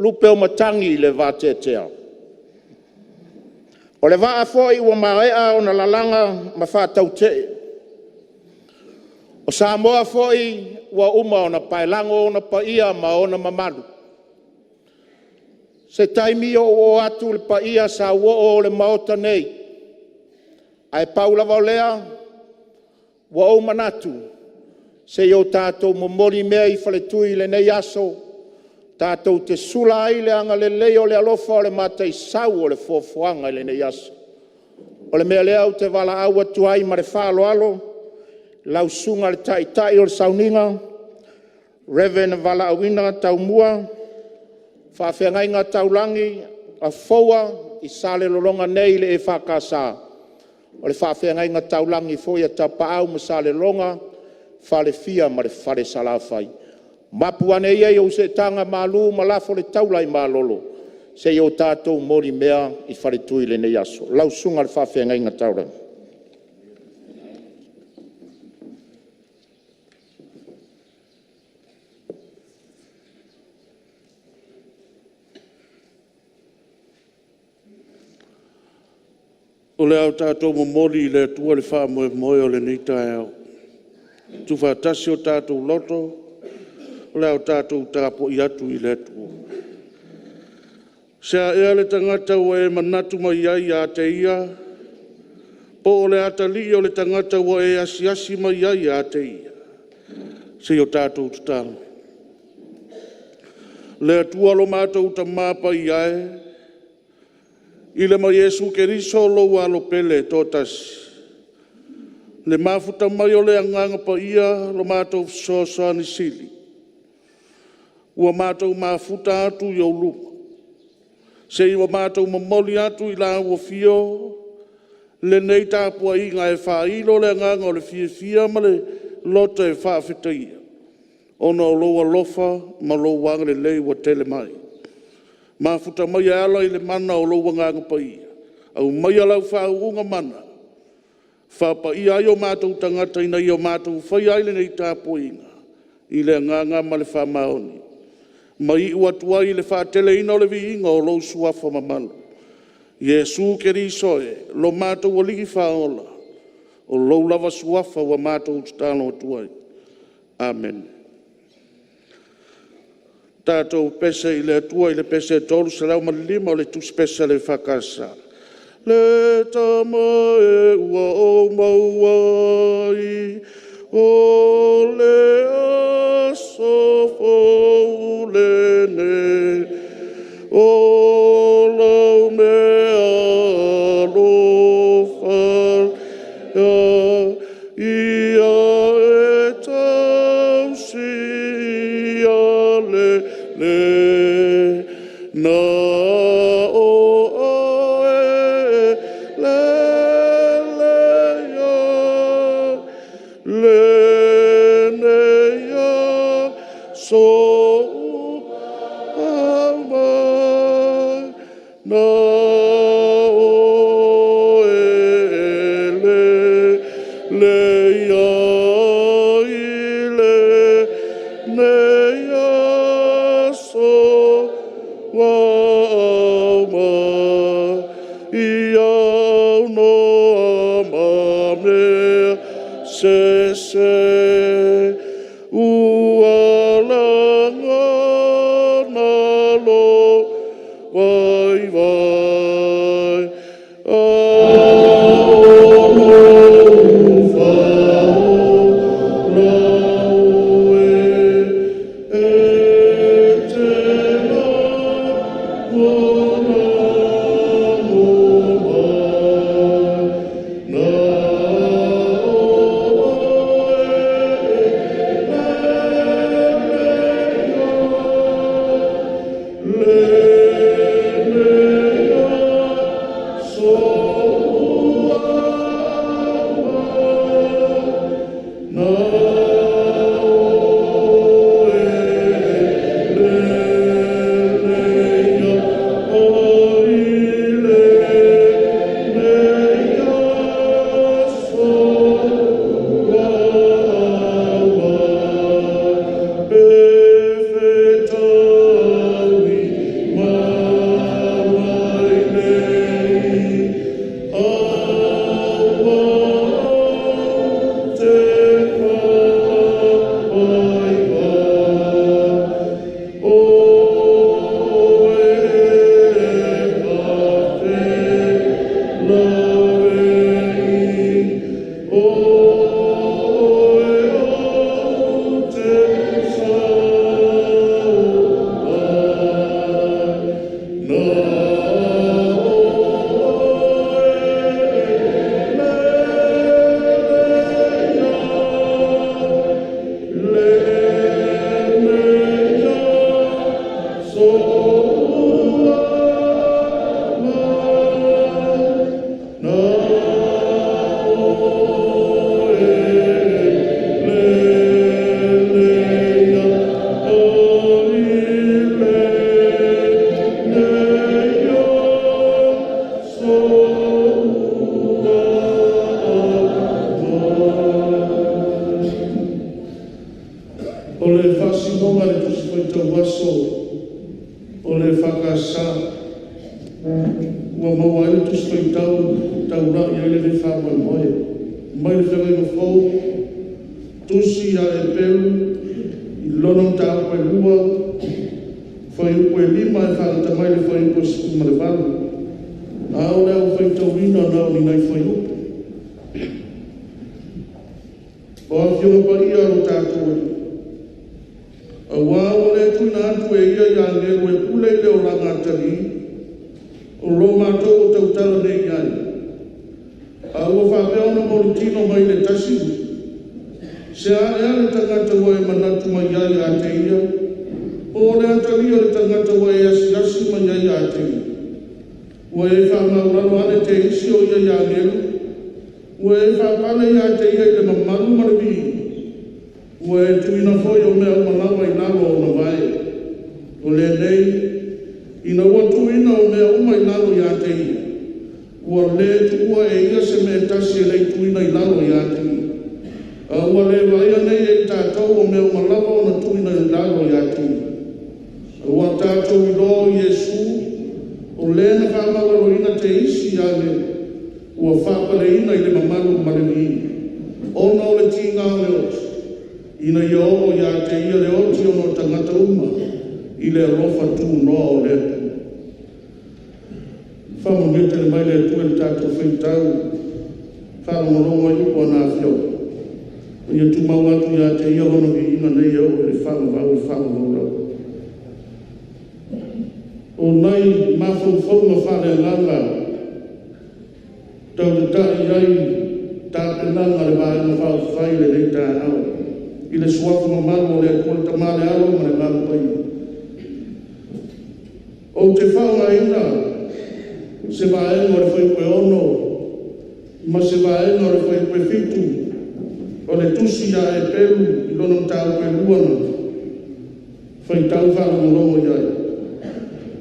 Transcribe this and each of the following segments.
lupe o matagi i le vateatea. O le vaa foi ua maea ona lalaga ma faatautee, o Samoa foi ua uma ona paelago ona paia ma ona mamalu. O se taimi ou oo atu i le paia sauoo o le Maota nei, ae pau lava o lea ua ou manatu se i o tatou momoli mea i faletui i lenei aso tatou te sula ai le agalelei o le alofa o le mataisau o le foafoaga i lenei aso. O le mea lea ou te valaau atu ai ma le faaaloalo lau Susuga i le Taitai o le Sauniga, Rev. Valaauina Taumua, Faafeagaiga Taulagi a Foua i Salelologa nei i le EFKS, o le Faafeagaiga Taulagi foi a Tapaau ma Salelologa, Falefia ma le Fale Salafai. Mapu ane ia i ou seetaga malu ma lafo le taula i malolo se i o tatou molimea i faletui i lenei aso. Lau Susuga i le Faafeagaiga Taulagi. O le a tatou momoli i le Atua le faamoemoe o lenei taeao. Tuufaatasi o tatou loto, o le a tatou tapuai atu i le Atua. Se a ea le tagata ua e manatu mai ai ia te ia, po o le atalii o le tagata ua e asiasi mai ai ia te ia? Se i o tatou tatalo. Le Atua lo matou Tama Paia e, i le ma Iesu Keriso o lou Alo pele e toatasi, le mafuta mai o le Agaga Paia, lo matou fesoasoani Sili, ua matou mafuta atu i ou luma, se i o matou momoli atu i lau Afio lenei tapuaiga e faailo le agaga o le fiafia ma le loto e faafetaia, ona o lou alofa ma lou agalelei ua tele mai. Mafuta mai e ala i le mana o lou Agaga Paia, aumaia lau faauuga mana e faapaia ai o matou tagata ina ia matou faia ai lenei tapuaiga i le agaga ma le faamaoni, ma iu atu ai i le faateleina o le viiga o lou Suafa mamalu. Iesu Keriso e, lo matou Alii Faaola, o lou lava Suafa ua matou tatalo atu ai. Amene. Tatou pese i le Atua i le pese 305 o le Tusi Pese a le EFKS. Le Tama e ua ou maua ai, o le aso fou lenei, O lou meaalofa lea, Ia e tausi ia lelei, Na o oe e lelei ai, Lenei aso ua aumai, Na oe e lelei ai lenei aso ua aumai, Ia aunoa ma mea sese, Ua lagona lou vaivai, A o lou Faaola oe, E te lagolago mai, Na o oe e lelei ai, Lenei Na Oe lelei ai lenei aso ua aumai. O le faasinoga a le Tusi Faitau Aso o le EFKS ua maua ai le Tusi Faitau e taulai i ai lenei faamoemoe mai le Feagaiga Fou, Tusi ia Eperu i lona mataupu e 2, fuaiupu e 5 e faagai mai le fuaiupu e 18. Ae o le a ou faitauina na o ni nai fuaiupu. O Afioga Paia a lo tatou Alii, aua ua le tuuina atu e ia i agelu e pule i le olaga atalii, o lo matou o tautala nei i ai, a ua faapea ona molimolitino mai i le tasi upu, se a ea le tagata ua e manatu mai ai ia te ia, po o le atalii o le tagata ua e asiasi mai ai ia te ia? Ua e faamaualalo ane teisi o ia i agelu, ua e faapale ia te ia i le mamalu ma le viiga, ua e tuuina foi o mea uma lava i lalo o ona vae. O lenei, ina ua tuuina o mea uma i lalo ia te ia, ua le tuua e ia se mea e tasi e le i tuuina i lalo ia te ia. A ua le vaaia nei e i tatou o mea uma lava ona tuuina i lalo ia te ia. A ua tatou iloa o Iesu, o Le na faamaualaloina teisi i agelu, ua faapaleina i le mamalu ma le viiga, ona o le tiga o le oti, ina ia oo ia te Ia le oti ona o tagata uma i le alofa tunoa o le Atua. Faamanuia tele mai le Atua i le tatou faitau faalogologo ai i upu a ana Afioga. Ia tumau atu ia te Ia lona viiga nei e oo i le faavavau e faavavau lava. O nai mafaufauga faaleagaga tau tatai i ai tapenaga a le Vaega Faaupufai i lenei taeao, i le Suafa mamalu o le Atua le Tama le Alo ma le Agaga Paia. Ou te faaaogaina se vaega o le Fuaiupu 6 ma se vaega o le Fuaiupu 7 o le Tusi ia Eperu i lona mataupu e 2 na faitau faalogologo i ai.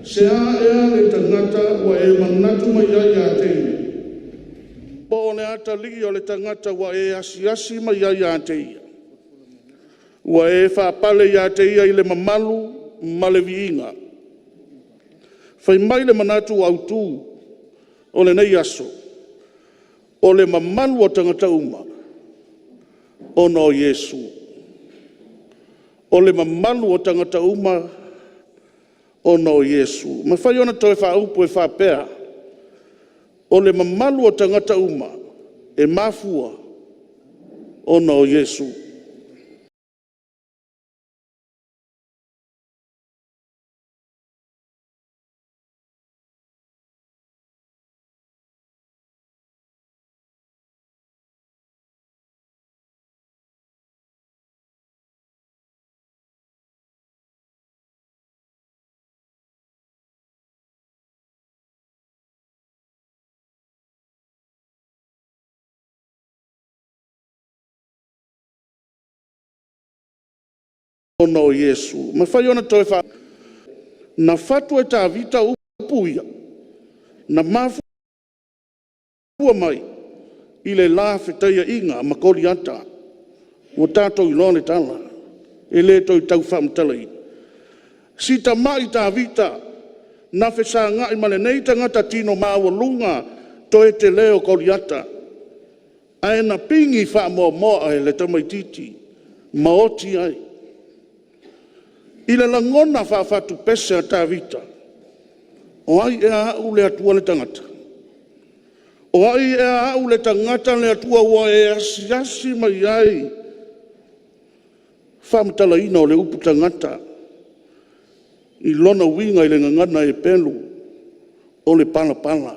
Se a ea le tagata ua e manatu mai ai ia te ia, po o le atalii o le tagata ua e asiasi mai ai ia te ia? Ua e faapale ia te ia i le mamalu ma le viiga. Fai mai le manatu autu o lenei aso, o le mamalu o tagata uma ona o Iesu. O le mamalu o tagata uma ona o Iesu. E mafai ona toe faaupu e faapea, o le mamalu o tagata uma e mafua ona o Iesu. Ona o Iesu. E mafai ona toe faa... Na fatu e Tavita upu ia, na mafua mai i le la fetaiaiga ma Koliata. Ua tatou iloa le tala, e le toe tau faamatalaina. Si tamai Tavita na fesagai ma lenei tagata tino maualuga, toe tele o Koliata, ae na pigi faamoamoa e le tamaitiiti ma oti ai. I le lagona faafatupese a Tavita, “O ai ea au le Atua le tagata? O ai ea au le tagata le Atua ua e asiasi mai ai?” Faamatalaina o le upu tagata i lona uiga i le gagana Eperu, o le palapala.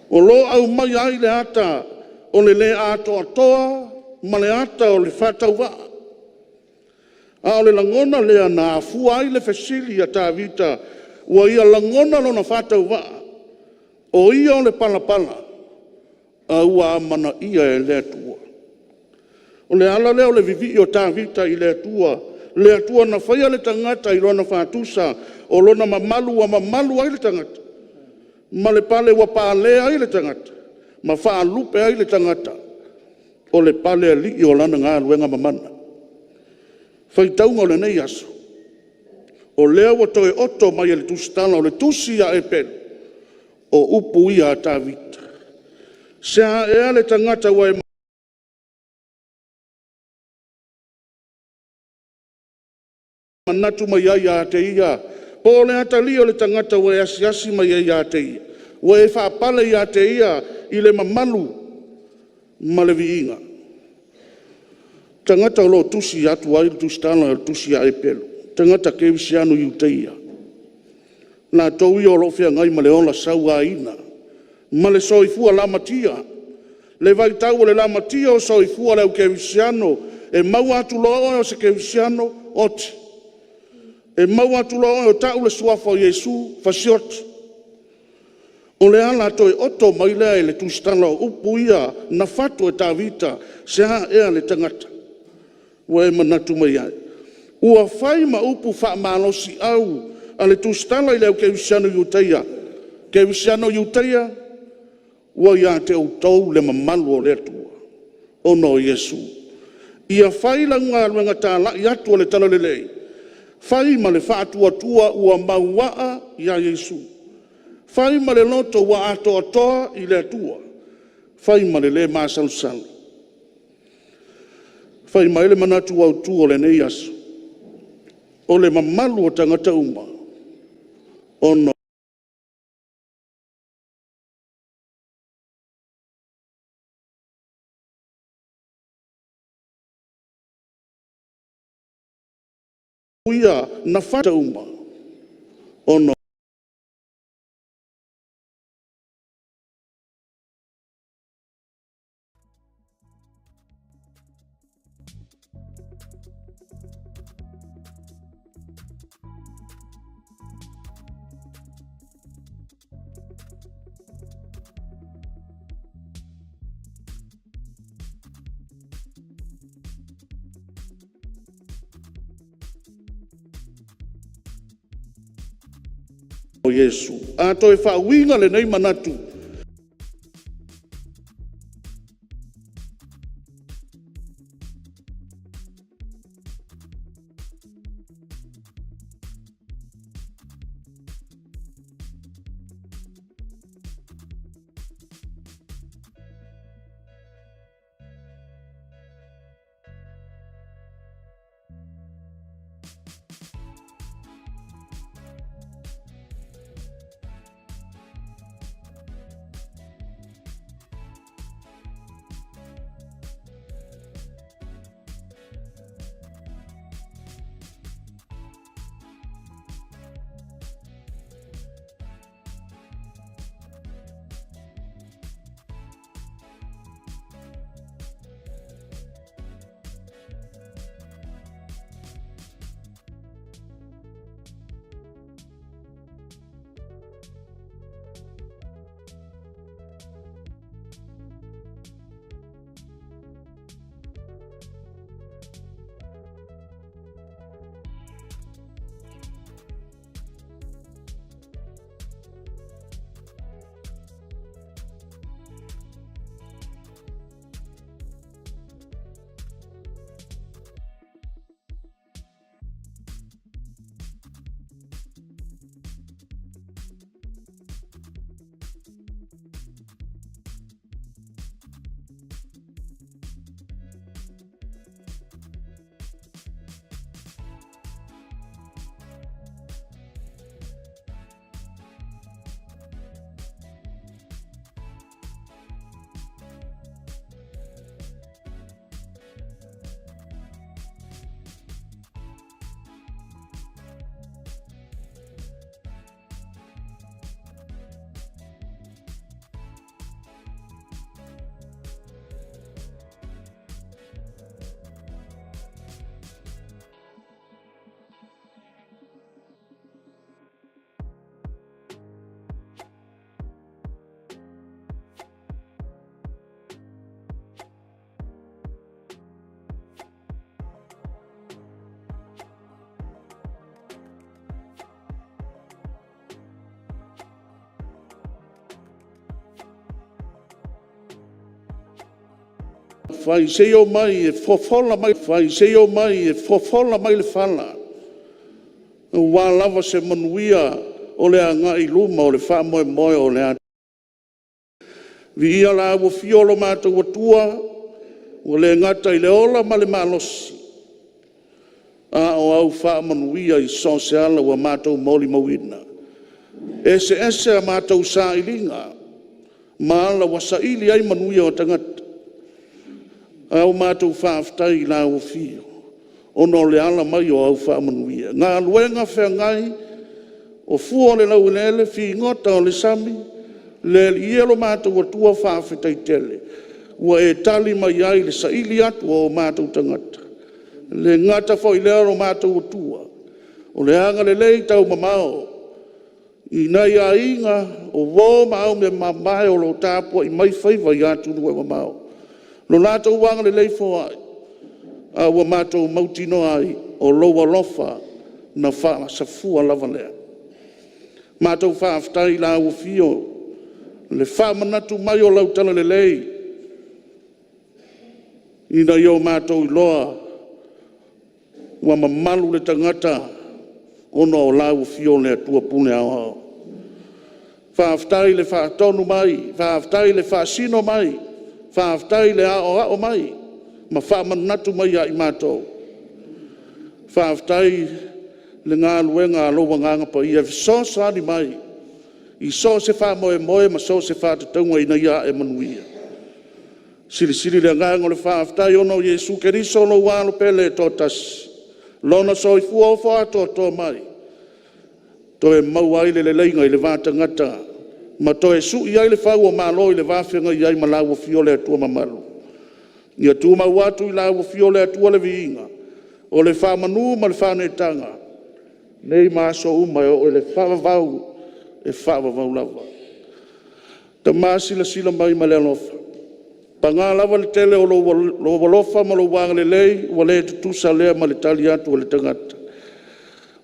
O lo o aumaia ai le ata o le le atoatoa ma le ata o le faatauvaa. A o le lagona lea na afua ai le fesili a Tavita, ua ia lagona lona faatauvaa, o ia o le palapala a ua amanaia e le Atua. O le ala lea o le vivii o Tavita i le Atua, le Atua na faia le tagata i Lona faatusa, o Lona mamalu ua mamalu ai le tagata, ma le pale ua palea ai le tagata, ma faalupe ai le tagata, o le Palealii o Lana galuega mamana. O le faitauga o lenei aso, o lea ua toe oto mai e le tusitala o le Tusi ia Eperu, o upu ia a Tavita. “Se a ea le tagata ua e manatu mai ai ia te ia, po o le atalii o le tagata ua e asiasi mai ai ia te ia? Ua e faapale ia te ia i le mamalu ma le viiga.” O tagata o lo o tusi atu ai le tusitala o le Tusi ia Eperu, o tagata kerisiano i Iutaia, latou ia o lo o feagai ma le ola sauaina ma le soifua lamatia. Le vaitau o le lamatia o soifua o le au kerisiano, e maua atu loa oe o se kerisiano, oti. E maua atu loa oe o tau le Suafa o Iesu, fasioti. O le ala toe oto mai lea e le tusitala o upu ia na fatu e Tavita, se a ea le tagata ua e manatu mai ai? Ua fai ma upu faamalosiau a le tusitala i le au kerisiano i Iutaia, “Kerisiano Iutaia, ua ia te outou le mamalu o le Atua ona o Iesu. Ia fai lau galuega talai atu o le Talalelei, fai ma le faatuatua ua mauaa ia Iesu. Fai ma le loto ua atoatoa i le Atua. Fai ma le le masalosalo.” Fai mai le manatu autu o lenei aso, o le mamalu o tagata uma ona o Iesu. A toe faauiga lenei manatu Faaupufai se i omai e fofola mai, se i omai e fofola mai le fala aua lava se manuia o le agai i luma o le faamoemoe o le atinae. Viia Lau Afio lo matou Atua, ua le gata i le ola ma le malosi, a o au faamanuia i so o se ala ua matou molimauina. E eseese a matou sailiga ma ala ua saili ai manuia o tagata, ae ua matou faafetai i lau Afio ona o le ala mai o au faamanuia. Galuega feagai o fua o le laueleele, figota o le sami, le Alii e lo matou Atua, faafetai tele ua e tali mai ai i le saili atu a o matou tagata. E le gata foi i lea lo matou Atua, o le agalelei taumamao i nai aiga, o uo ma aumeamamae o lo o tapuai mai faiva i atunuu e mamao, lo latou agalelei foai, a ua matou mautinoa ai, o lou alofa na faasafua lava lea. Matou faafetai i lau Afio i le faamanatu mai o lau talalelei ina ia o matou iloa ua mamalu le tagata ona o lau Afio le Atua Pule Aoao. Faafetai le faatonu mai, faafetai le faasino mai, faafetai le aoao mai ma faamanatu mai ia i matou. Faafetai i le galuega a lou Agaga Paia e fesoasoani mai i so o se faamoemoe ma so o se faatatauga ina ia ae manuia. E silisili le agaga o le faafetai ona o Iesu Keriso o lou Alo pele e toatasi, Lona soifua ofo atoatoa mai, toe maua ai le leleiga i le va tagata ma toe sui ai le fau o Malo i le va feagai ai ma lau Afio le Atua Mamalu. Ia tumau atu i lau Afio le Atua le viiga, o le faamanu ma le faaneetaga, nei ma aso uma e oo i le faavavau, e faavavau lava. Tama silasila mai ma le alofa, paga lava le tele o lou alofa ma lou agalelei ua le tutusa lea ma le tali atu a le tagata.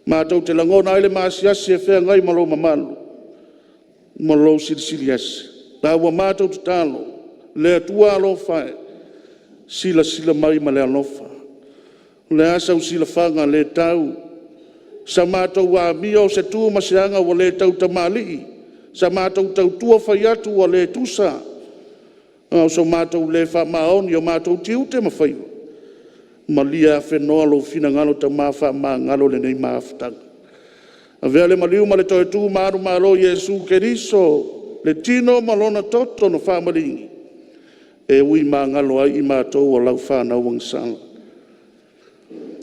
Matou te lagona ai le maasiasi e feagai ma lou mamalu ma lou Silisili Ese. A ua matou tatalo, le Atua alofa e, silasila mai ma le alofa. O le a sau silafaga le tau, sa matou amio, se tu ma se aga ua le tautamalii, sa matou tautua fai atu ua le tusa, a o so matou le faamaoni i o matou tiute ma faiva, malie afenoa lou finagalo Tama faamagalo lenei mafutaga. Avea le maliu ma le toe tu manumalo i Iesu Keriso, le tino ma Lona toto na faamaligi, e ui magalo ai i matou o lau fanau agasala.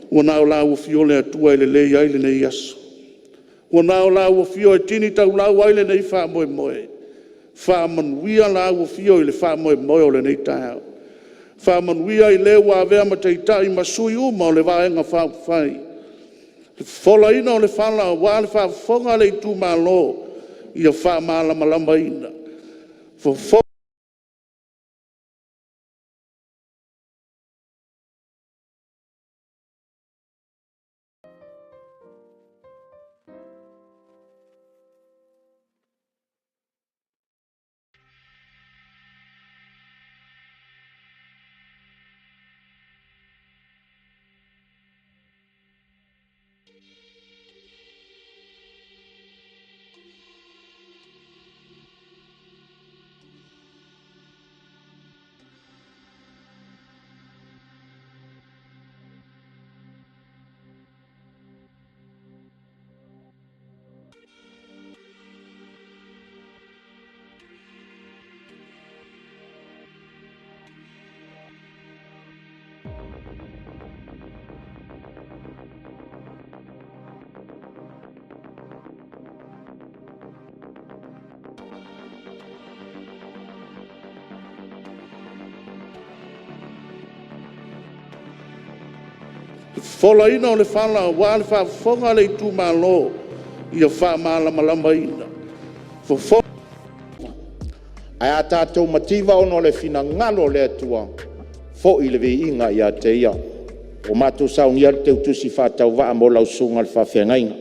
Ua na o lau Afio le Atua e lelei ai lenei aso, ua na o lau Afio e tini taulau ai lenei faamoemoe. Faamanuia lau Afio i le faamoemoe o lenei taeao. Faamanuia i le ua avea ma Taitai ma sui uma o le Vaega Faaupufai, le fofolaina o le fala aua le faafofoga a le itumalo, ia faamalamalamaina, fofolaina o le fala aua le faafofoga a le itumalo, ia faamalamalamaina. Ae a tatou mativa ona o le finagalo o le Atua, foi le viiga ia te Ia. Ua matou saunia le teutusi faatauvaa mo lau susuga i le faafeagaiga.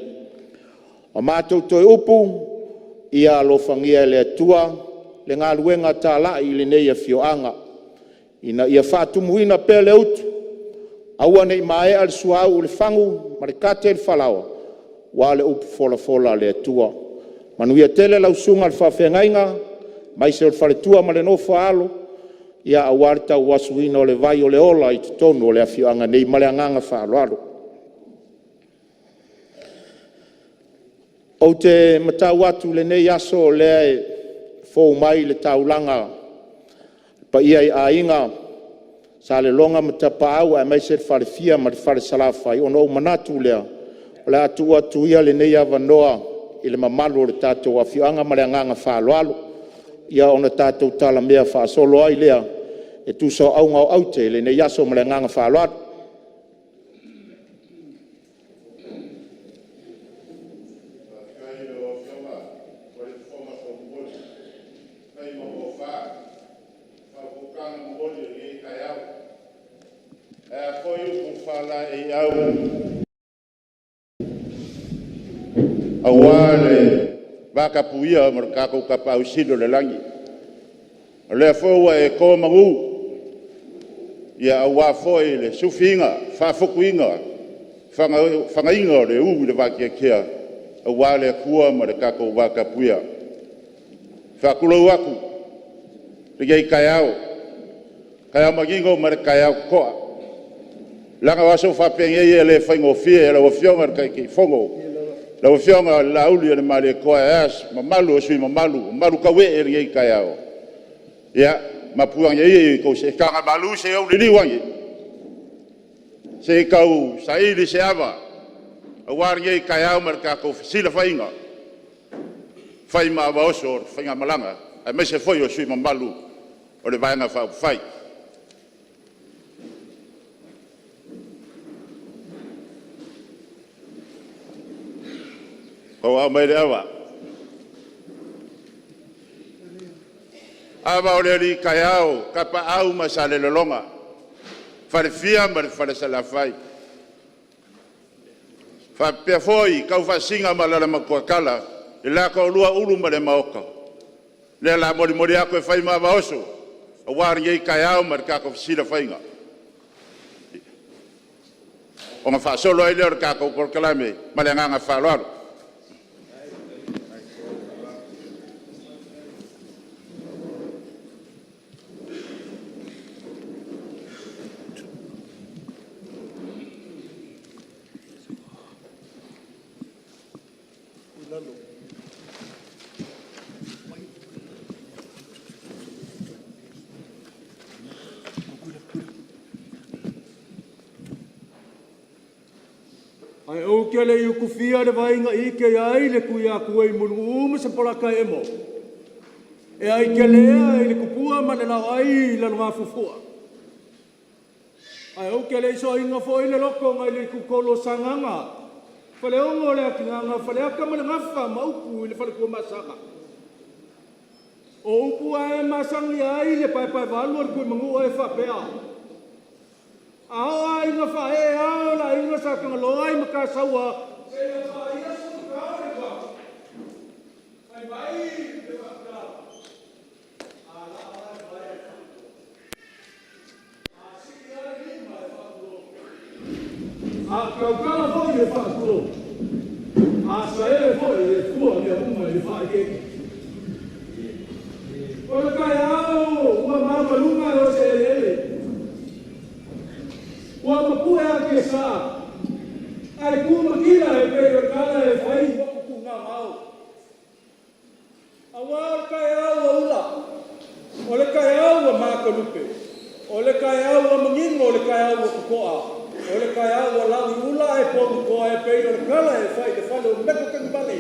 O matou toe upu, ia alofagia e le Atua le galuega talai i lenei afioaga. Ina ia faatumuina pea le utu, aua ne i maea le suauu i le fagu ma le kate i le falaoa, aua o le upu folafola a le Atua. Manuia tele lau susuga i le faafeagaiga aemaise o le faletua ma le nofo a alo aua le tauasuina o le vai o le ola i totonu o le afioaga nei. Ma le agaga faaaloalo. Ou te matau atu i lenei aso o lea e fou mai le taulaga i le paia i Aiga Sa Lelogama ma Tapaau aemaise le Falefia ma le Fale Salafai, ona ou manatu lea, o le a tuu atu ia lenei avanoa i le mamalu o le tatou afioaga. Ma le agaga faaaloalo, ia ona tatou talamea faasolo ai lea e tusa o auga o aute i lenei aso. Ma le agaga faaaloalo. Aua le vatapuia ma lo tatou Tapaau Sili i le Lagi, o lea foi ua e to manu aua foi le sufiina faafutuina fanaina o le ū i le vateatea aua le Atua ma le tatou vatapuia. E faatulou atu i lenei taeao, taeao manino ma le taeao totoa, leaga o aso faapenei e le faigofie lau Afioga i le Taitaifono, lau Afioga Laaulialemalietoa, ae a le mamalu o sui usufono mamalu, mamalu tauee i lenei taeao. Ia mapu ane ia i a outou seetaga malu se i ou liliu ane se i tau saili se ava aua lenei taeao ma le tatou fesilafaiga fai ma ava oso o le faigamalaga aemaise foi o sui usufono mamalu o le Vaega Faaupufai. Tauaao mai le ava, ava o le alii taeao, Tapaau ma Salelologa, Falefia ma le Fale Salafai, faapea foi Taufaasisina ma Alaalamatuatala, le la toalua Ulu ma Lemaota, lea o le a molimoli atu e fai ma ava oso aua lenei taeao ma le tatou fesilafaiga, ona faasolo ai lea o le tatou polokalame. Ma le agaga faaaloalo. Ae ou te le i utufia le vai na ike ai le Tuiatua i Mulinuu ma Sopolataeemo. E ai tele ea i le tupua ma le laoai i Lalogafuafua. Ae ou te le i soaina foi le loto nai le itutolu o Sagaga, Faleono o le atinaga o Faleata ma le Gafa ma upu i le fale Tuamasaga. O upu lava e masani ai le paepaevalu o le Tuimanua e faapea; a oo lava ina faaee ao o le Aiga Satagaloa i Matasaua seia paia Suluta o le Ituau, fai mai le faamatalaga, a laa la le vai e faatulou, a sii lava le lima e faatulou, a tautala foi e faatulou, a saele foi e fua mea uma i le faaeteete. O le taeao ua malumaluga ae o se eleele, ua mapue atiesa ae tu matila e pei o le tala e fai i motu tuugagao. Aua o le taeao ua ula, o le taeao ua matalupe, o le taeao ua manino, o le taeao ua totoa, o le taeao ua lagiula ae poutoa e pei o le tala e fai i le fale o Metotenivale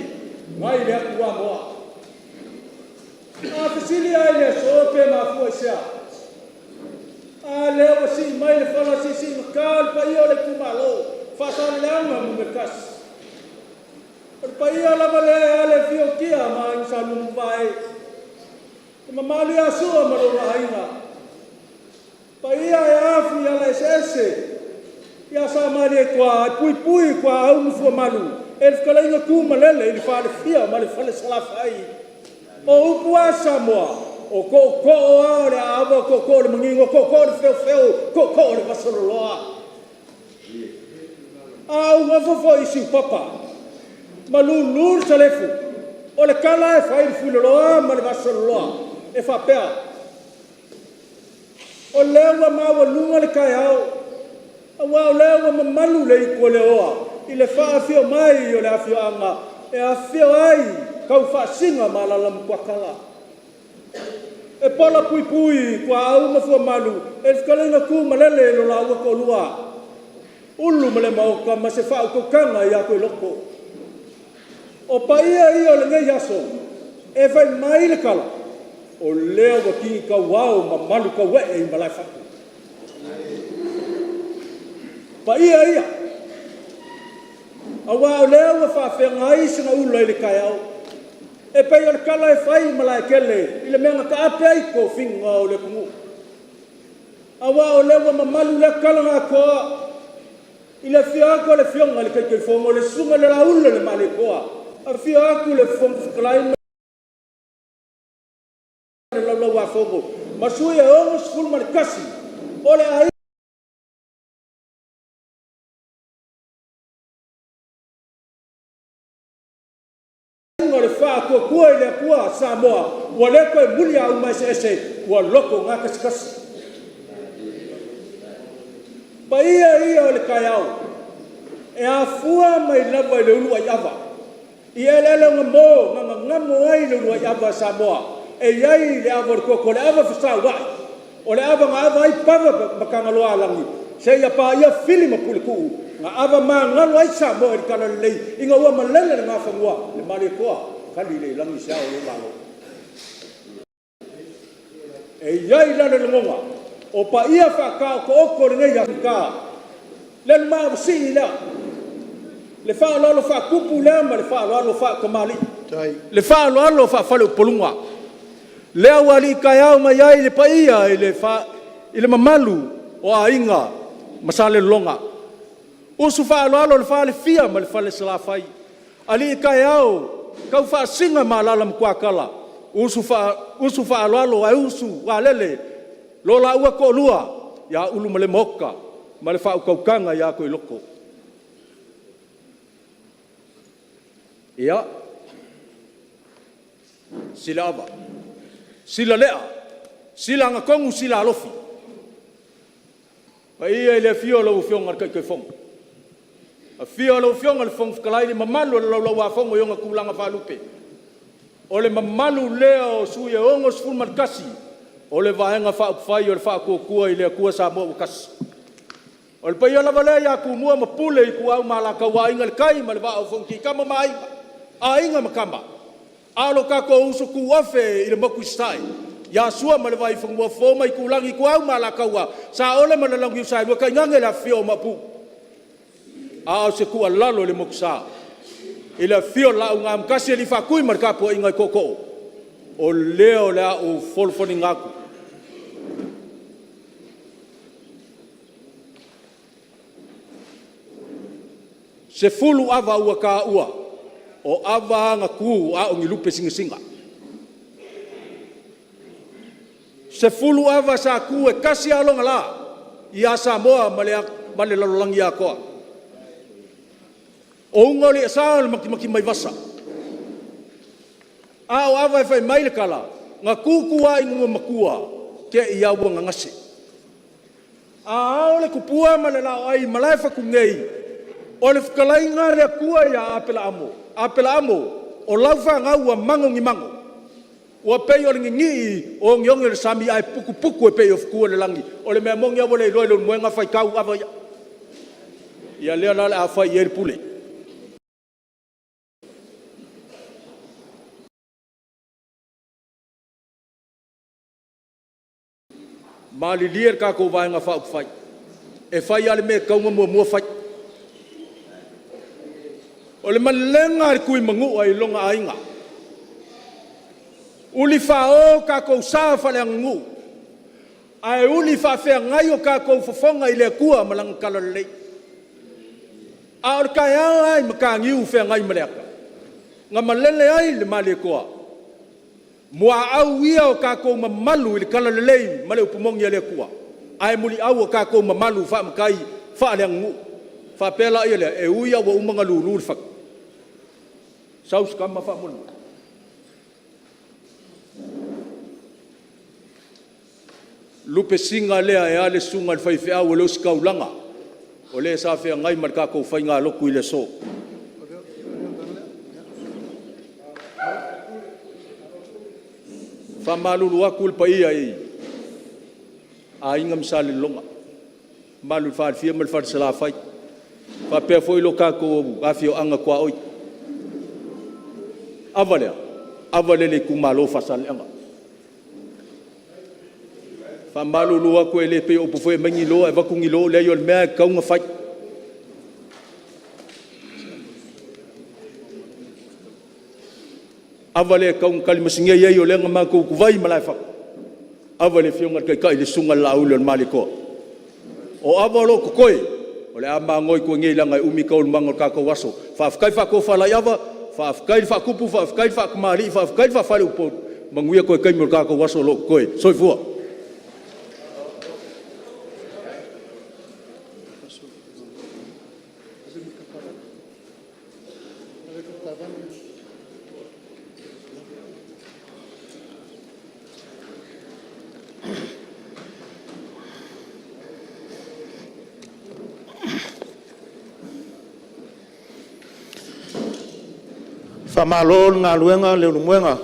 nai le atu Amoa. A fesili la i le aso pe mafua i se a? A lea ua sii mai le fala siisiigata i le paia o le itumalo o Faasaleleaga 1. O le paia lava lea aua le afio o Tia ma Aiga Sa Luamanuvaa e, le mamalu ia Sua ma lou Aiga, paia ae fuiala eseese ia Sa Malietoa ae puipui tuaau ma fuamalu e le fetalaiga Tumalele i le Falefia ma le Fale Salafai. O upu a Samoa, O tootoo lava o le aava, o tootoo o le manino, o tootoo o le feofeo, o tootoo o le vasaloloa. A ou nofo foi i Siupapa ma lulu le salefu, o le tala lava e fai i le Fuiloloa ma le vasaloloa e faapea, o lea ua maualuga le taeao, aua o lea ua mamalu le itu a Leoa i le faafio mai o le afioaga e afifio ai Taufaasisina ma Alalamatuatala. E pola puipui tuaau ma fuamalu e le fetalaiga Tuimalele i lo laua toalua, Ulumalemaota ma se faautautaga ia Toiloto. O paia ia o lenei aso, e fai mai le tala, o lea ua tini tauao ma malutauee i malaefatu. O paia ia, aua o lea ua faafeagai segaula i le taeao e pei o le tala e fai i malaetele i le mea na taape ai tofiga o le atunuu. Aua o lea ua mamalu lea tala na atoa i le afio atu o le Afioga i le Taitaifono le Susuga i le Laulalemalietoa, afio atu le Fofoga Fetalai ma le Laulau-a-Fono ma sui e 61 o le Aiga o le Faatuatua i le Atua Samoa ua le toe muliauma eseese ua loto gatasitasi. O paia ia o le taeao e afua mai lava i le uluai ava i eleele na mo na gagamo ai le uluai ava a Samoa e i ai le ava o le toto, le ava fesaulai, o le ava na ava ai Pava ma Tagaloaalagi seia paia Fili ma Puletuu na ava magalo ai Samoa i le talalelei ina ua malele le Nafanua le Malietoa, tali lea i lagi se ao o lou Malo. E i ai la le lagona, o paia faataotooto o lenei aso, le lumaavasii lea, le faaaloalo faatupu lea ma le faaaloalo faatamalii, le faaaloalo faafaleupoluga. Lea ua alii taeao mai ai le paia i le mamalu o Aiga ma Salelologa, usu faaaloalo i le Falefia ma le Falesalafai, alii taeao, Taufaasisina ma Alalamatuatala, usu faaaloalo ae usu alele lo laua toalua ia Ulumalemaota ma le faautautaga ia Toiloto. Ia, Sila ava, sila lea, sila agatonu sila alofi. Le paia i le afio o lau Afioga i le Taitaifono, afio lau Afioga i le Fofoga Fetalai, le mamalu o le Laulau-a-Fono i ona tulaga faalupe. O le mamalu lea o sui usufono e 61 o le Vaega Faaupufai o le Faatuatua i le Atua Samoa ua Tasi. O le paia lava lea ia Tumua ma Pule, Ituau ma Alataua, Aiga i le Tai ma le Vaa o Fonoti, Tama ma Aiga, Aiga ma Tama, a o lo tatou uso tuofe i le motu i Sasae ia Sua ma le Vaifanua, Fofo ma Aitulagi, Ituau ma Alataua, Saole ma le Launiu Saelua, tainane le afifio o Maopu. A o se tuualalo i le Motusa i le afio o le Laau na Amotasi, Alii Faatui ma le tapuaiga i Tootoo, o lea o le a ou folifoliina atu, 10 ava ua taua, o ava a na tu a o ni lupe sinasina. 10 ava sa tu e tasi lava lona la ia Samoa ma le lalolagi atoa. O uga o le iasa o le matimati mai vasa. A o ava e fai mai le tala, na tu tu lava ina ua matua te i lava ua gagase. A ao le tupua ma le laoai i Malaefatu nei, o le fetalaiga a le Atua ia Aperaamo, Aperaamo o lau fanau ua mago ni mago, ua pei o le ninii o ogeoge o le sami ae putuputu e pei o fatu o le lagi. O le mea moni lava ua le iloa e Leulumoega faitau ava ia. Ia lea la o le a fai i ai le pule. Malilie le tatou Vaega Faaupufai, e fai lava le mea e tatau ona muamua fai. O le malelega a le Tuimanua i lona aiga, ulifao tatou sa faaleaganuu ae uli faafeagai o tatou fofoga i le Atua ma Lana talalelei. A o le taeao lava i Mataniu Feagaimaleata na malele ai le Malietoa. Muaau ia o tatou mamalu i le talalelei ma le upu moni a le Atua, ae muliau o tatou mamalu faamatai faaleaganuu. Ona faapea lea, e ui lava ua uma ona lulu le fatu, sau si tama faamolemole. Lupe sina lea e a le susuga i le faifeau o le ositaulaga, o le sa feagai ma le tatou faigalotu i le aso. E faamalulu atu le paia i Aiga ma Salelologa, le mamalu i le Falefia ma le Fale Salafai, faapea foi le tatou afioaga tuaoi. Ava lea, ava lea i le itumalo o Faasaleleaga. E faamalulu atu e le pei o upu foi ia e aumai ni lo ae avatu ni lo, leai o le mea lava e tatau ona fai. Ava lea e tatau ona talimasinia ai o lea na matou utuvai i malaefono, ava i le Afioga i le Taitai le Susuga ia Laauli o le Malietoa. O ava o lo o totoe, o le a mago atu ai nei leaga e umi taualumaga o le tatou aso. Faafetai faatofalaiava, faafetai le faatupu, faafetai le faatamalii, faafetai le faafaleupolu, manuia toe taimi o le tatou aso o lo o totoe. Soifua. Faamalo le galuega Leulumoega.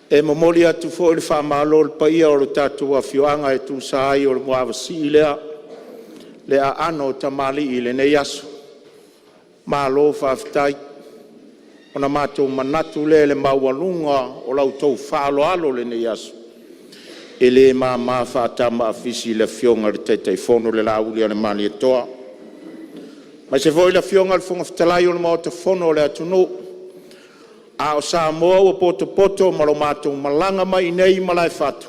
E momoli atu foi le faamalo i le paia o le tatou afioaga e tusa ai o le muavasii lea, le aano o tamalii i lenei aso. Malo faafetai. Ona matou manatu lea i le maualuga o la outou faaaloalo i lenei aso, e le mama faatama a fisi i le Afioga i le Taitaifono le Launiunasalemalietoa, aemaise foi le Afioga i le Fofoga Fetalai o le Maota Fono o le atunuu. A o Samoa ua potopoto ma lo matou malaga mai i inei i Malaefatu,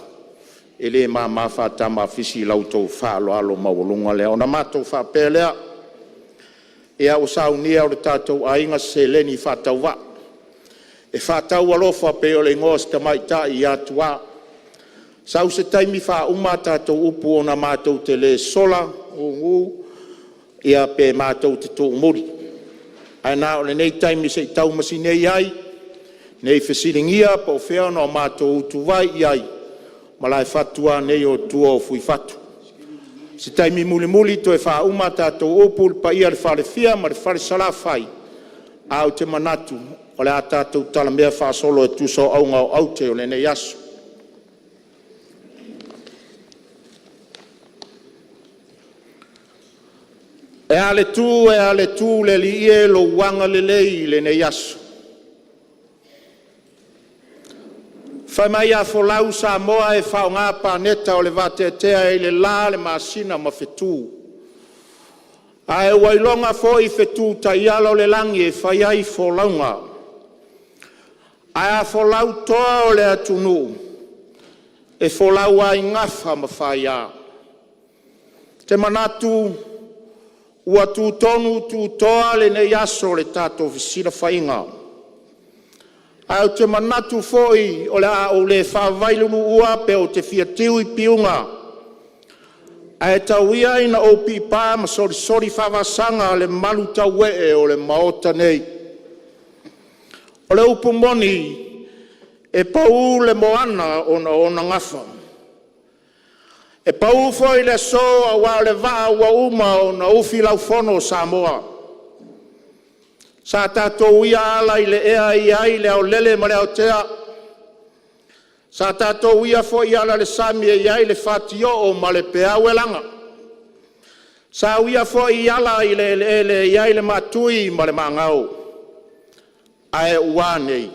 e le mama faatama a fisi i la outou faaaloalo maualuga lea. Ona matou faapea lea, ia ua saunia e lo tatou aiga se seleni faatauvaa e faataualofa pei o le igoa o si tamaitai ia Tuā. Sau se taimi faauma a tatou upu ona matou te le sola gugu pe matou te tuumuli, ae na o lenei taimi se i taumasinei ai ne i fesiligia po o fea ona matou utuvai i ai Malaefatu a nei o tua o Fuifatu. O se taimi mulimuli toe faauma a tatou upu le paia i le Falefia ma le Falesalafai, ae ou te manatu o le a tatou talamea faasolo e tusa o auga o aute o lenei aso. E a le tu, e a le tu le Alii e i lou agalelei i lenei aso. Fai mai a folau Samoa e faaaoga paneta o le vateatea i le la, le masina ma fetu, ae ua iloga foi fetu taiala o le lagi e fai ai folauga. Ae a folau toa o le atunuu, e folau lava i gafa ma faia. Ou te manatu ua tutonu tutoa lenei aso i le tatou fesilafaiga, ae ou te manatu foi o le a ou le faavailuluua pe ou te fia tiu i piuga, ae tau ia ina ou piipa ma solisoli faavasaga le malutauee o le Maota nei. O le upu moni, e pau le moana ona o ona gafa, e pau foi le aso aua o le vaa ua uma ona ufi laufono o Samoa. Sa tatou ia ala i le ea e i ai le aolele ma le aotea, sa tatou uia foi ala i le sami e i ai le fatioo ma le peau e laga, sa uia foi ala i le eleele e i ai le maatui ma le maagao. Ae ua a nei?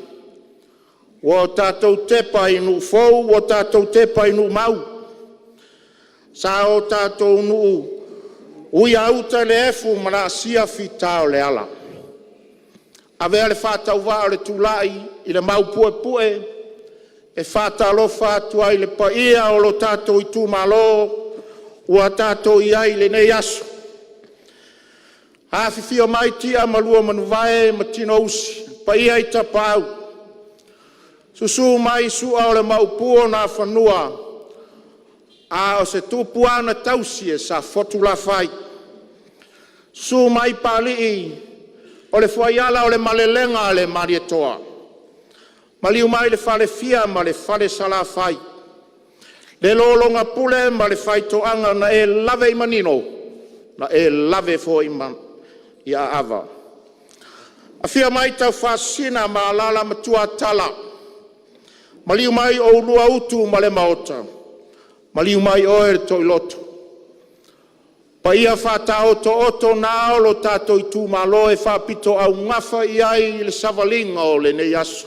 Ua tatou tepa i nuu fou, ua tatou tepa i nuu mau. Sa o tatou uiauta le efu ma laasia fita o le ala. Avea le faatauvaa o le tulai i le maupuepue e faatalofa atu ai i le paia o lo tatou itumalo ua tatou i ai i lenei aso. Afifio mai Tia ma lua Manuvae ma Tinousi, paia i Tapaau, Susu mai Sua o le Maopu o Nafanua, a o se tupu lava na tausi e Safotulafai. Susu mai Papalii o le fuaiala o le malelega a le Malietoa, maliu mai le Falefia ma le Fale Salafai, le lologapule ma le faitoaga na e lave i manino, na e lave foi i aava. Afio mai Taufaasisina ma alaala Matuatala, maliu mai oulua Utu ma Lemaota, maliu mai oe le Toiloto. O paia faataotooto na o lo tatou itumalo e faapitoaugafa i ai le savaliga o lenei aso.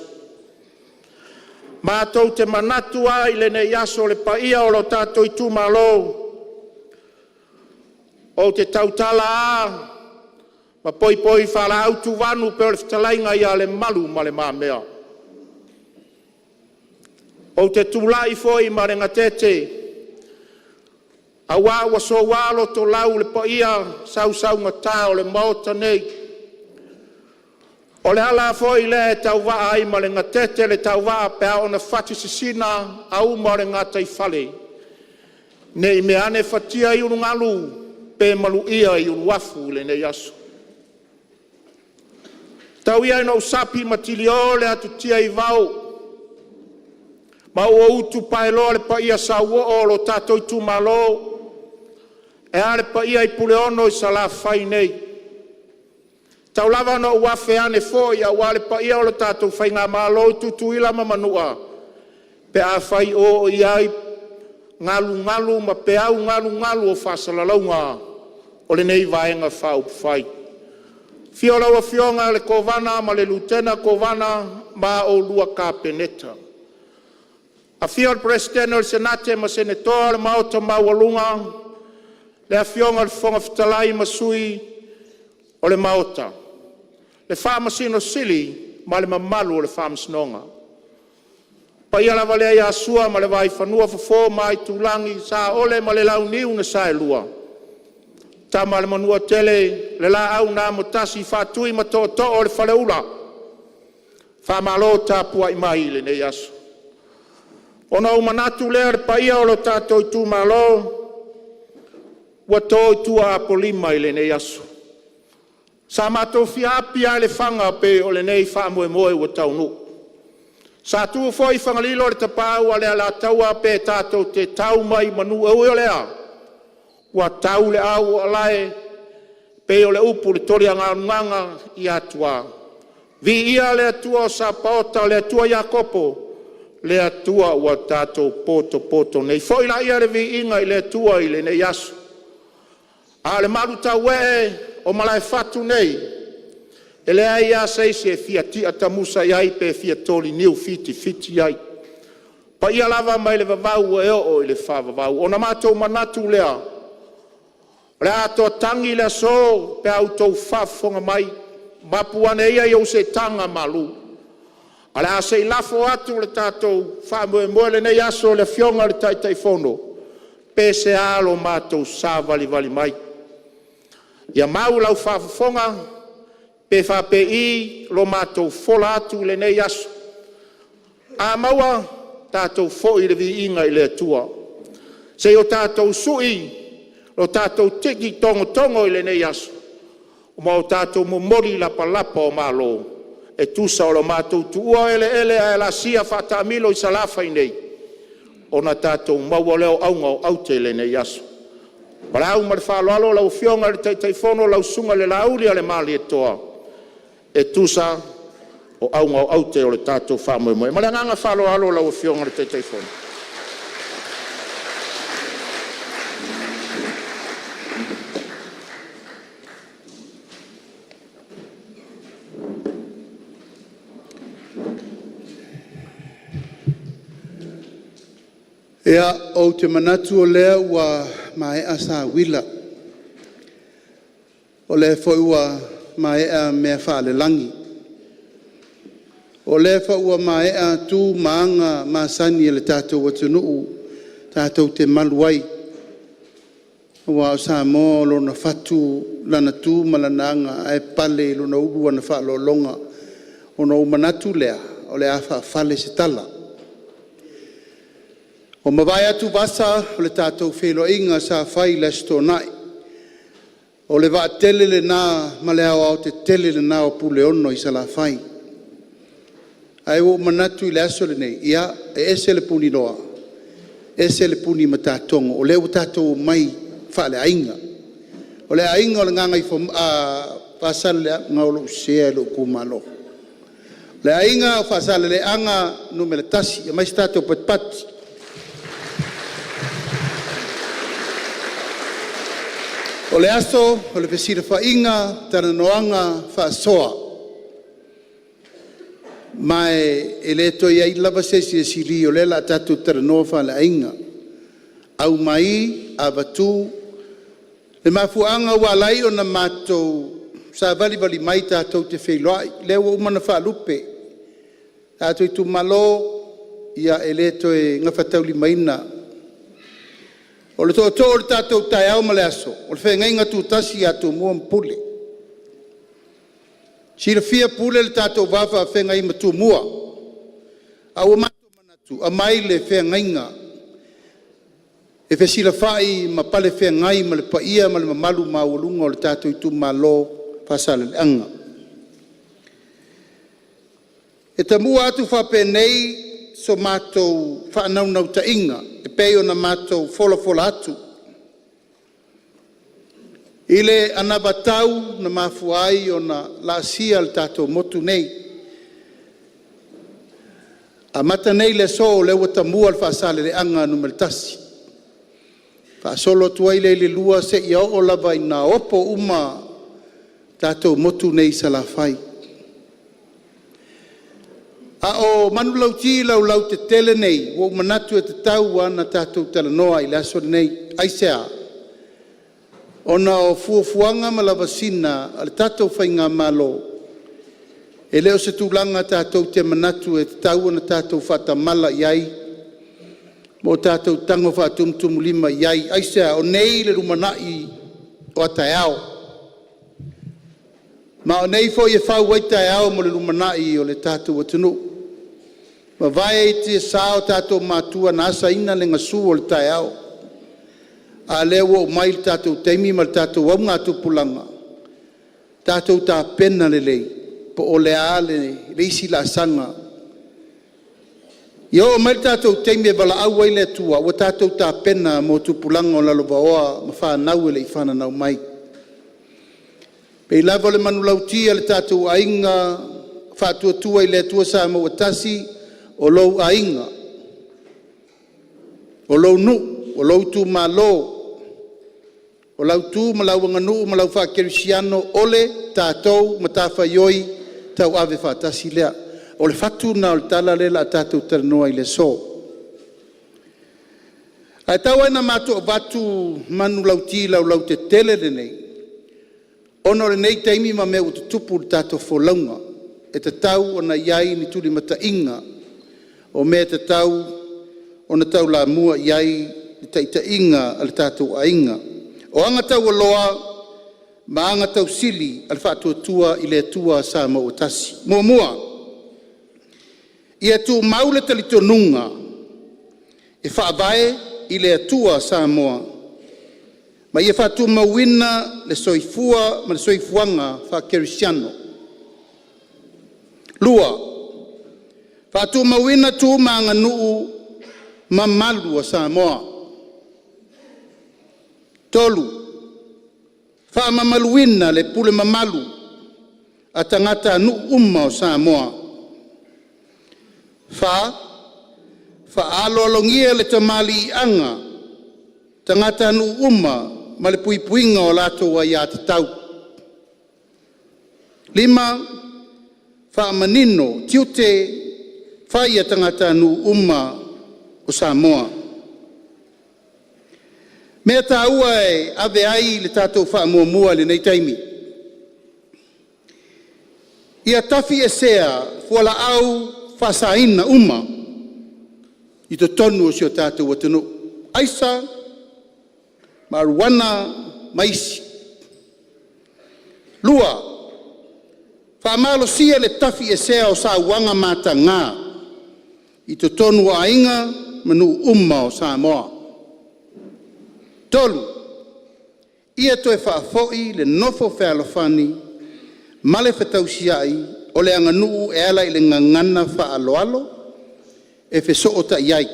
Matou te manatu ai i lenei aso le paia o lo tatou itumalo, ou te tautala lava ma poipoi faalaau tuvanu pei o le fetalaiga ia Lemalu ma Le Mamea. Ou te tulai foi ma le gatete aua ua soua lotolau le paia sausaugata o le Maota nei. O le ala foi lea e tauvaa ai ma le gatete le tauvaa pe a ona fati sisina auma o le gataifale, ne i meaane fatia i ulugalu pe maluia i uluafu i lenei aso. Tau ia ina ou sapi ma tilio le atutia i vao ma ou utupaeloa le paia sauoo o lo tatou itumalo, e a le paia i Puleono i Salafai nei. Tau lava ina ou afe ane foi aua le paia o le tatou faigamalo i Tutuila ma Manua, pe afai o oo i ai galugalu ma peau galugalu o faasalalauga o lenei Vaega Faaupufai. Afio lau Afioga i le Kovana ma le Lutena Kovana ma oulua Kapeneta, afio le Peresetene o le Senate ma Senatoa o le Maota maualuga, le Afioga i le Fofoga Fetalai ma Sui o le Maota, le Faamasino Sili ma le mamalu o le Faamasinoga. O le paia lava lea ia Sua ma le Vaifanua, Fofo ma Aitulagi, Saole ma le Launiu na Saelua, Tama a le Manuatele, le Laau na Amotasi, Faatui ma Tootoo o le Faleula. Faamalo tapuai mai i lenei aso. Ona ou manatu lea le paia o lo tatou itumalo ua to i tua Apolima i lenei aso. Sa matou fia api lava i le faga pei o lenei faamoemoe ua taunuu. Sa tu foi i Fagalilo le tapaau a le Alataua, pe tatou te tau mai i manu, ae ui o lea, ua tau le au ua alae pei o le upu i le toliagalugaga ia Atua. Viia le Atua o Sapaota, le Atua o Iakopo, le Atua ua tatou potopoto nei. Foi laia o le viiga i le Atua i lenei aso. A o le malutauee o Malaefatu nei, e leai lava se isi e fia tiatamusa i ai pe fia toliniu fitifiti i ai. O paia lava mai le vavau e oo i le faavavau. Ona matou manatu lea, o le a atoatagi le aso pe a outou faafofoga mai, mapu ane ia i ou seetaga malu. Ae o le a se i lafo atu le tatou faamoemoe i lenei aso i le Afioga i le Taitaifono, pe sea lo matou savalivali mai. Ia mau i lau faafofoga pe faapei lo matou fola atu i lenei aso. A maua, tatou foi le viiga i le Atua. Se i o tatou sui lo tatou tiki togotogo i lenei aso ma o tatou momoli lapalapa o malo e tusa o lo matou tuua eleele ae laasia faataamilo i Salafai nei, ona tatou maua lea o auga o aute i lenei aso. Valaau ma le faaaloalo lau Afioga i le Taitaifono lau Susuga i le Laaulialemalietoa e tusa o auga o aute o le tatou faamoemoe. Ma le agaga faaaloalo lau Afioga i le Taitaifono. Ia, ou te manatu o lea ua maea sauila, o lea foi ua maea mea faalelagi, o lea foi ua maea tu ma aga masani a le tatou atunuu tatou te malu ai, aua o Samoa o lona fatu, lana tu ma lana aga ae pale i lona ulu ana faaloaloga. Ona ou manatu lea, o le a faafaafale se tala. Ua mavae atu vasa o le tatou feiloaiga sa fai i le Aso Toonai, o le vaatele lena ma le aoaotetele lena o Puleono i Salafai. Ae ua ou manatu i le aso lenei, ia, e ese le puniloa ese le punimatatogo, o lea ua tatou omai faaleaiga. O le aiga o le Gagaifomauga… o lou sese i lou itumalo. Le aiga o Faasaleleaga 1, aumai se tatou patipati. O le aso o le fesilafaiga, talanoaga faasoa, ma e le toe i ai lava se isi e sili o lea o le a tatou talanoa faaleaiga, aumai avatu. Le mafuaaga ua ala ai ona matou savalivali mai tatou te feiloai, lea ua uma ona faalupe tatou itumalo, ia e le toe gafataulimaina. O le tootoo o le tatou taeao ma le aso, o le feagaiga tutasi ia Tumua ma Pule. E silafia Pule le tatou va faafeagai ma Tumua, ae ua matou manatu, aumai le feagaiga e fesilafai ma palefeagai ma le paia ma le mamalu maualuga o le tatou itumalo o Faasaleleaga. E tamua atu faapenei so matou faanaunautaiga e pei ona matou folafola atu i le anavatau na mafua ai ona laasia le tatou motu nei. Amata nei i le aso o lea ua tamua le Faasaleleaga Nu.1, faasolo atu ai lea i le 2 seia oo lava ina opo uma tatou motu nei i Salafai. A o manulauti laulautetele nei ua ou manatu e tatau lava ona tatou talanoa i le aso lenei. Aisea? Ona o fuafuaga ma lavasiga a le tatou faigamalo, e le o se tulaga tatou te manatu e tatau ona tatou faatamala i ai ma o tatou tago faatumutumulima i ai. Aisea? O nei le lumanai o a taeao, ma o nei foi e fau ai taeao mo le lumanai o le tatou atunuu. Ua mavae i tiasa o tatou matua na asaina le gasu o le taeao, a o lea ua oo mai le tatou taimi ma le tatou augatupulaga, tatou tapena lelei po o le a le isi laasaga. Ia oo mai le tatou taimi e valaau ai le Atua ua tatou tapena mo tupulaga o lalovaoa ma fanau e le i fananau mai. E pei lava o le manulauti a le tatou Aiga Faatuatua i le Atua Samoa ua Tasi, o lou aiga, o lou nuu, o lou itumalo, o lau tu ma lau aganuu ma lau faakerisiano, o le tatou matafaioi tauave faatasi lea. O le fatu lena o le tala lea o le a tatou talanoa ai i le aso. Ae tau lava ina matou avatu manulauti laulautetele lenei, ona o lenei taimi ma mea ua tutupu i le tatou folauga, e tatau ona i ai ni tulimataiga o mea e tatau ona taulamua i ai le taitaiga a le tatou aiga. O aga taualoa ma aga tausili a le Faatuatua i le Atua Samoa ua Tasi. Muamua, ia tumau le talitonuga e faavae i le Atua Samoa ma ia faatumauina le soifua ma le soifuaga faakerisiano. Lua, faatumauina tu ma aganuu mamalu a Samoa. Tolu, faamamaluina le pule mamalu a tagatanuu uma o Samoa. Fa, faaaloalogia le tamaliiaga tagatanuu uma ma le puipuiga o latou aiatatau. Lima, faamanino tiute fai a tagatanuu uma o Samoa. Mea taua e ave ai le tatou faamuamua i lenei taimi: Ia tafiesea fualaau faasaina uma i totonu o si o tatou atunuu, aisa, mariuana ma isi. Lua, Faamalosia le tafiesea o sauaga mataga i totonu o aiga ma nuu uma o Samoa. 3. Ia toe faafoi le nofo fealofani ma le fetausiai o le aganuu e ala i le gagana faaaloalo e fesootai ai.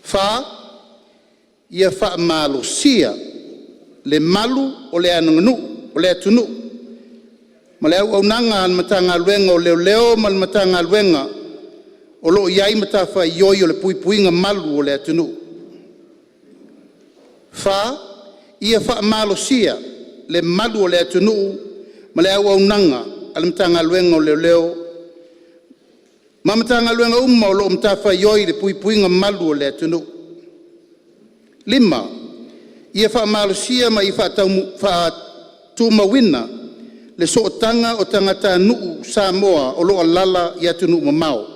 4. Ia faamalosia le malu o le aganuu o le atunuu ma le auaunaga a le Matagaluega o Leoleo ma le Matagaluega o lo o i ai matafaioi o le puipuiga malu o le atunuu. 4. Ia faamalosia le malu o le atunuu ma le auaunaga a le Matagaluega o Leoleo ma Matagaluega uma o lo o matafaioi i le puipuiga malu o le atunuu. 5. Ia faamalosia ma ia faatumauina le sootaga o tagatanuu Samoa o lo o alaala i atunuu mamao.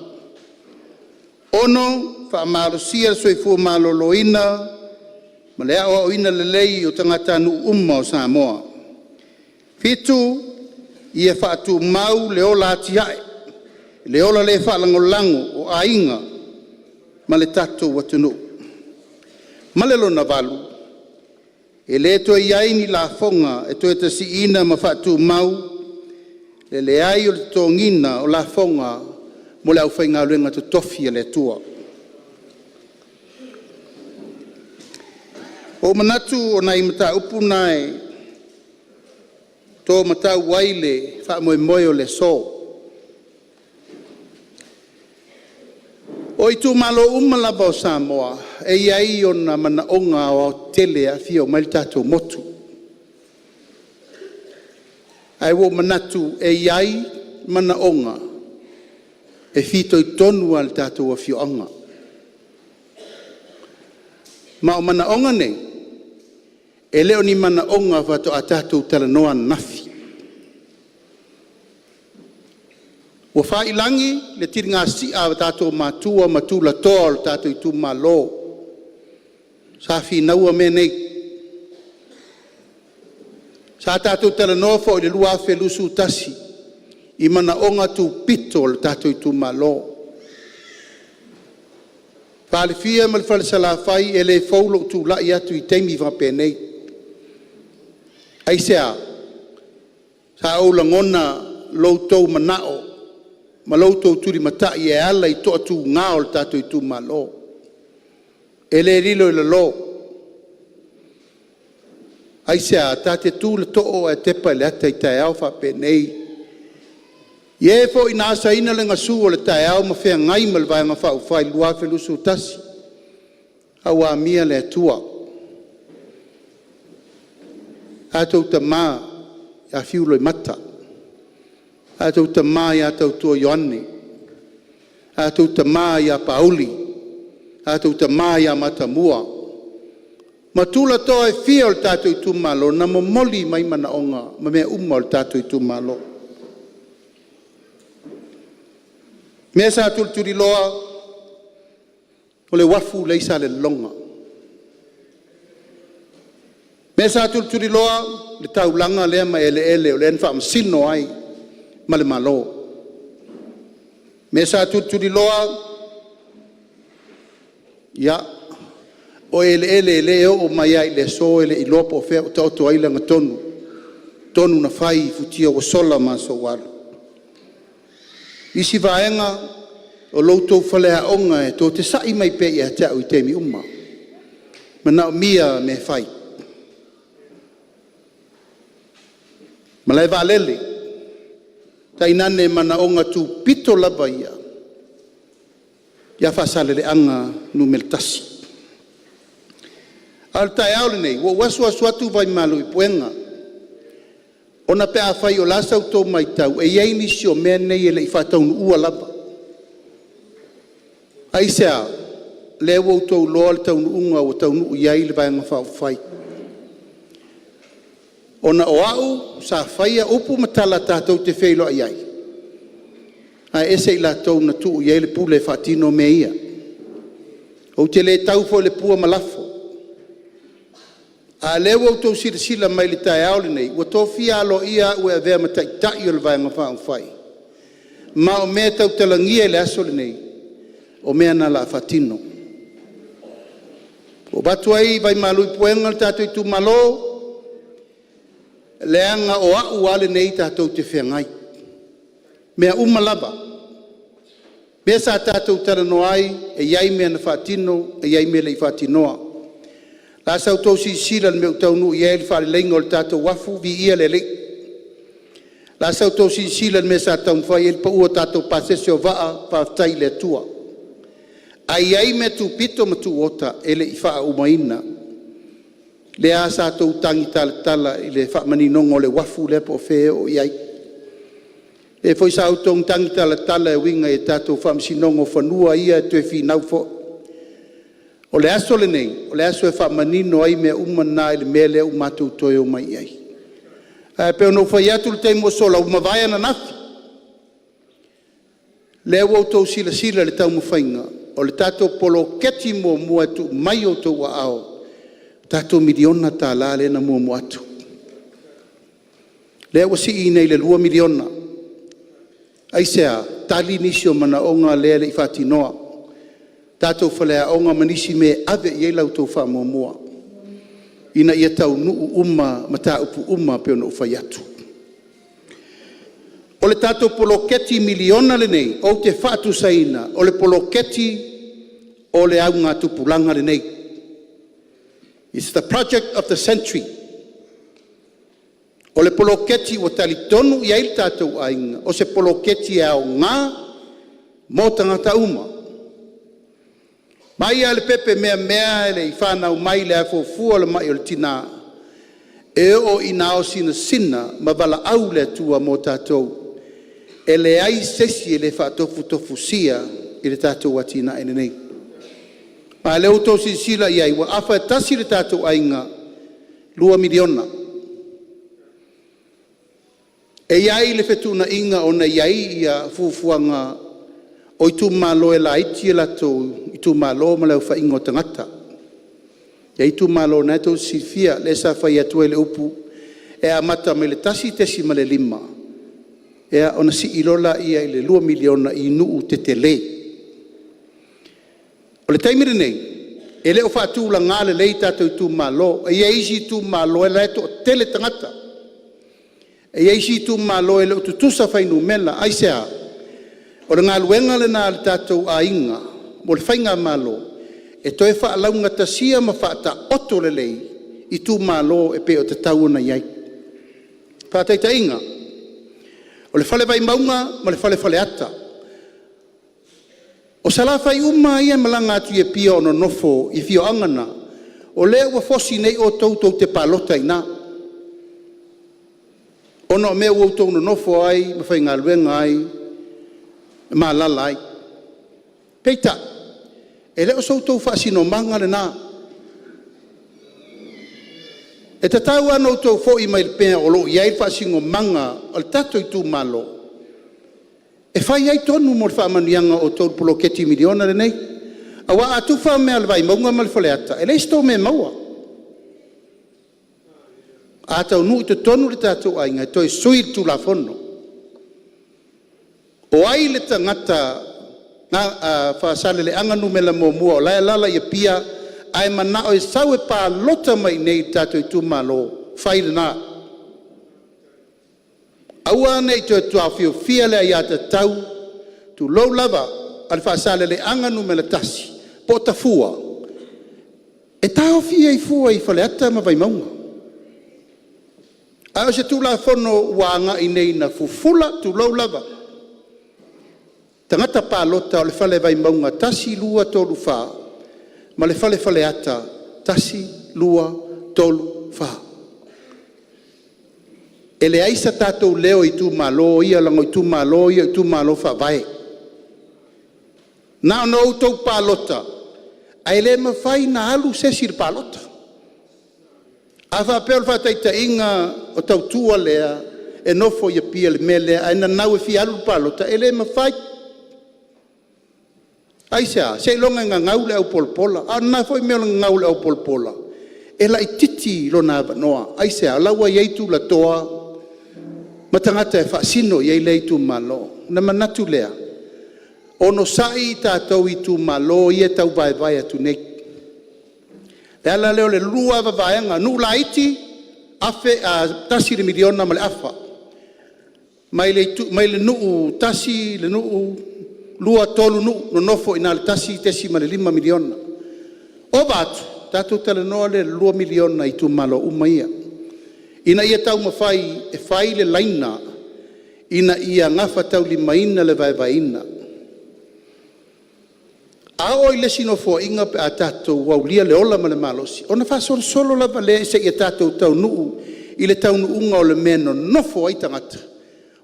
6. Faamalosia le soifua maloloina ma le aoaoina lelei o tagatanuu uma o Samoa. 7. Ia faatumau le ola atiae, le ola le faalagolago o aiga ma le tatou atunuu. Ma le lona valu, e le toe i ai ni lafoga e toe tasi'ina ma faatumau le leai o le totogiina o lafoga mo le aufaigaluega totofi a le Atua. Ua ou manatu o nai mataupu na e taumatau ai le faamoemoe o le aso. O itumalo uma lava o Samoa e i ai ona manaoga aoaotetele e aafia uma ai le tatou motu. Ae ua ou manatu e i ai manaoga e fitoitonu lava i le tatou afioaga. Ma o manaoga nei, e le o ni manaoga faatoa tatou talanoa ananafi. Ua faiilagi le tiligasia a tatou matua ma tulatoa o le tatou itumalo sa finauina mea nei. Sa tatou talanoa foi i le 2021 i manaoga tupito o le tatou itumalo. Palemia ma le Fale Salafai, e le fou lou tulai atu i taimi faapenei. Aisea? Sa ou lagona lo outou manao ma lo outou tulimatai e ala i toatuga o le tatou itumalo. E le lilo i lalo. Aisea? Ta te tu i le too ae tepa i le ata i taeao faapenei i e foi na asaina le gasu o le taeao ma feagai ma le Vaega Faaupufai i le 2021, a ua amia le Atua. Tatou tama ia Fiu Loimata, tatou tama ia Tautua Ioane, tatou tama ia Paauli, tatou tama ia Matamua ma tulatoa e fia o le tatou itumalo na momoli mai manaoga ma mea uma o le tatou itumalo. O mea sa tulituliloa, o le uafu la e i Salelologa. O mea sa tulituliloa, le taulaga lea ma eleele o lea na faamasino ai ma le Malo. O mea sa tulituliloa, ia, o eleele lea e oo mai lava i le aso e le i iloa po o fea o taoto ai le gatonu, tonu na fai i futia ua sola ma aso ua alu. Isi vaega, o lo outou faleaoga tou te sa'i mai pea ia te au i taimi uma, e manaomia mea e fai. Malaevaalele, tainane manaoga tupito lava ia ia Faasaleleaga Nu.1. A o le taeao lenei, ua ou asu asu atu vai malu i puega ona pe afai o le a sa outou matau, e i ai nisi o mea nei e le i faataunuua lava. Aisea? Lea ua outou iloa le taunuuga ua taunuu i ai le Vaega Faaupufai. Ona o au sa faia upu ma tala tatou te feiloai ai, ae ese i latou na tuu i ai le pule e faatino mea ia. Ou te le tau foi i le pua ma lafo. A o lea ua outou silasila mai i le taeao lenei ua tofia aloaia au e avea ma Taitai o le Vaega Faaupufai, ma o mea e tautalagia i le aso lenei, o mea na o le a faatino. Ua ou avatu ai vaimalu i puega lo tatou itumalo, leaga o au lava lenei tatou te feagai, mea uma lava. O mea sa tatou talanoa ai, e i ai mea na faatino e i ai mea e le i faatinoa. O le a sa outou silasila i le mea ua taunuu i ai le faaleleiga o le tatou uafu, viia le Alii. O le a sa outou silasila i le mea sa taumafai ai le pau o tatou pasese o vaa, faafetai i le Atua. Ae i ai mea tupito ma tuota e le i faaumaina. Lea sa outou tagitalatala i le faamaninoga o le uafu lea po o fea e oo i ai. Lea foi sa outou tagitalatala e uiga i tatou Faamasinoga o Fanua ia e toe finau foi. O le aso lenei, o le aso e faamanino ai mea uma na i le mea lea ua matou toe omai i ai. Ae pei ona ou fai atu i le taimi ua sola, ua mavae ananafi, lea ua outou silasila i le taumafaiga o le tatou poloketi muamua e tuu mai i outou aao, le tatou $1miliona lea na muamua atu, lea ua sii nei i le $2 miliona. Aisea? Tali nisi o manaoga lea e le i faatinoa, tatou faleaoga ma nisi mea e ave i ai la outou faamuamua ina ia taunuu uma mataupu uma e pei ona ou fai atu. O le tatou poloketi miliona lenei ou te faatusaina o le poloketi o le augatupulaga lenei. It's the project of the century. O le poloketi ua talitonu i ai le tatou aiga, o se poloketi e aoga mo tagata uma, mai lava i le pepe meamea e le i fanau mai i le afuafua o le mai o le tina, e oo ina ao sinasina ma valaau le Atua mo tatou, e leai se isi e le faatofutofusia i le tatou atinae lenei. A o lea ua outou silasila i ai ua afa tasi le tatou aiga, e $2 miliona. E i ai le fetuunaiga ona e i ai fuafuaga o itumalo e laiti o latou itumalo ma le aofaiga o tagata. E i ai itumalo o lena e tou te silafia lea sa fai atu ai le upu e amata mai le 1.5 ona sii loa lea i le $2 miliona i nuu tetele. O le taimi lenei, e le o faatulaga lelei tatou itumalo. E i ai isi itumalo o la e toatele tagata. E i ai isi itumalo e le o tutusa fuainumera. Aisea? O le galuega lena a le tatou aiga mo le faigamalo e toe faalaugatasia ma faataoto lelei itumalo e pei e tatau ona i ai. Faataitaiga, o le Fale Vaimauga ma le Fale Faleata, o Salafai uma lava ia e malaga atu i Apia o nonofo i afioaga na, o lea ua fosi nei outou tou te palota i ina, ona o mea ua outou nonofo ai ma faigaluega ai ma alaala ai. Peitai, e le o so outou faasinomaga lena. E tatau lava ona outou foi mai i le mea o lo o i ai le faasinomaga o le tatou itumalo e fai ai tonu mo le faamanuiaga o outou i le poloketi miliona lenei. Aua a tufa mea a le Vaimauga ma le Faleata, e leai se tou mea e maua. A taunuu i totonu le tatou aiga e toe sui le Tulafono. O ai le tagata Faasaleleaga 1 o la e alaala i Apia ae manao e sau e palota mai i inei i le tatou itumalo, fai lena. Aua ne i toe taofiofia le aiatatau, tulou lava, a le Faasaleleaga 1 po o Tafua e taofi ai fua i Faleata ma Vaimauga. A o se Tulafono ua agai nei ina fufula, tulou lava, tagata palota o le Fale Vaimauga 1, 2, 3, 4 ma le Fale Faleata 1, 2, 3, 4. E leai se tatou leo i itumalo ia leaga o itumalo ia o itumalo faavae. Na ona outou palota ae le mafai ona alu se isi i le palota. A faapea o le faataitaiga o Tautua lea e nofo i Apia i le mea lea ae nanau e fia alu i le palota, e le mafai. Aisea? Seiloga e gagau le aupolapola. A o lena foi mea o le gagau o le aupolapola, e laitiiti lona avanoa. Aisea? O la ua i ai tulatoa ma tagata e faasino i ai lea itumalo. Ona manatu lea, onosai tatou itumalo ia e tau vaevae atu nei. O le ala lea o le lua lava vaega, nuu laiti, $1 miliona ma le afa, mai le nuu tasi, le nuu, lua, tolu nuu, nonofo i ina i le $1.5 miliona. Ova atu, tatou talanoa lea i le $2 miliona i itumalo uma ia, ina ia taumafai e fai le laina ina ia gafataulimaina le vaevaeina. A oo i le isi Nofoaiga pe a tatou aulia le ola ma le malosi, ona faasolosolo lava lea seia tatou taunuu i le taunuuga o le mea e nonofo ai tagata,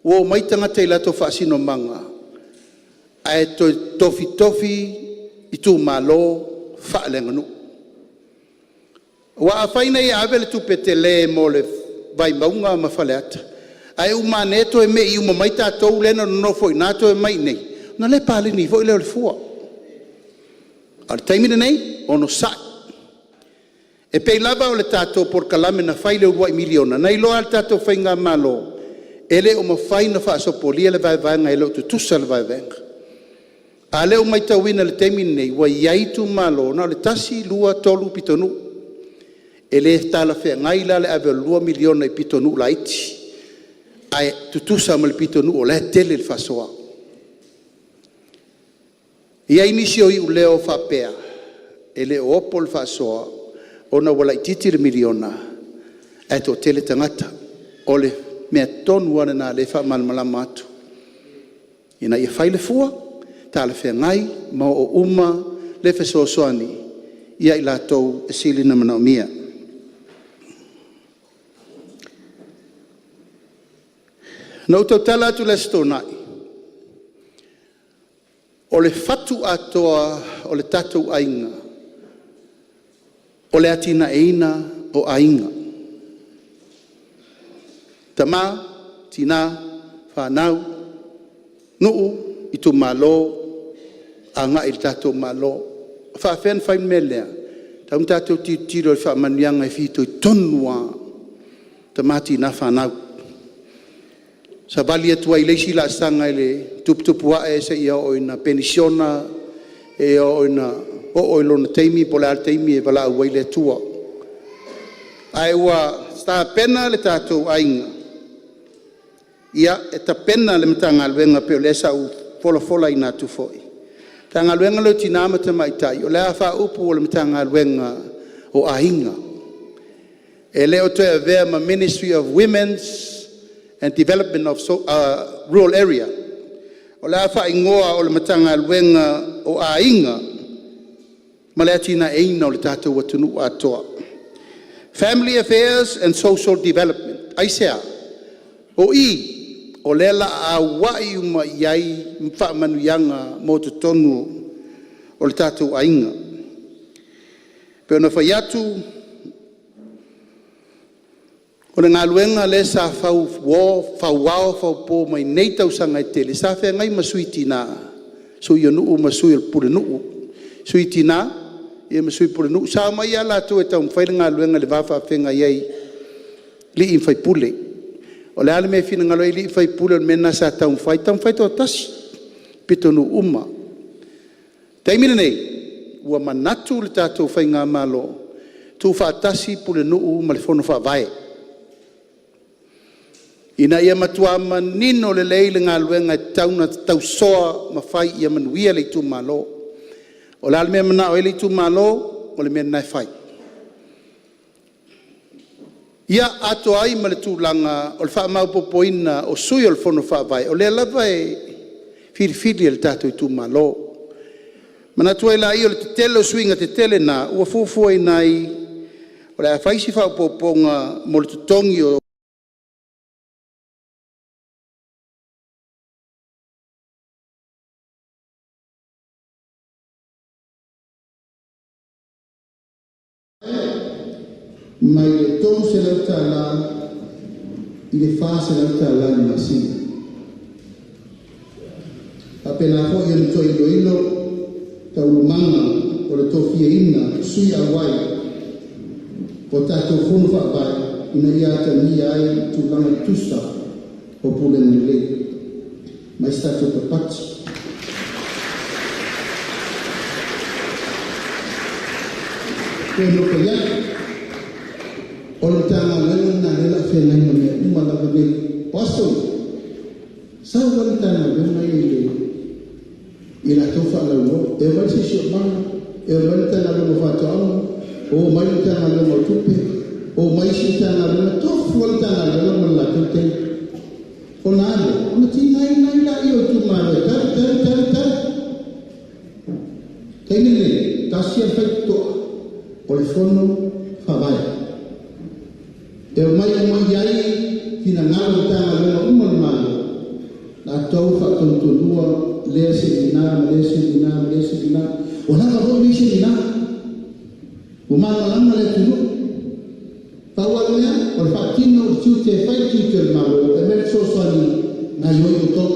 ua omai tagata i latou faasinomaga ae toe tofitofi itumalo faaleaganuu. Aua afai nei e ave le tupe tele mo le Vaimauga ma Faleata, ae uma ane toe mei uma mai tatou lea na nonofo i ina toe omai i inei, ona le paleni foi lea o le fua. A o le taimi lenei, onosai. E pei lava o le tatou polokalame na fai i le uluai miliona, na iloa lava e le tatou faigamalo e le o mafai ona faasopolia le vaevaega, e le o tutusa le vaevaega. A o lea ua matauina i le taimi lenei ua i ai itumalo na o le 1, 2, 3 pitonuu. E le talafeagai la le ave o le $2 miliona i pitonuu laiti ae tutusa ma le pitonuu o la e tele le faasoa. E i ai nisi o iuleo faapea, e le o opo le faasoa ona ua laitiiti le miliona ae toatele tagata. O le mea tonu lava lena o lea e faamalamalama atu ina ia fai le fua talafeagai ma oo uma le fesoasoani ia i latou e sili ona manaomia. Na ou tautala atu i le Aso Toonai, o le fatu atoa o le tatou aiga, o le atinaeina o aiga, tama, tina, fanau, nuu, itumalo, agai i le tatou Malo. E faapefea ona fai le mea lea? E tatau ona tatou tilotilo i faamanuiaga e fitoitonu lava i tama, tina, fanau. Savali atu ai i le isi laasaga i le tuputupuae seia oo ina penisiona, seia oo ina oo i lona taimi po o le a le taimi e valaau ai le Atua. Ae ua tapena le tatou aiga, ia, e tapena le Matagaluega pei o lea sa ou folafolaina atu foi, le Matagaluega lea o Tina ma Tamaitai, o le a faaupu o le Matagaluega o Aiga. E le o toe avea ma Ministry of Women's and Development of Rural Area. O le a faaigoa o le Matagaluega o Aiga ma le Atinaeina o le tatou atunuu atoa. Family Affairs and Social Development. Aisea? O i o lea o le a auai uma i ai faamanuiaga mo totonu o le tatou aiga. E pei ona fai atu, o le galuega lea sa fau uo, fau ao fau po mai nei tausaga e tele, sa feagai ma sui tina, sui o nuu ma sui o le pulenuu, sui tina ma sui pulenuu. Sa omai lava latou e taumafai le galuega i le va faafeagai ai o alii ma faipule. O le a le mea e finagalo i ai alii ma faipule, o le mea lena sa taumafai, taumafai toatasi i pitonuu uma. O le taimi lenei, ua manatu le tatou faigamalo, tuufaatasi pulenuu ma le fono faavae, ina ia matua manino lelei le galuega e tatau ona tausoa ma fai ia manuia le itumalo. O le a le mea e manao ai le itumalo, o le mea lena e fai. Ia atoa ai ma le tulaga o le faamaopoopoina o sui o le fono faavae, o lea lava e filifili e le tatou itumalo. Ona manatu ai lea o le tetele o suiga tetele na ua fuafuaina ai, o le a fai se faaopoopoga mo le totogi o mai le $300 i le $400 i le masina. E faapena foi ona toe iloilo taualumaga o le tofiaina o sui auai O tatou Fono Faavae ina ia atagia ai tulaga tutusa o pulega lelei ma isi tatou tapati. E pei ona ou fai atu, o le Matagaluega lena o lea o le a feagai ma mea uma lava nei. O aso ia, sau lava le Matagaluega ia i latou faalauiloa, e omai le Siosiomaga, e omai le Matagaluega o Faatoaga, omai le Matagaluega o Tupe, omai isi Matagaluega, tofu lava le Matagaluega ma le latou taimi. Ona a lea? Ona tigaina ai lea o itumalo e tali, tali, tali, tali. O le taimi lenei, tasi lava le faitotoa, o le Fono Faavae. E omai uma i ai finagalo o Matagaluega uma a le Malo, latou faatonutonuina lea semina ma lea semina ma lea semina. Ua lava foi nei semina, ua malamalama le atunuu. Pau lava le mea, o le faatino o le tiute e fai le tiute o le Malo e aumai le fesoasoani e gaoioi outou.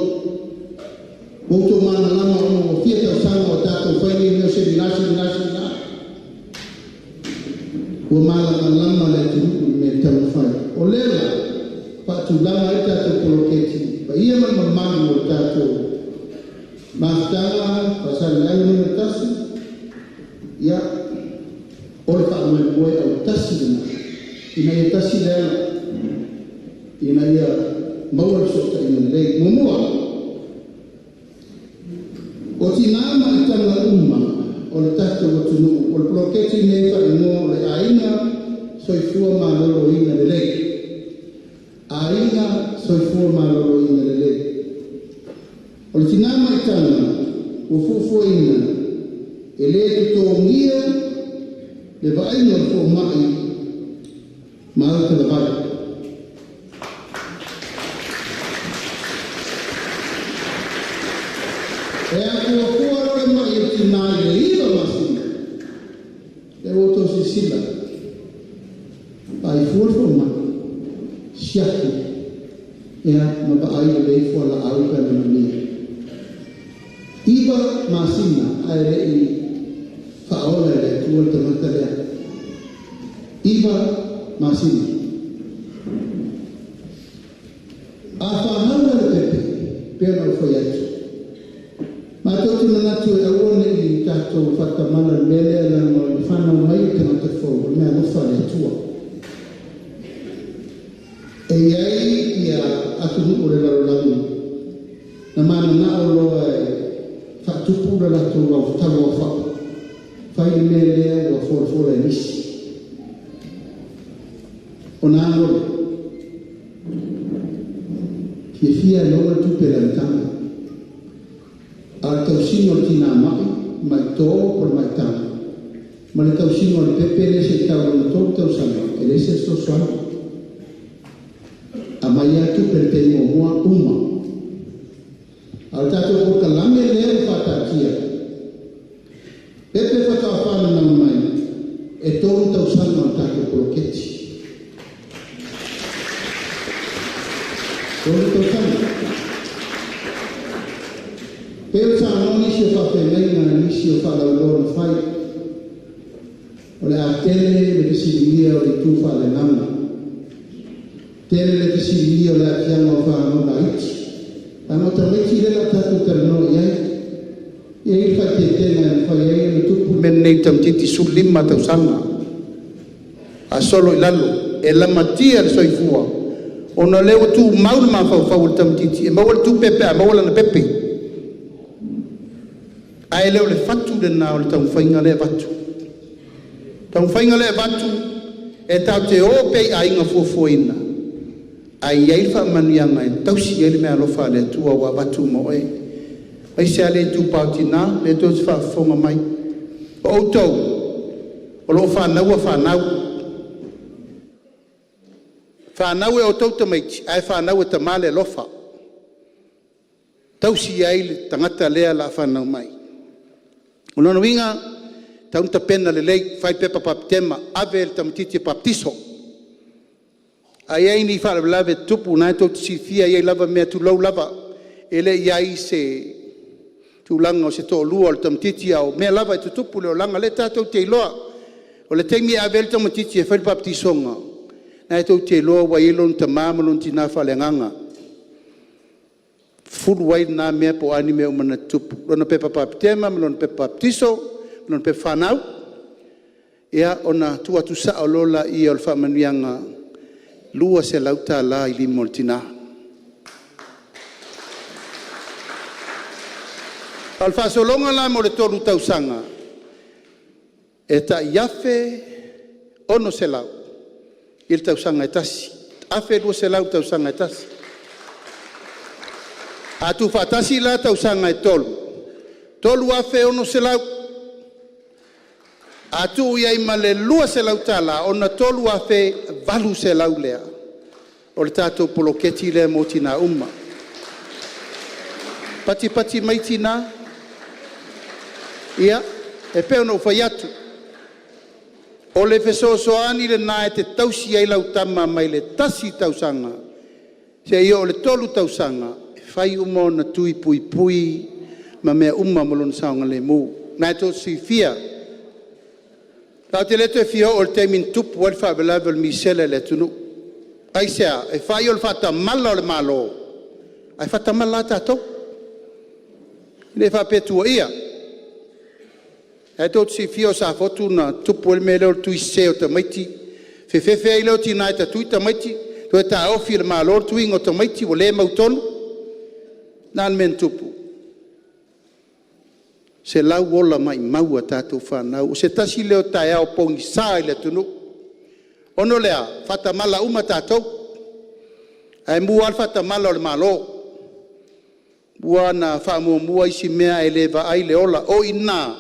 Ua outou malamalama ona ua fia tausaga o tatou fai nei mea o semina, semina, semina. Ua malamalama le atunuu i le mea e tatau ona fai. O lea la faatulaga ai le tatou poloketi paia ma le mamalu o le tatou Mafutaga Faasaleleaga 1, ia, o le faamoemoe autasi lena ina ia tasi le ala, ina ia maua le fesootaiga lelei. Muamua, o tina ma tama uma o le tatou atunuu, o le poloketi lenei e faaigoa o le Aiga Soifua Maloloina Lelei. Aiga Soifua Maloloina Lelei. O le tina maitaga ua fuafuaina e le totogia le vaaiga o le fomai ma autalavai. E afuafua loa le mai o le tina i le 9 masina, lea ua outou silasila, vaai fua le fomai, siaki, ia ma vaai lelei fualaau pe a manaomia. 9 masina ae le i faaola e le Atua le tagata lea. 9 masina. A fanau la le pepe, pe ona ou fai atu, matou te manatu e aua ne i tatou faatamala i le mea lea, leaga o le fanau mai o le tagata fou, o le meaalofa a le Atua. E i ai ia atunuu o le lalolagi na mananao loa e faatupu le latou tauaofai, fai le mea lea ua folafola e nisi. Ona ano lea, fiafia e maua le tupe i le amataga, a o le tausiga o le tinā mai, mai to po o le maitaga, ma le tausiga o le pepe lea se i tau lona 3 tausaga, e leai se fesoasoani. Aumai lava tupe i le taimi muamua uma. A o le tatou polokalame lea ua faataatia, pepe faatoa fananau mai, e 3 tausaga o le tatou poloketi. 3 tausaga. Pei ona saunoa nisi o faafeagaiga, nisi o faalauiloa na fai, o le a tele le fesiligia o le itu faaleagaga, tele le fesiligia o le aafiaga o fanau laiti. Leaga o tamaiti lea o le a tatou talanoa i ai. E i ai le faaeteetega e mafai ai ona tupu le mea lenei i le tamaitiiti 15 tausaga faasolo i lalo, e lamatia le soifua ona o lea ua tumau le mafaufau o le tamaitiiti e maua le tupe pe a maua lana pepe. Ae le o le fatu lena o le taumafaiga lea e avatu. Taumafaiga lea e avatu, e tatou te o pea i aiga fuafuaina, ae i ai le faamanuiaga e tausi ai le meaalofa a le Atua ua avatu mo oe. Aemaise lava le itupa o tina lea tou te faafofoga mai, o outou o lo o fanauina fanau, fanau e outou tamaiti, ae fanau e tama le alofa, tausi ai le tagata lea o le a fanau mai. O lona uiga, e tatau ona tapena lelei, fai pepa patema, ave le tamaitiiti e papatiso. A i ai ni faalavelave e tutupu, o lena tou te silafia e i ai lava mea, tulou lava, e le i i ai se tulaga o se toalua o le tamaitiiti, a o mea lava e tutupu i le olaga, o lea tatou te iloa. O le taimi e ave ai le tamaitiiti e fai le papatisoga, o lena tou te iloa ua i ai lona tama ma lona tina faaleagaga, fufulu ai lena mea po o a ni mea uma na tutupu, lona pepa bapetema ma lona pepa papatiso ma lona pepa fanau, ia ona tuu atu sao loa lea o le faamanuiaga e $200 i lima o le tina. A o le faasologa la mo le 3 tausaga, e tai $1,600 i le tausaga e tasi, $1,200 i le tausaga e tasi. A tuufaatasi la tausaga e 3, $3,600. A tuu i ai ma le $200 ona $3,800 lea o le tatou poloketi lea mo tina uma. Patipati mai tina, ia e pei ona ou fai atu, o le fesoasoani lena e te tausi ai lau tama mai le 1 tausaga seia oo i le 3 tausaga e fai uma ona tui puipui ma mea uma mo lona saogalemu. O lena tou te silafia, tatou te le toe fia oo i le taimi na tupu ai le faalavelave o le misela i le atunuu. Aisea? E fai o le faatamala o le Malo ae faatamala lava tatou. E le faapea e tuuaia. O lena tou te silafia o Safotu na tupu ai le mea lea o le tui sese o tamaiti, fefefe ai lea o tina e tatui tamaiti toe taofi e le Malo le tuiga o tamaiti ua le mautonu. O le a le mea na tupu? 100 ola maumau e tatou fanau. O se tasi lea o taeao pogisa i le atunuu. Ona o le a? E faatamala uma tatou, ae mua lava le faatamala o le Malo, ua na faamuamua isi mea ae le vaai le ola. O i ina na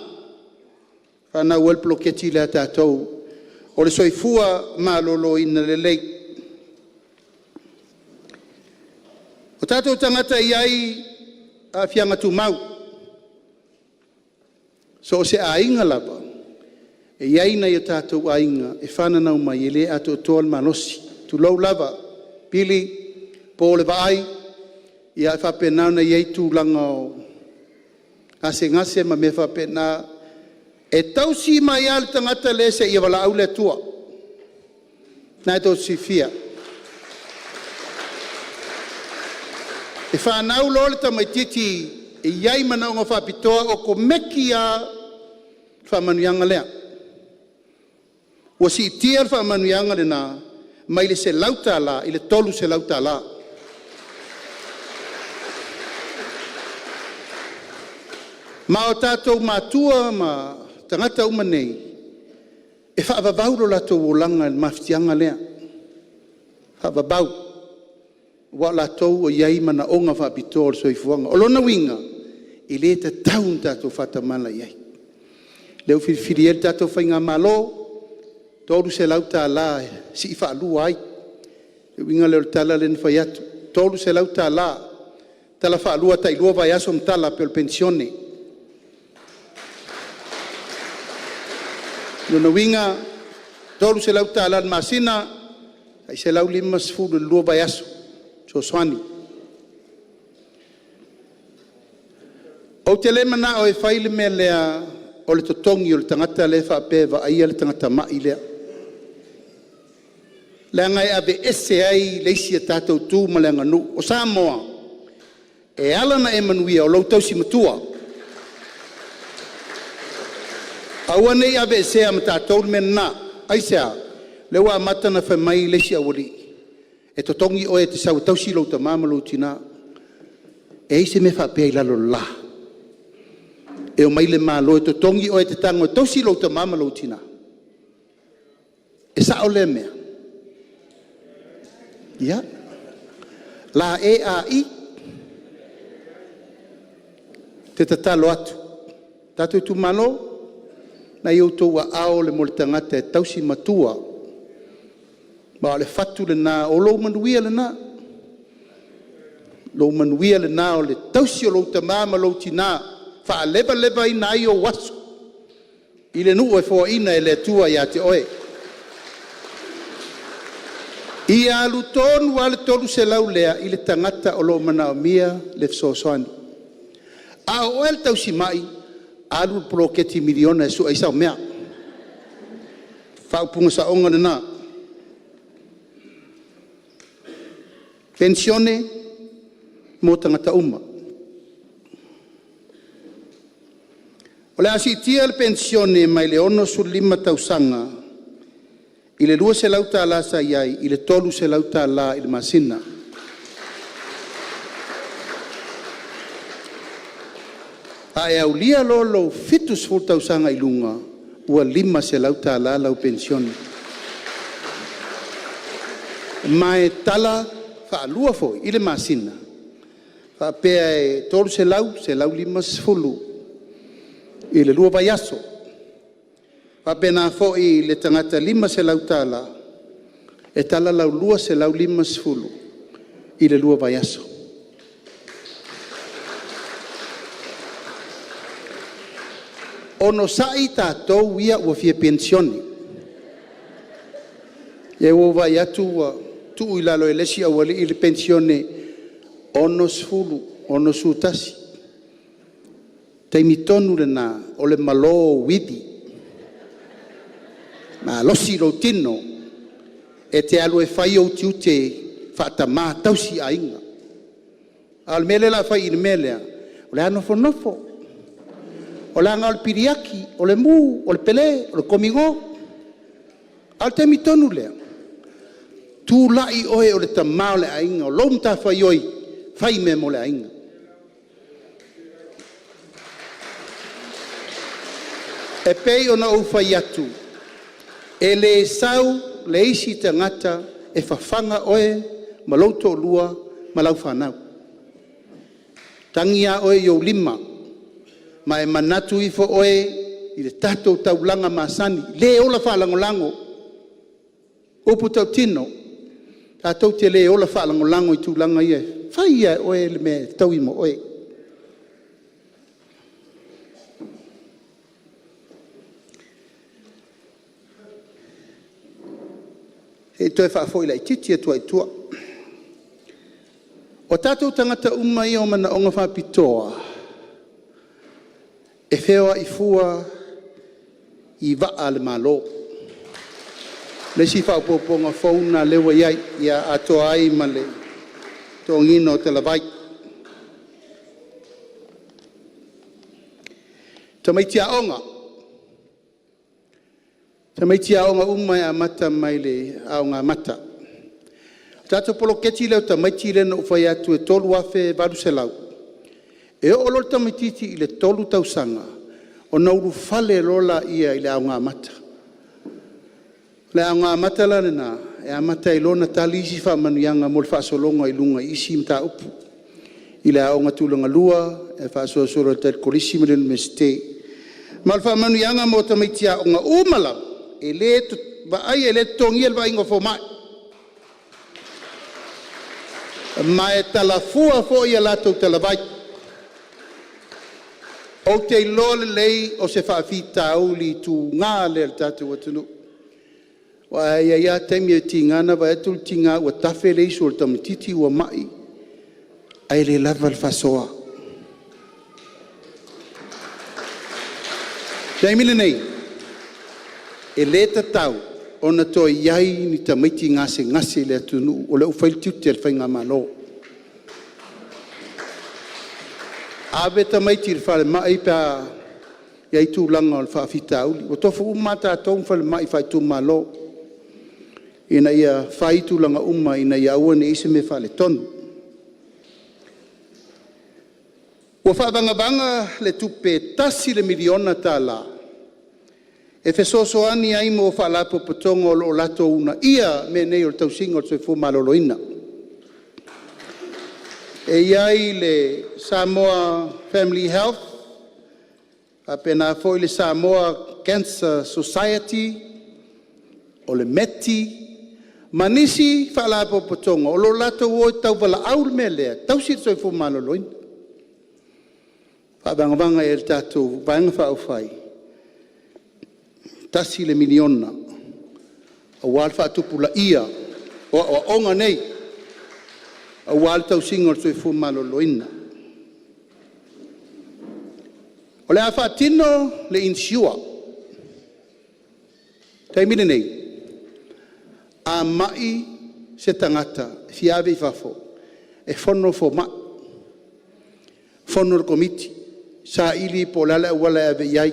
fanau ai le poloketi lea a tatou o le soifua maloloina lelei. O tatou tagata e i ai aafiaga tumau, so o se aiga lava, e i ai nai o tatou aiga e fananau mai e le atoatoa le malosi, tulou lava, Pili, po le vaai, e faapena ona i ai tulaga o gasegase ma mea faapena. E tausi mai lava le tagata lea seia valaau le Atua. O lena tou te silafia. E fanau loa le tamaitiiti e i ai manaoga faapitoa, e okomeki lava le faamanuiaga lea. Ua siitia le faamanuiaga lena mai le $100 i le $300. Ma o tatou matua ma tagata uma nei, e faavavau lo latou olaga i le mafatiaga lea, e faavavau, aua o latou ua i ai manaoga faapitoa o le soifuaga. O lona uiga, e le tatau ona tatou faatamala i ai. O lea ua filifili ai le tatou faigamalo, e $300 e sii faalua ai. O le uiga lea o le tala lea na fai atu, e $300, tala faalua tai 2 vaiaso ma tala pei o le penisione. O lona uiga, e $300 i le masina, tai $150 i le 2 vaiaso e fesoasoani. Ou te le manao e fai le mea lea o le totogi o le tagata lea e faapea e vaaia le tagata mai lea, leaga e aveese ai le isi a tatou tu ma le aganuu. O Samoa, e ala ona e manuia o lou tausi matua. Aua ne i aveesea ma tatou le mea lena. Aisea? O lea ua amata ona fai mai le isi aualii, e totogi oe e te sau e tausi lou tama ma lou tina. E i ai se mea faapea i lalo o le la? E omai le Malo e totogi oe e te tago e tausi lou tama ma lou tina? E sao lea mea? Ia, la e a i. Ou te tatalo atu, tatou itumalo, o lena e i outou aao le tagata e tausi matua, ma o le fatu lena o lou manuia lena. Lou manuia lena o le tausi o lou tama ma lou tina, faalevalevaina ai ou aso i le nuu e foaina e le Atua ia te oe. Ia alu tonu lava le $300 lea i le tagata o lo o manaomia le fesoasoani. A o oe o le tausimai, alu le poloketi miliona e sue ai sau mea. Faaupuga saoga lena. Penisione mo tagata uma. O le a siitia le penisione mai le 65 tausaga i le $200 sa i ai i le $300 i le masina. A e aulia loa lou 70 tausaga i luga, ua $500 lau penisione. Ma e tala faalua foi i le masina, faapea e $300, $150 i le lua vaiaso. E faapena foi i le tagata $500, e tala lau $250 i le lua vaiaso. Onosai tatou ia ua fia penisione. Lea ua ou vaai atu ua tuu i lalo e le isi aualii le penisione e 60, 61. O le taimi tonu lena o le malo uivi, malosi lou tino e te alu e fai ou tiute faatama tausi aiga. A o le mea lea o le a fai i i le mea lea, o le a nofonofo, leaga o le piliaki, o le mu, o le pele, o le komino. A o le taimi tonu lea, tulai oe o le tama o le aiga, o lou matafaioi, fai mea mo le aiga. E pei ona ou fai atu, e le sau le isi tagata e fafaga oe ma lou toalua ma lau fanau. E tagi lava oe i ou lima ma e manatu ifo oe i le tatou taulaga masani, le ola faalagolago. O upu tautino, tatou te le ola faalagolago i tulaga ia, e fai lava e oe le mea e fetaui ma oe. Se i toe faafoi laitiiti atu lava i tua. O tatou tagata uma ia o manaoga faapitoa, e feoai fua i vaa a le Malo. O le isi faaopoopoga fou lena o lea ua i ai, atoa ai ma le totogiina o talavai. O tamaiti aoga, o tamaiti aoga uma e amata mai i le Aoga Amata. O le tatou poloketi lea o tamaiti lea na ou fai atu e 3,800, e oo loa le tamaitiiti i le 3 tausaga, ona ulufale loa lea i le Aoga Amata. O le Aoga Amata la lena, e amata ai loa ona tali isi faamanuiaga mo le faasologa i luga i isi mataupu, i le aoga tulagalua, e faasolosolo atu ai i le Kolisi ma le Iunivesite. Ma o le faamanuiaga mo tamaiti aoga uma lava, e le totogia le vaaiga o fomai, ma e talafua foi a latou talavai. Ou te iloa lelei o se faafitauli tuga lea i le tatou atunuu, aua e i ai lava taimi e tiga ona vaai atu le tina ua tafe le isu o le tamaitiiti ua mai ae le lava le faasoa. O le taimi lenei, e le tatau ona toe i ai ni tamaiti gasegase i le atunuu, o lea ua fai le tiute o le faigamalo. Ave tamaiti i le falemai pe a i ai tulaga o le faafitauli. Ua tofu uma lava tatou ma falemai faaitumalo ina ia fai tulaga uma ina ia aua ne i i ai se mea faaletonu. Ua faavagavaga le tupe e $1 miliona e fesoasoani ai mo faalapotopotoga o lo o latou uunaia mea nei o le tausiga o le soifua maloloina. E i ai le Samoa Family Health, faapena foi le Samoa Cancer Society, o le METI ma nisi faalapotopotoga o lo o latou o e tauvalaau le mea lea e tausi le soifua maloloina. E faavagavaga i ai e le tatou Vaega Faaupufai e $1 miliona aua le faatupulaia o aoaoga nei aua le tausiga o le soifua maloloina. O le a faatino le insure taimi lenei, a mai se tagata e fia ave i fafo, e fono fomai, fono le Komiti, saili po o le a le auala e ave i ai,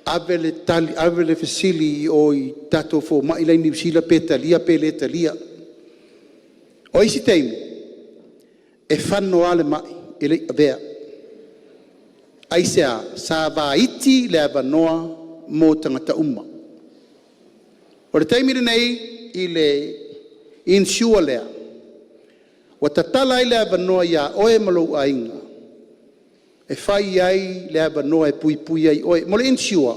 ave le tali, ave le fesili i o i tatou fomai la e i Niu Sila pe talia pe le talia. O isi taimi, e fano lava le mai e le i avea. Aisea? Sa vaiti le avanoa mo tagata uma. O le taimi lenei i le insure lea, ua tatala ai le avanoa ia oe ma lou aiga e fai ai le avanoa e puipui ai oe. Mo le insure,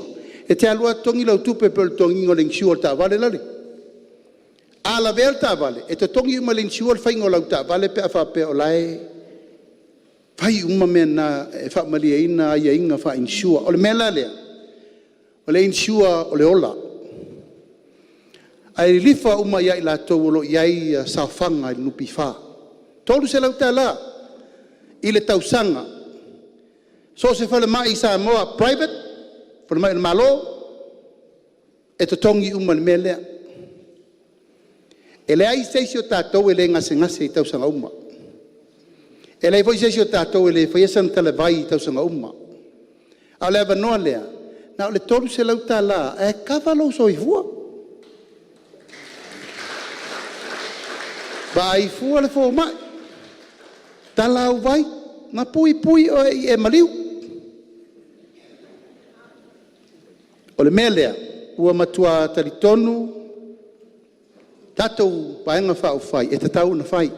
e te alu lava totogi lau tupe pei o le totogiina o le insure o le taavale lale. A lavea le taavale, e totogi uma e le insure le faiga o lau taavale pe a faapea o la e fai uma mea na e faamalieina aiaiga faa-insure. O le mea la lea, o le insure o le ola, ae lilifa uma ia i latou o lo o i ai saofaga i le NPF. E $300 i le tausaga, so o se falemai i Samoa, private, falemai o le Malo, e totogi uma i le mea lea. E leai se isi o tatou e le gasegase i tausaga uma. E leai foi se isi o tatou e le faia sana talavai i tausaga uma. A o le avanoa lea, na o le $300 ae kava lou soifua. Vaai fua le fomai, tala au vai ma puipui oe i e maliu. O le mea lea, ua matua talitonu tatou Vaega Faaupufai e tatau ona fai. O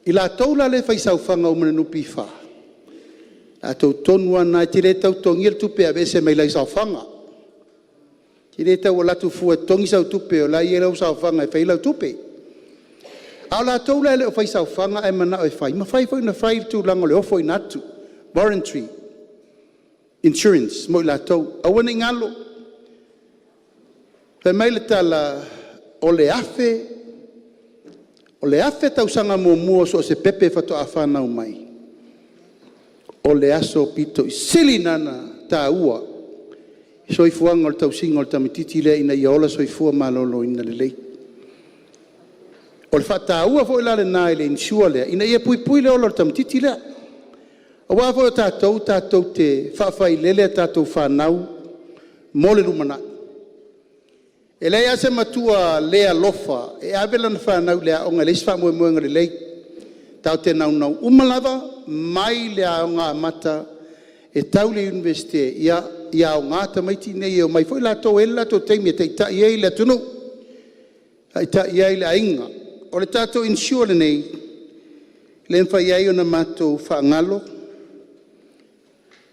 i latou la ia e fai saofaga uma i le NPF, o latou tonu lava na, e te le tau totogia le tupe e aveese mai lau saofaga. E te le tau alu atu fua e totogi sau tupe o la e i ai lau saofaga e fai ai lau tupe. A o latou la e le o faisaofaga ae mananao e fai, e mafai foi ona fai le tulaga o le ofoina atu, voluntary insurance mo i latou. Aua ne i galo, fai mai le tala, o le 1,000 tausaga muamua o so o se pepe faatoa fanau mai, o le aso aupito sili lena ona taua i le soifuaga o le tausiga o le tamaitiiti lea ina ia ola soifua maloloina lelei. O le faataua foi la lena i le insure lea, ina ia puipui le ola o le tamaitiiti lea. Aua foi o tatou tatou te faafailele a tatou fanau mo le lumanai. E leai lava se matua le alofa e ave lana fanau i le aoga e leai se faamoemoega lelei. Tatou te naunau uma lava mai le aoga amata e tau i le Iunivesite, ia aoga tamaiti nei e omai foi latou e i ai le latou taimi e taitai ai le atunuu, taitai ai le aiga. O le tatou insure lenei, e le mafai ai ona matou faagalo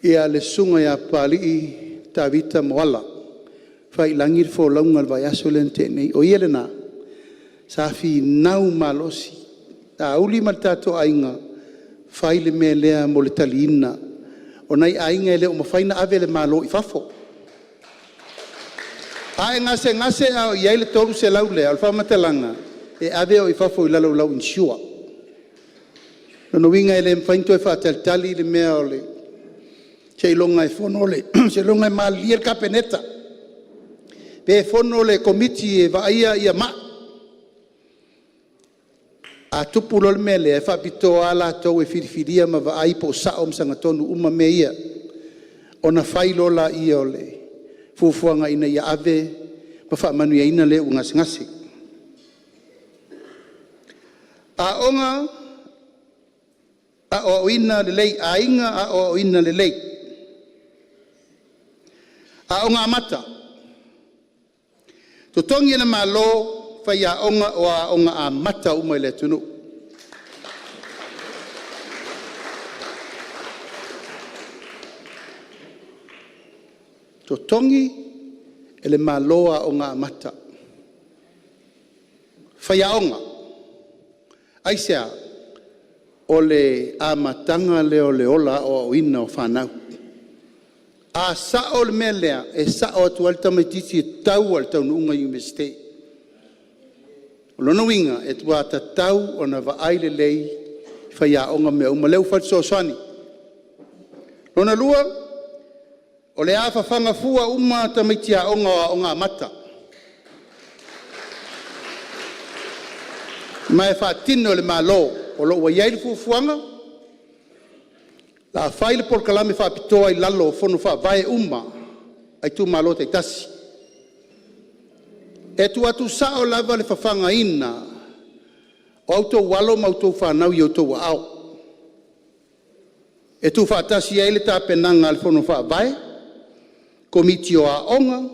le Susuga ia Papalii Tavita Moala. Na faiilagi le folauga i le vaiaso lea na tea nei. O ia lena sa finau malosi, sauni ma le tatou aiga, fai le mea lea mo le taliina o nai aiga e le o mafai ona ave e le Malo i fafo. A e gasegase a o i ai le $300 lea, o le faamatalaga, e ave oe i fafo i lalo o lau insure. O lona uiga e le mafai ona toe faatalitali le mea seiloga e malilie le Kapeneta pe fono le Komiti e vaaia mai. A tupu loa le mea lea, e faapitoa lava latou e filifilia ma vaai po o sao ma sagatonu uma mea ia, ona fai loa lea o le fuafuaga ina ia ave ma faamanuiaina le ua gasegase. Aoga aoaoina lelei, aiga aoaoina lelei. Aoga Amata, totogi e le Malo faiaoga o aoga amata uma i le atunuu. Totogi e le Malo Aoga Amata. Faiaoga. Aisea? O le amataga lea o le ola aoaoina o fanau. A sao le mea lea, e sao atu lava le tamaitiiti e tau lava i le taunuuga i le Iunivesite. O lona uiga, e matua tatau ona vaai lelei i faiaoga ma mea uma. O lea ua fai le fesoasoani. Lona lua, o le a fafaga fua uma tamaiti aoga o aoga amata. Ma e faatino e le Malo o lo o ua i ai le fuafuaga, o le a fai le polokalame faapitoa i lalo o Fono Faavae uma a Itumalo taitasi. E tuu atu sao lava le fafagaina o a outou alo ma a outou fanau i o outou aao, e tuufaatasi ai le tapenaga a le Fono Faavae, Komiti o Aoga,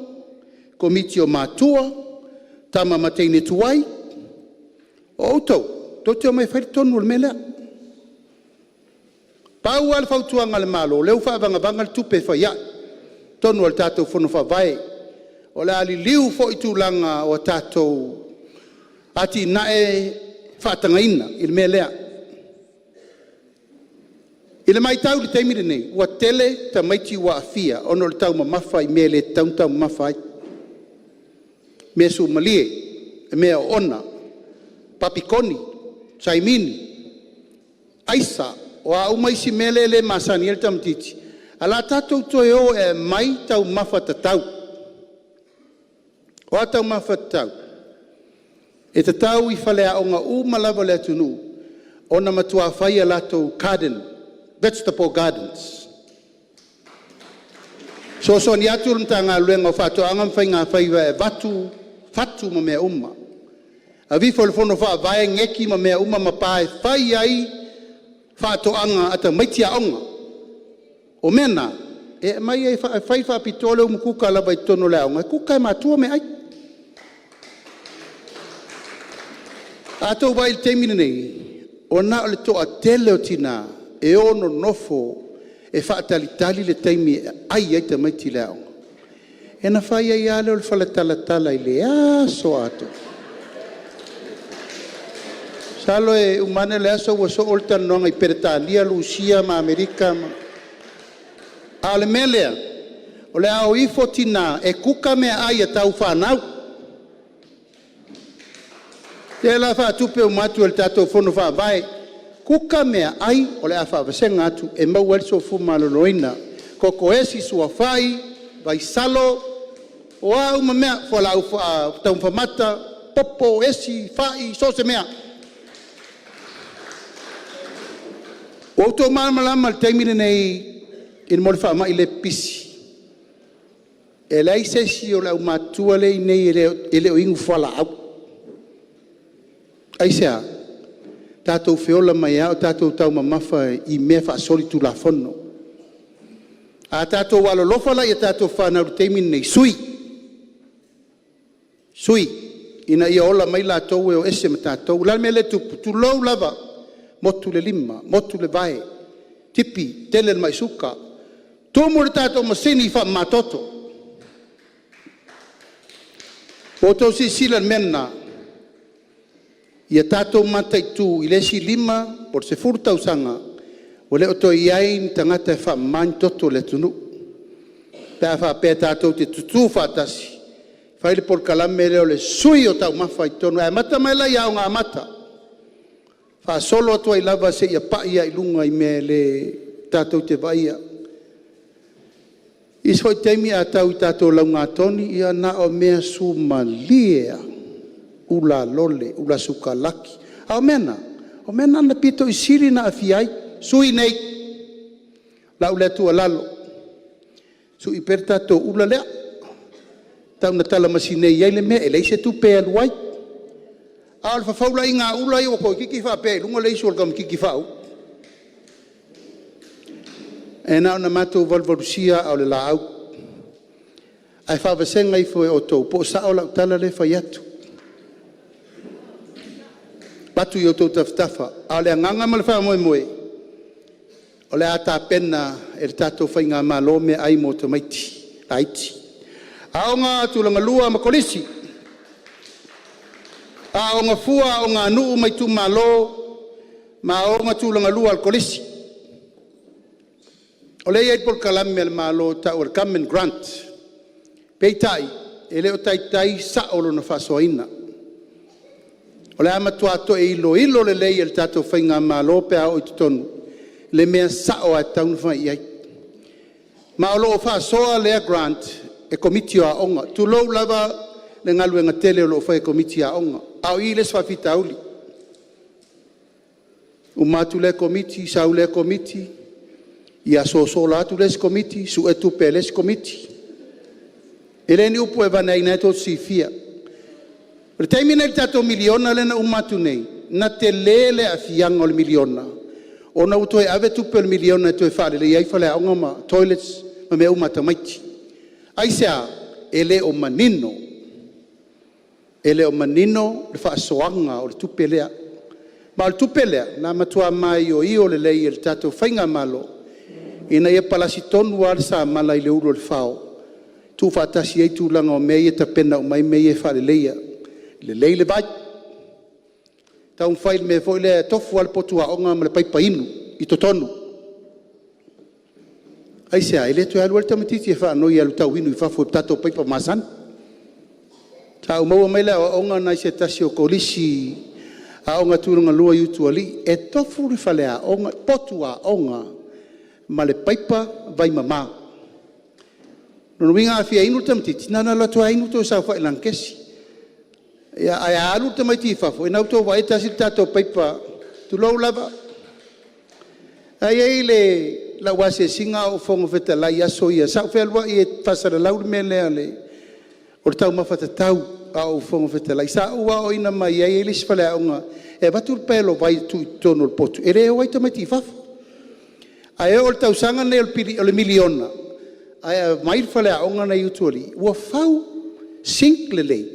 Komiti o Matua, Tama ma Teine tuai. O outou tou te omai e fai le tonu o le mea lea. Pau lava le fautuaga a le Malo, o lea ua faavagavaga le tupe e fai ai i totonu o le tatou Fono Faavae. O le a liliu foi tulaga o tatou atinae faatagaina i le mea lea. I le matau i le taimi lenei ua tele tamaiti ua aafia ona o le taumamafa i mea e le tatau ona taumamafa ai, mea suamalie, mea oona, papikoni, saimini, aisa, o a uma isi mea ia e le masani ai le tamaitiiti, ae o le a tatou toe o e aumai taumafa tatau. O a taumafa tatau? E tatau i faleaoga uma lava o le atunuu ona matua fai a latou garden, vegetable gardens. E fesoasoani atu le Matagaluega o Faatoaga ma Faigafaiva e avatu fatu ma mea uma. Aveifo e le Fono Faavae gneki ma mea uma ma pa e fai ai faatoaga a tamaiti aoga. O mea na e aumai e fai faapitoa le umu kuka lava i totonu o le aoga e kuka e matua meaai. A outou vaai i le taimi lenei, ua na o le toatele o tina e o nonofo e faatalitali le taimi e aai ai tamaiti i le aoga, ona fai ai lava lea o le faletalatala i le aso atoa. Masalo e uma ane le aso ua soo le talanoaga i Peretania, Rusia ma Amerika. A o le mea lea, o le a o ifo tina e kuka meaai a tau fanau. O lea o le a faatupe uma atu e le tatou Fono Faavae, kuka meaai o le a faavasega atu e maua ai le soifua maloloina. Koko esi, suafai, vaisalo, o a uma mea, fualaau taumafa mata, popo, esi, fai, so o se mea. Ua outou malamalama i le taimi lenei i le mea o le faamai le pipisi. E leai se isi o le aumatutua lea e i inei e le o inu fualaau. Aisea? Tatou feola mai lava o tatou taumamafa i mea faasolitulafono. A tatou alolofa la i a tatou fanau i le taimi lenei, sui, sui ina ia ola mai latou e o ese ma tatou. O le a le mea lea e tupu? Tulou lava, motu le lima, motu le vae, tipi, tele le mai suka, tumu le tatou masini faamamatoto. Ua outou silasila i le mea lena? Ia tatou mataitu i le isi 5 po o le 10 tausaga ua le o toe i ai ni tagata e faamama ni toto o le atunuu pe a faapea tatou te tutu faatasi, fai le polokalame lea o le sui o taumafa i totonu e amata mai lava i Aoga Amata faasolo atu ai lava seia pai i luga i mea le tatou te vaaia. Isi foi taimi a tau i tatou laugatoni ia na o mea suamalie lava, ula lole, ula sukalaki. A o mea na, o mea na na pito i sili ona aafia ai sui usufono nei. O lau lea tuualalo, sui pea le tatou ula lea, tau ina talamasinei ai le mea e leai se tupe e alu ai. A o le fafaulaiga lava o ula ia toeitiiti faapea i luga le isu a le tamaitiiti faauu. E na ona matou valuvalusia aa o le laau ae faavasega ifo e outou po o sao lau tala lea e fai atu. Avatu i outou tafatafa. A o le agaga ma le faamoemoe, o le a tapena e le tatou faigamalo meaai mo tamaiti laiti. Aoga Tulagalua ma Kolisi, Aoga Fua Aoga a Nuu ma Itumalo ma Aoga Tulagalua a le Kolisi. O lea e i ai le polokalame a le Malo e tau o le Government Grant, peitai e le o taitai sao lona faasoaina. O le a matua toe iloilo lelei e le tatou faigamalo pe a oo i totonu le mea sao lava e tatau ona fai i ai. Ma o lo o faasoa lea grant e Komiti o Aoga, tulou lava le galuega tele o lo o fai e Komiti o Aoga, a o i le isi faafitauli. Uma atu lea Komiti sau lea Komiti, ia sosola atu le isi Komiti sue tupe a le isi Komiti. E le o ni upu e aveane ai o lena tou te silafia. O le taimi lenei i le tatou miliona lea na uma atu nei, na tele le aafiaga o le miliona ona ua toe ave tupe o le miliona e toe faaleleia ai faleaoga ma toilets ma mea uma a tamaiti. Aisea? E le o manino, e le o manino le faasoaga o le tupe lea. Ma o le tupe lea na matua maioio lelei e le tatou Faigamalo ina ia palasi tonu lava le samala i le ulu o le fao, tuufaatasi ai tulaga o mea ia e tapena uma ai mea ia e faaleleia. Lelei le vai, taumafai i le mea foi lea e tofu lava le potu aoga ma le paipa inu i totonu. Aisea? E le toe alu ai le tamaitiiti e faanoi e alu e tau inu i fafo i tatou paipa masani. Sa ou maua mai le aoaoga lena i se tasi o Kolisi Aoga Tulagalua i Utualii, e tofu le faleaoga, potu aoga ma le paipa vaimama. O lona uiga a fia inu le tamaitiiti, na ona alu atu lava inu toe saofai i lana kesi. Ae a alu le tamaitiiti i fafo, ia lena ua outou vaai e tasi le tatou paipa, tulou lava. Sa i ai lau asiasiga a o ou Fofoga Fetalai i aso ia, sa ou fealuai e faasalalau le mea lea o le taumafa tatau a o ou Fofoga Fetalai. Sa ou aoaina mai ai, e i ai le isi faleaoga e avatu le paelo vai e tuu i totonu o le potu e le o ai tamaiti i fafo. Ae oo i le tausaga lenei o le miliona ae aumai le faleaoga lenei i Utualii ua fau, sink lelei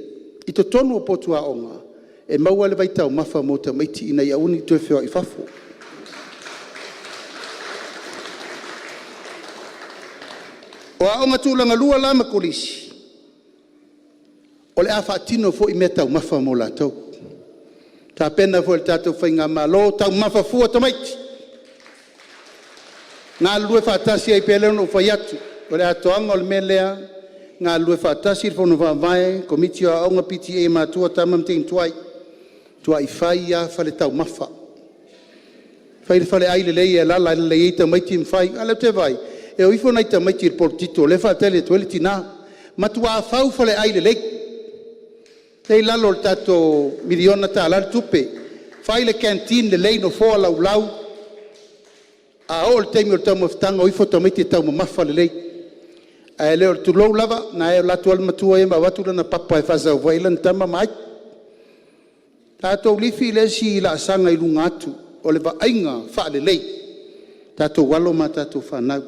i totonu o potu aoga e maua ai le vaitaumafa mo tamaiti ina ia aua ne i toe feoai i fafo. O aoga tulagalua la ma kolisi, o le a faatino foi meataumafa mo latou. Ua tapena foi e le tatou faigamalo taumafa fua o tamaiti, galulue faatasi ai pei ona ou fai atu, o le atoaga o le mea lea, galulue faatasi le Fono Faavae, Komiti o Aoga, PTA, matua, tama ma teine tuai, matuai fai lava fale taumafa, fai le faleai lelei e alaala lelei ai tamaiti ma fai. A o lea ou te vaai e o ifo nai tamaiti i le poletito o lea e faatali atu ai le tina. Matua fau faleai lelei, lea e i lalo o le tatou $1 miliona le tupe. Fai le canteen lelei, nofoa laulau, a oo i le taimi o le taumafataga o ifo tamaiti e taumamafa lelei. Ae le o le tulou lava, o lena e alu atu lava le matua ia ma avatu lana papa e faasaufai ai lana tama ma ai. Tatou lifi le isi laasaga i luga atu o le vaaiga faalelei o tatou alo ma tatou fanau.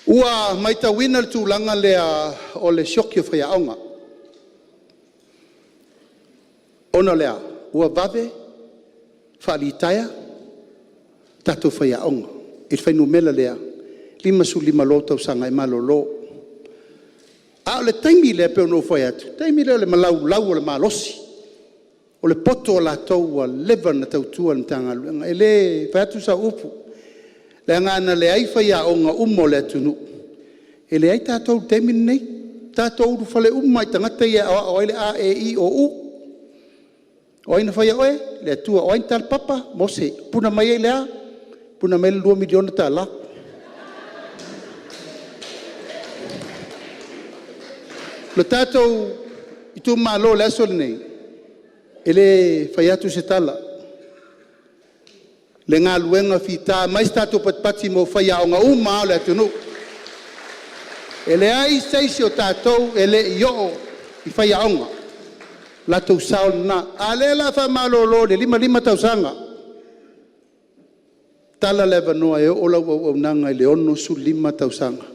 Ua matauina le tulaga lea o le sioki o faiaoga, ona o le a? Ua vave faa-litaea tatou faiaoga i le fuainumera lea 55 loa tausaga e malolo. A o le taimi lea pei ona ou fai atu, o le taimi lea o le malaulau o le malosi, o le poto o latou ua leva ona tautua i le Matagaluega. E le fai atu sau upu, leaga ana leai faiaoga uma o le atunuu, e leai tatou i le taimi lenei. Ua tatou ulufale uma lava i tagata ia e aoao ai le a, e, i, o, u. O ai na faia oe? Le Atua. O ai na ta le papa? Mose. Puna mai ai le a? Puna mai ai le $2 miliona. O le tatou itumalo i le aso lenei, e le fai atu se tala, le galuega fita, aumai se tatou patipati mo faiaoga uma lava o le atunuu. E leai se isi o tatou e le i oo i faiaoga, o latou sao lena. A o lea o le a faamalolo i le 55 tausaga, tatala le avanoa e oo lau auaunaga i le 65 tausaga,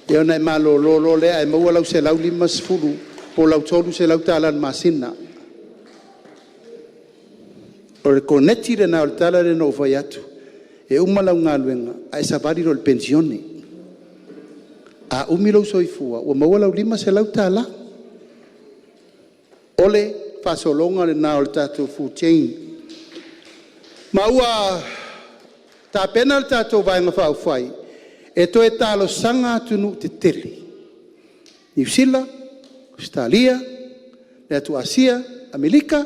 ia ona e malolo loa lea ae maua lau $150 po o lau $300 i le masina. O le koneti lena o le tala lea na ou fai atu, e uma lau galuega ae savali loa i le penisione. A umi lou soifua ua maua lau $500. O le faasologa lena o le tatou food chain. Ma ua tapena le tatou Vaega Faaupufai e toe talosaga atunuu tetele, Niu Sila, Ausetalia, le atu Asia, Amerika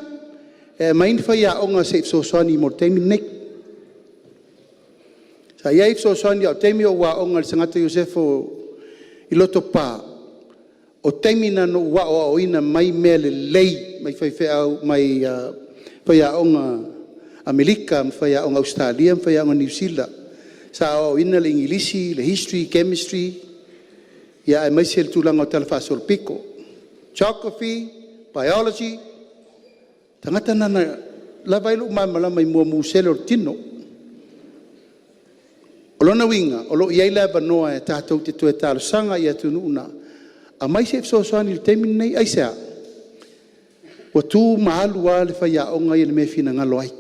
e aumai ni faiaoga se i fesoasoani mo le taimi lenei. Sa i ai fesoasoani a o taimi a o ou aoga i le Sagatå Iosefo i Lotopa, o taimi na na ou aoaoina mai mea lelei mai faifeau mai faiaoga Amerika ma faiaoga Ausetalia ma faiaoga Niu Sila. Sa aoaoina le Igilisi, le History, Chemistry aemaise le tulaga o talafaasolopito, Geography, Biology. O tagata na na lava ai lou malamalama i muamu sele o le tino. O lona uiga o lo o i ai le avanoa tatou te toe talosaga i atunuu na, aumai se fesoasoani i le taimi lenei. Aisea? Ua tu ma alu lava le faiaoga ia i le mea e finagalo ai.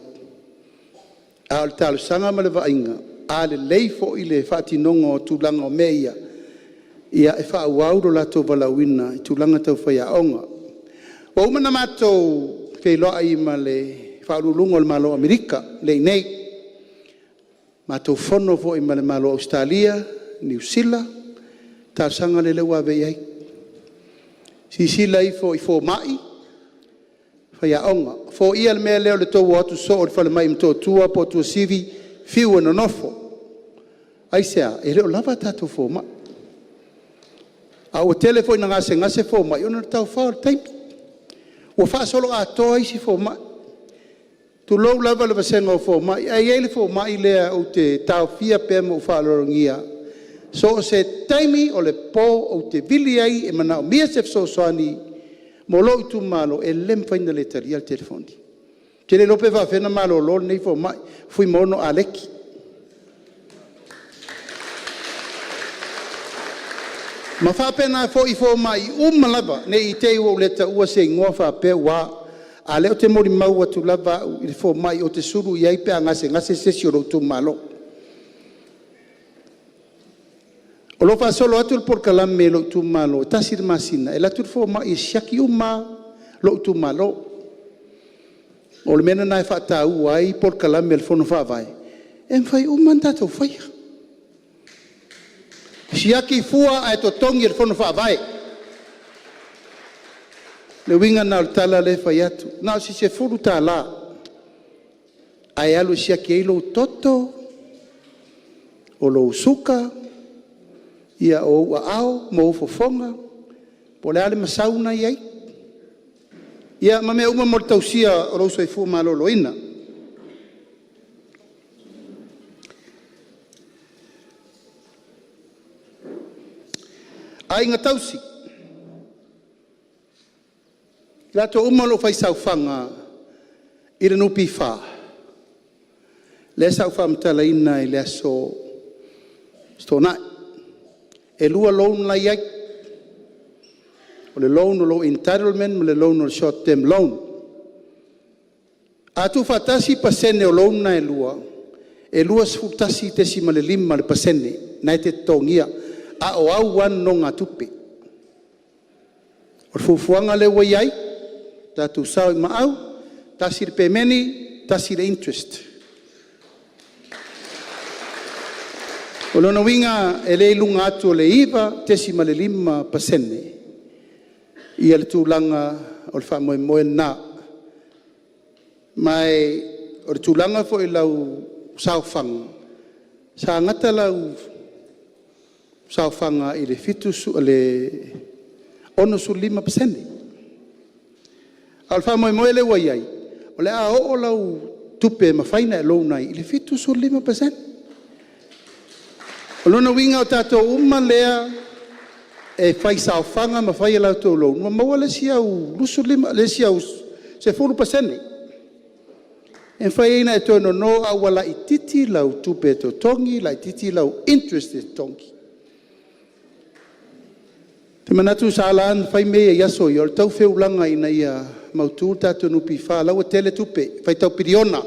A o le talosaga ma le vaaiga, a lelei foi le faatinoga o tulaga o mea ia, e faaauau lo latou valaauina i tulaga tau faiaoga. Ua uma ona matou feiloai ma le Faauluuluga o le Malo o Amerika lea e i inei, matou fono foi ma le Malo o Ausetalia, Niu Sila, o le talosaga lea ua ave i ai, silasila ifo i fomai, faiaoga. Foia le mea lea o le tou o atu soo i le falemai i Motootua po o Tuasivi fiu e nonofo. Aisea? E le o lava a tatou fomai. A ua tele foi ina gasegase fomai ona o le taofa o le taimi. Ua faasoloatoa isi fomai, tulou lava le vasega o fomai, ae i ai le fomai lea ou te taofia pea ma ou faaaloalogia, so o se taimi o le po ou te vili ai e manaomia se fesoasoani mo lou itumalo, e le mafai ona le talia le telefoni. Ou te le iloa pe faapefea ona malolo lenei fomai, Fuimaono Aleki. Ma faapena foi i fomai uma lava, ne i te i ua ou le taua se igoa faapea ua a, a o lea ou te molimau atu lava au i le fomai ou te sulu i ai pe a gasegase se isi o lou itumalo. O lo o faasolo atu le polokalame i lou itumalo, e tasi le masina e alu atu le fomai e siaki uma lava lou itumalo. O le mea lena e faataua ai polokalame a le Fono Faavae, e mafai uma ona tatou faia. Siaki fua ae totogi e le Fono Faavae. O le uiga lena o le tala lea e fai atu, na o si $10 ae alu e siaki ai lou toto, o lou suka, o ou aao ma ou fofoga, po o le a le masau lena e i ai, ia ma mea uma mo le tausia o lou soifua maloloina. Aiga tausi, i latou uma o lo o fai saofaga i le NPF, lea sa ou faamatalaina i le Aso Toonai, e 2 loan la e i ai, o le loan o lou entitlement ma le loan o le short term loan. A tuufaatasi pasene o loan na e lua, e 21.5% lena e te totogia, a o au lava nonogatupe. O le fuafuaga lea ua i ai, tatou sao i maau, tasi le pemeni, tasi le interest. O lona uiga e le i luga atu o le 9.5% le tulaga o le faamoemoe lena. Ma o le tulaga foi i lau saofaga, sa gata lau saofaga i le 65%. A o le faamoemoe lea ua i ai, o le a oo lau tupe e mafai ona e loan ai i le 75%. O lona uiga o tatou uma lea e fai saofaga ma fai a latou loan, ua maua le isi au 10% e mafai ai ona e toe nono ae ua laitiiti lau tupe e totogi, laitiiti lau interest e totogi. Ou te manatu sa ala ona fai mea ia i aso ia, o le tau feulaga ina ia mautu le tatou NPF. O la e ua tele tupe, faitau piliona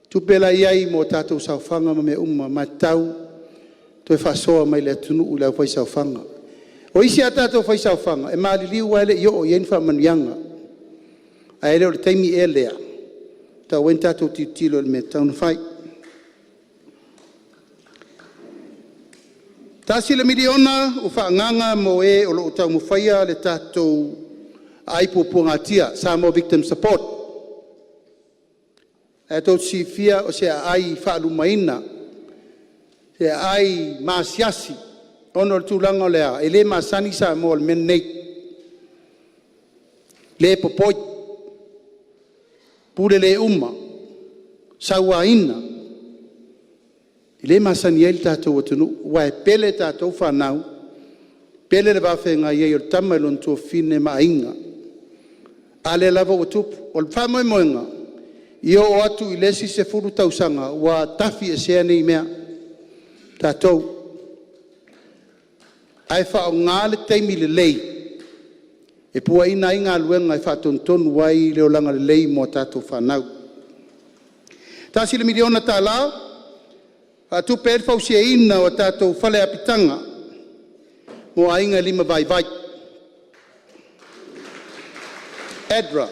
tupe la e i ai mo tatou saofaga ma mea uma, ma e tatau ona toe faasoa mai i le atunuu i le aufaisaofaga. O isi a tatou fai saofaga, e maliliu lava e le i oo i ai ni faamanuiaga. Ae le o le taimi ea lea e tatau ai ona tatou tilotilo i le mea e tatau ona fai. $1 miliona ua faaagaaga mo e o lo o taumafaia le tatou aai puapuagatia, Samoa Victim Support. E tou te silafia o se aai faalumaina Se aai maasiasi ona o le tulaga o le a? E le masani Samoa i le mea lenei, le popoi, pule le uma, sauaina, e le masani ai lo tatou atunuu, aua e pele tatou fanau, pele le va feagai ai o le tama i lona tuafafine ma aiga. A lea lava ua tupu. O le faamoemoega, ia oo atu i le isi 10 tausaga ua tafiesea nei mea tatou, ae faaaoga le taimi lelei e puaina ai galuega e faatonutonu ai le olaga lelei mo a tatou fanau. $1 miliona e faatupe ai le fausiaina o tatou fale apitaga mo aiga e limavaivai, ADRA. E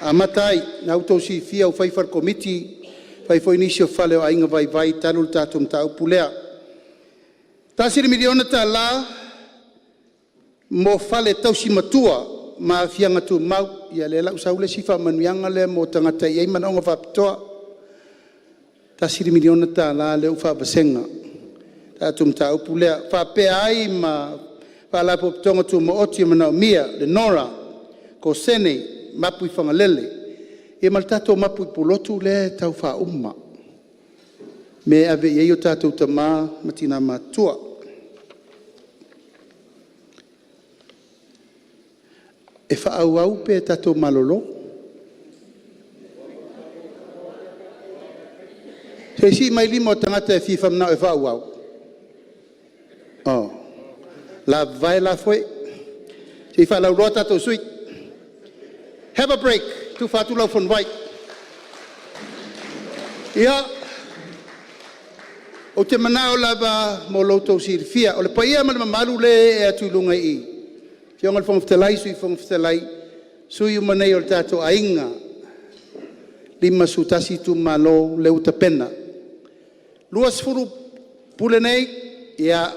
amata ai, o lena ua outou silafia ua fai fale komiti, fai foi nisi o fale o aiga vaivai talu le tatou mataupu lea. $1 miliona mo fale tausi matua ma aafiaga tumau. Ia lea la ua sau le isi faamanuiaga lea mo tagata e i ai manaoga faapitoa. $1 miliona lea ua faavasega le tatou mataupu lea. E faapea ai ma Faalapotopotoga Tumaoti e manaomia, le NORA, Kosene, Mapuifagalele, ia ma le tatou mapu i Pulotu lea e tau faauma, mea e ave i ai o tatou tama ma tina matutua. E faaauau pe tatou malolo? Se i sii mai le lima o tagata e fia mananao e faaauau. Ua lava e lafoe. Se i faalauiloa tatou sui usufono. Have a break, tufa atu lau fonowai. Ia, ou te manao lava mo lo outou silafia, o le paia ma le mamalu lea e ee atu i luga i i, Afioga i le Fofoga Fetalai, Sui Fofoga Fetalai, sui usufono uma nei o le tatou aiga, 51 itumalo lea ua tapena. 20 Pule nei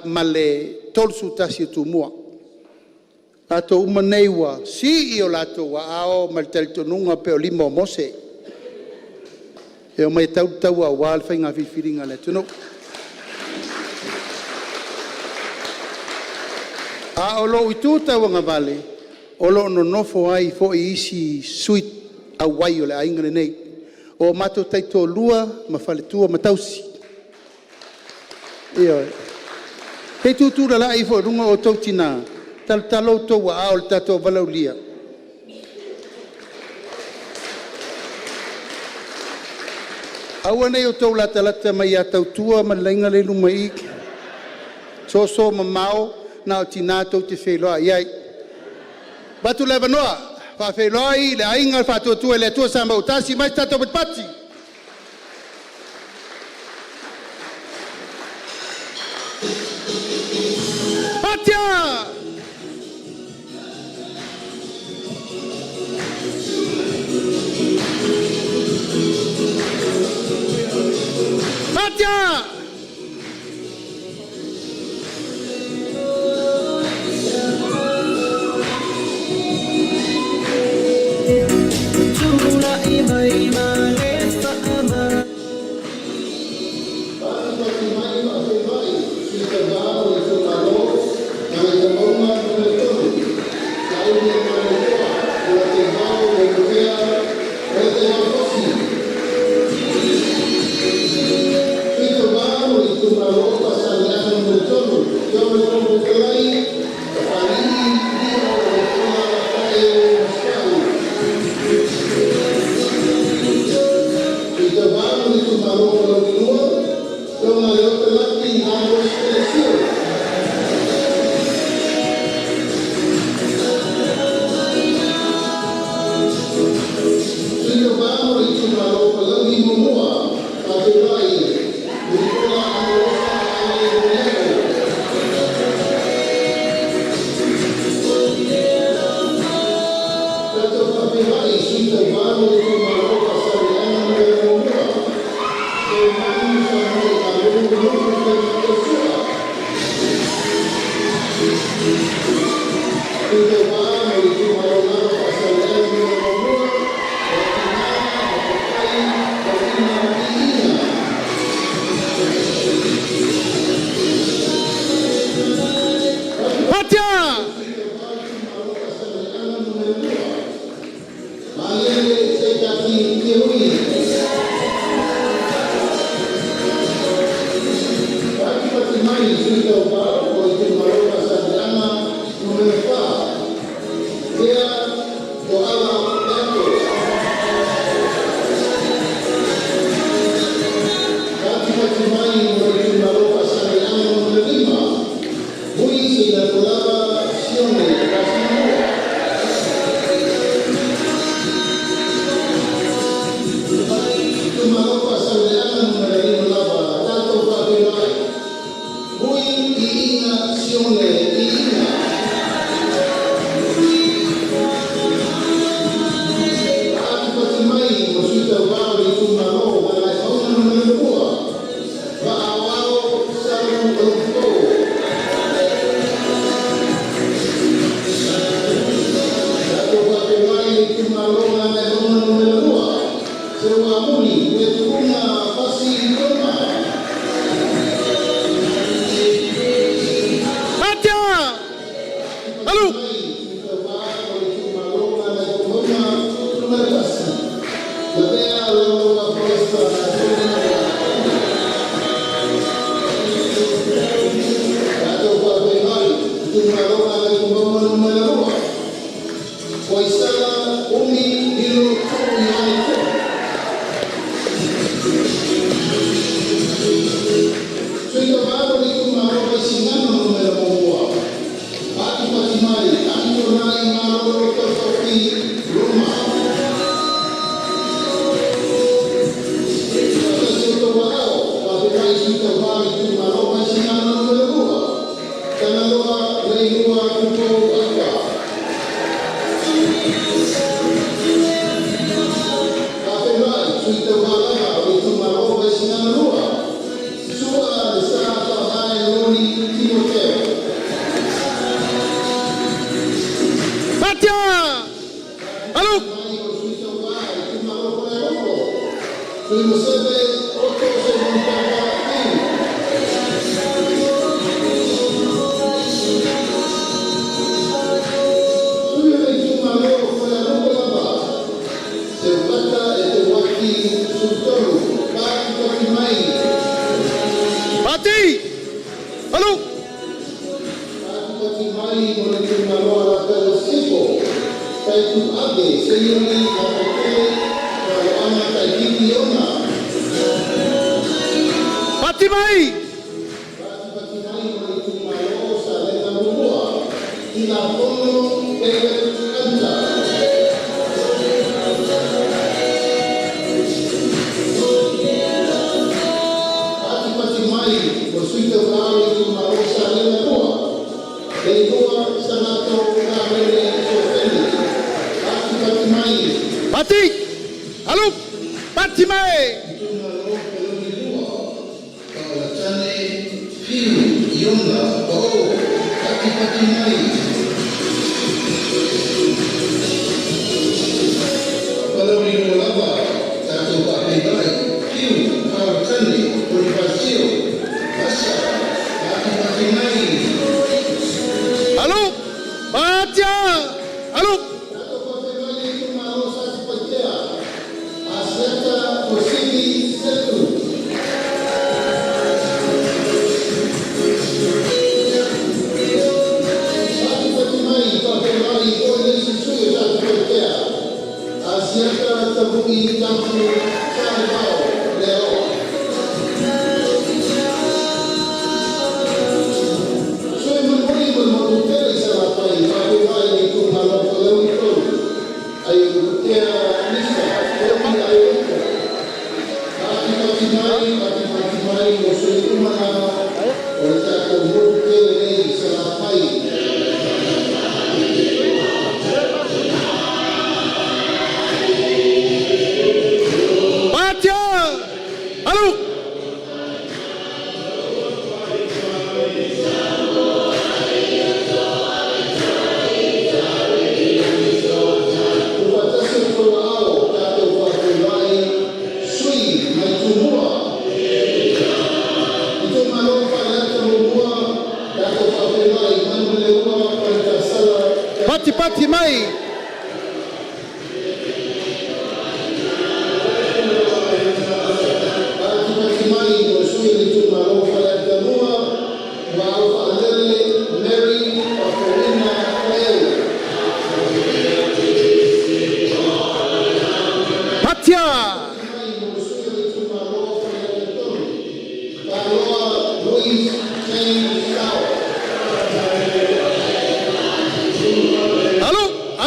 ma le 31 o Tumua. O tatou uma nei ua sii o latou aao ma le talitonuga pei o lima o Mose e omai e tau le taua aua le faiga filifiliga a le atunuu. A o lou itu tauagavale, o lo o nonofo ai foi isi sui auai o le aiga lenei. O matou taitoalua ma faletua ma tausi, ioe. Se i tutulala'i ifo i luga outou tina, talotalo outou aao i le tatou valaaulia. Aua ne i outou latalata mai ia Tautua ma le laina lea e i luma i i, soso mamao na o tina tou te feiloai ai. Avatu le avanoa e faafeiloai le Aiga Faatuatua i le Atua Samoa ua Tasi mai se tatou patipati. Patia! Patia!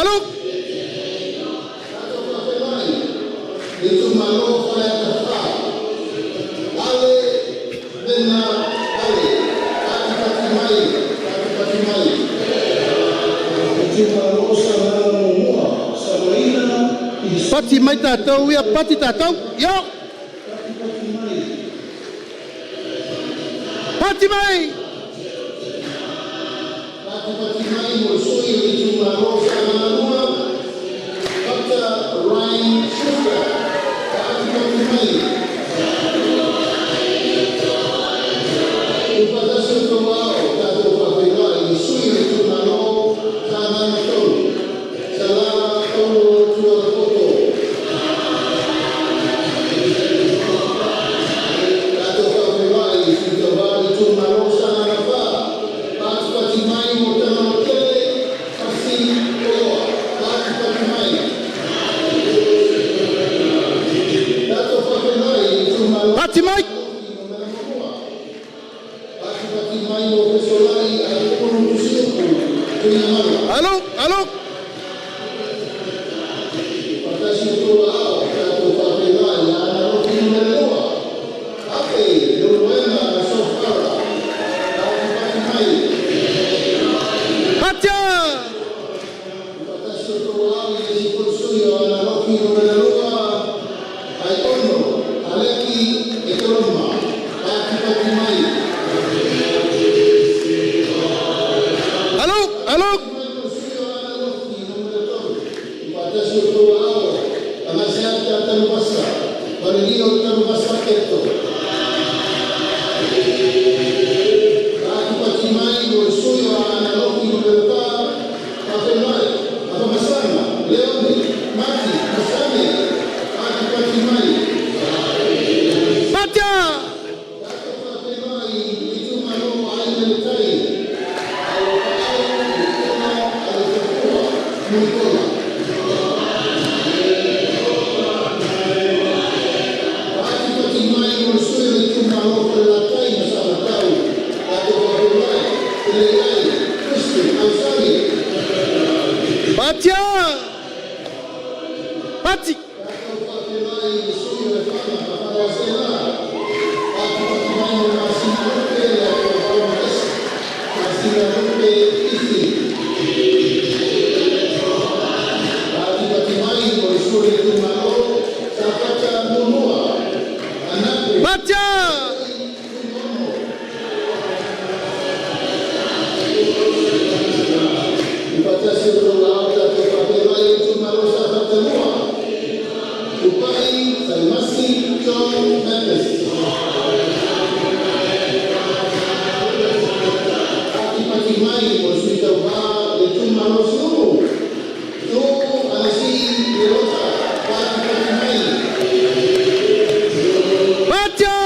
Alo. Pati mai tatou ia, pati tatou. Yo! Pati mai! Pati mai! Alo, alo. Patia! Alo, alo. Patia! Patia! Pati! Patia! Patia!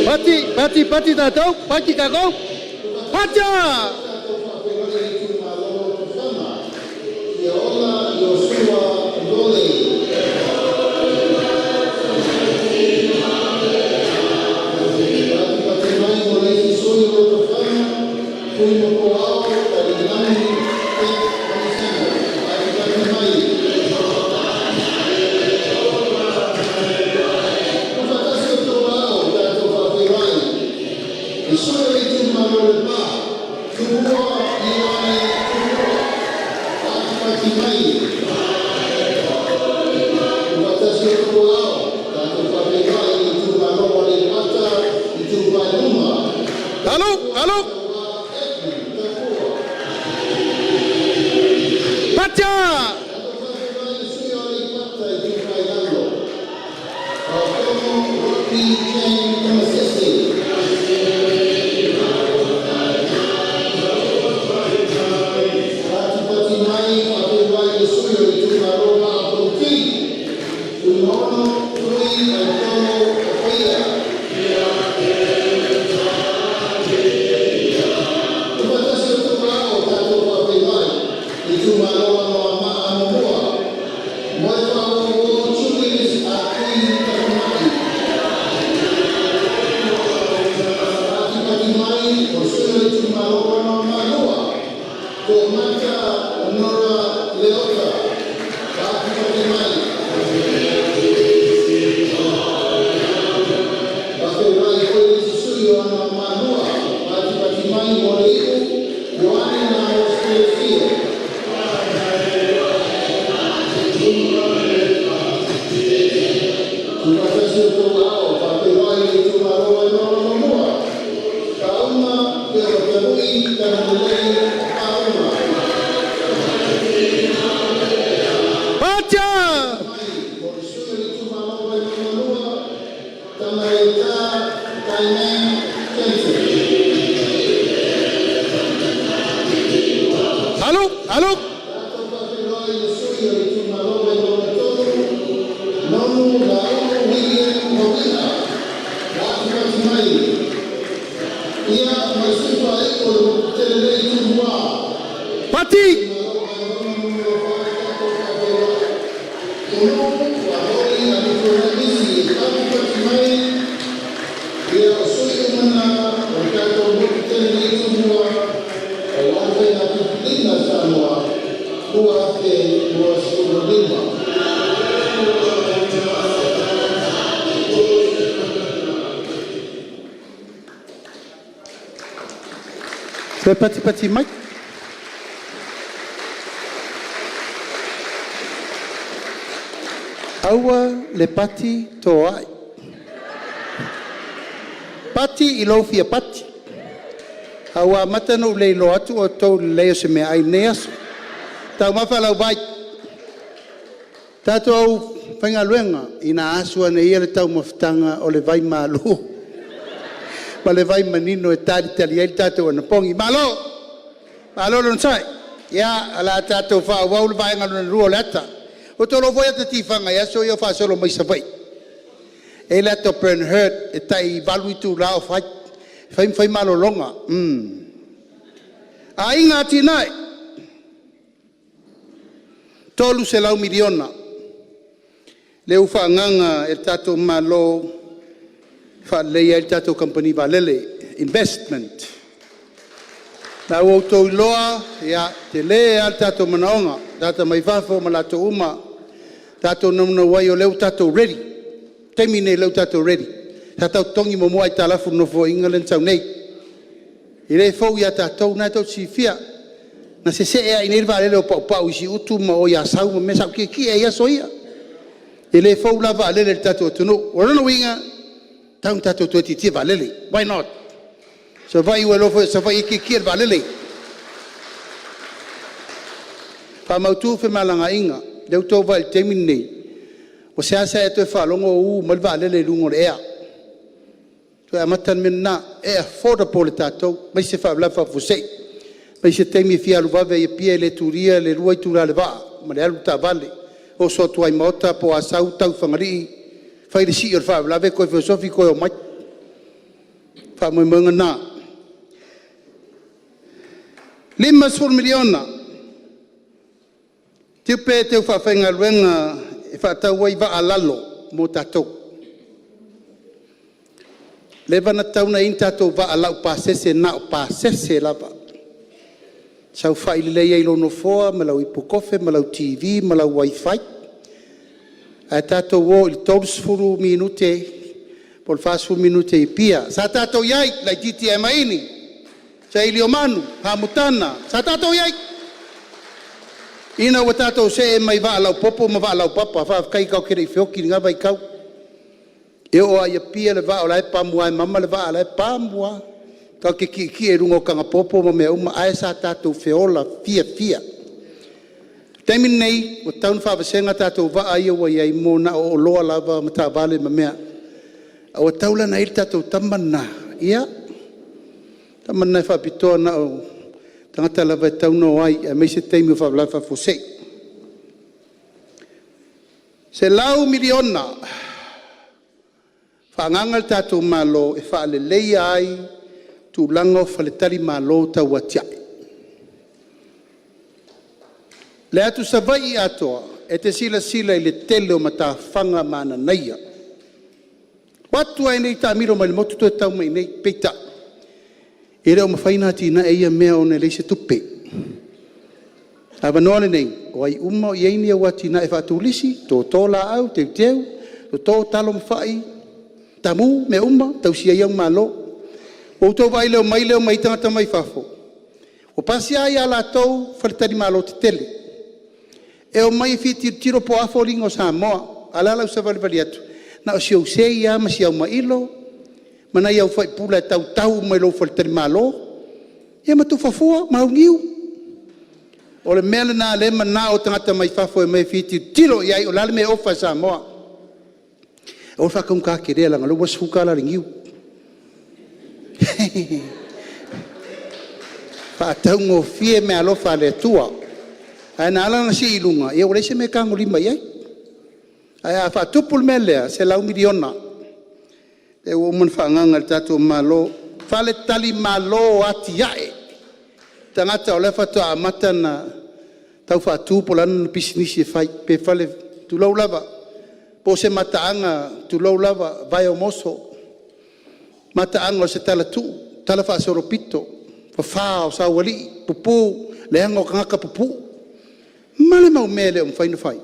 Pati, pati, pati tatou, pati tatou. Patia! Alo, alo. Patia! o Anoamaa 2, patipati mai mo le iu Ioane Malosi Fio. Tuufaatasi o outou aao, faafeiloai le Itumalo Vaimauga 1, Faauga Tevateva'i Talalelei Faauga. Mai mo le Sui o le Itumalo Vaimauga 2, Tamaleta Tainei Jensen. Alu! Tatou faafeiloai i le Sui o le Itumalo Vaimauga 3, Nonu Laulu William Maui'a e patipati mai. Ia ma le Sui Faaiu o le motu tele nei Tumua, Pati! Itumalo Vaimauga 4, tatou faafeiloai. Ulu Faaoi Amituanai Misi e patipati mai. Ia o sui uma na o le tatou motu tele nei Tumua aua le faiga filifiliga a Samoa 2025. Toe patipati mai. Aua le pati toai. Pati i lou fia pati. A ua amata ona ou le iloa atu outou i le lelei o se meaai i lenei aso. Taumafa lau vai. Tatou faigaluega, ina asu ane ia le taumafataga o le vai malu ma le vai manino e talitali ai le tatou anapogi. Malo! Malo le onosai. Ia, o le a tatou faaauau le vaega lona lua o le ata. Ua outou iloa foi ata tifaga i aso ia o faasolo mai Savaii. E i ai le ata o Bernhard e tai 8 itula o fai, fai ma fai malologa. Aiga Atinae, $300 miliona lea ua faaagaaga e le tatou Malo e faaleleia ai le tatou Kamupani Vaalele, investment. O lena ua outou iloa, e tele lava le tatou manaoga, tagata mai fafo ma latou uma. Tatou naunau ai o lea ua tatou ready, o le taimi lenei o lea ua tatou ready. Sa tatou totogi muamua aitalafu i le Nofoaiga lea na sau nei. E le fou ia tatou, o lena tou te silafia. Na sese'e lava i inei le vaalele o Paupau i Siutu ma o i Asau ma mea, sa ou tietie ai i aso ia. E le fou la vaalele i le tatou atunuu. O lona uiga, e tatau ona tatou toe tietie vaalele, why not? Savaii ua iloa foi o Savaii e tietie i le vaalele. Faamautu femalagaaiga, lea ua outou vaai i le taimi lenei, ua seasea e toe faalogo o uu mai le vaalele i luga o le ea. Ua toe amata le mea lena, e affordable e tatou, aemaise faalavelave faafuasei. Aemaise taimi e fia alu vave ai i Apia e le tulia le 2 itula o le vaa ma le alu o le taavale, oso atu lava i Maota po o Asau tau i Fagalii, fai le sii o le faalavelave toe feosofi toe omai. O le faamoemoega lena. $50 miliona tupe teu faafaigaluega e faatau ai vaa lalo mo tatou. Leva ona tatau ona i ai ni tatou vaa laupasese na o pasese lava. Saofai lelei ai i lou nofoa ma lau ipu kofe ma lau TV ma lau WiFi, ae tatou o i le 30 minute po o le 40 minute i Apia. Sa tatou i ai laitiiti ia Maini, Sailiomanu, Hamutana, sa tatou i ai. Ina ua tatou see mai vaa laupapa ma vaa laupapa, faafetai tatou te le i feoti i lena vaitau. E oo lava i Apia le vaa o la e pamu lava e mama le vaa o la e pamu lava. Tatou te tietie i luga o taga popo ma mea uma, ae sa tatou feola fiafia. O le taimi lenei, ua tatau ona faavasega tatou vaa ia ua i ai mo na o oloa lava ma taavale ma mea. Ae ua tatau la ona i ai le tatou tama lena, ia, le tama lena e faapitoa na o tagata lava e tatau ona o ai aemaise taimi o faalavelave faafuasei. $100 miliona faaagaaga le tatou Malo e faaleleia ai tulaga o faletalimalo tauatiae. Le atu Savaii atoa, e te silasila i le tele o matafaga ma nanaia. O atu lava i inei taamilo mai le motu toe tau mai i inei. Peitai, e le o mafai ona atinae ia mea ona e leai se tupe. O le avanoa lenei, o ai uma o i ai ni au atinae faaturisi, toto laau, teuteu, toto talo ma fai, taamu, mea uma, tausi ai au malo. Ua outou vaai i le omai lea omai ai tagata mai fafo, ua pasi lava a latou faletalimalo tetele, e omai e fia tilotilo po o a foliga o Samoa. A o le a lau savalivali atu? Na o si ou sei lava ma si au mailo ma nai au faipula e tautau uma i lou faletalimalo, ia ma tufafua ma au niu. O le mea lena o lea e manao tagata mai fafo e omai e fia tilotilo i ai o le a le mea e ofa e Samoa. Aua le faataugata telea leaga o lea ua $10 le niu. Faataugofie meaalofa a le Atua. Ae na ala ona sii i luga, ia ua leai se mea e tagolima i ai. Ae a faatupu le mea lea, $100 miliona lea ua uma ona faaagaaga e le tatou Malo. Faletalimalo atiae, tagata o lea faatoa amata ona tau faatu po o le a lana pisinisi e fai, pe fale, tulou lava, po o se mataaga tulou lava, vaeomoso, mataaga o se talatuu, talafaasolopito, fafa o saualii, pupu, leaga o tagata pupuu, ma le mau mea e le o mafai ona fai.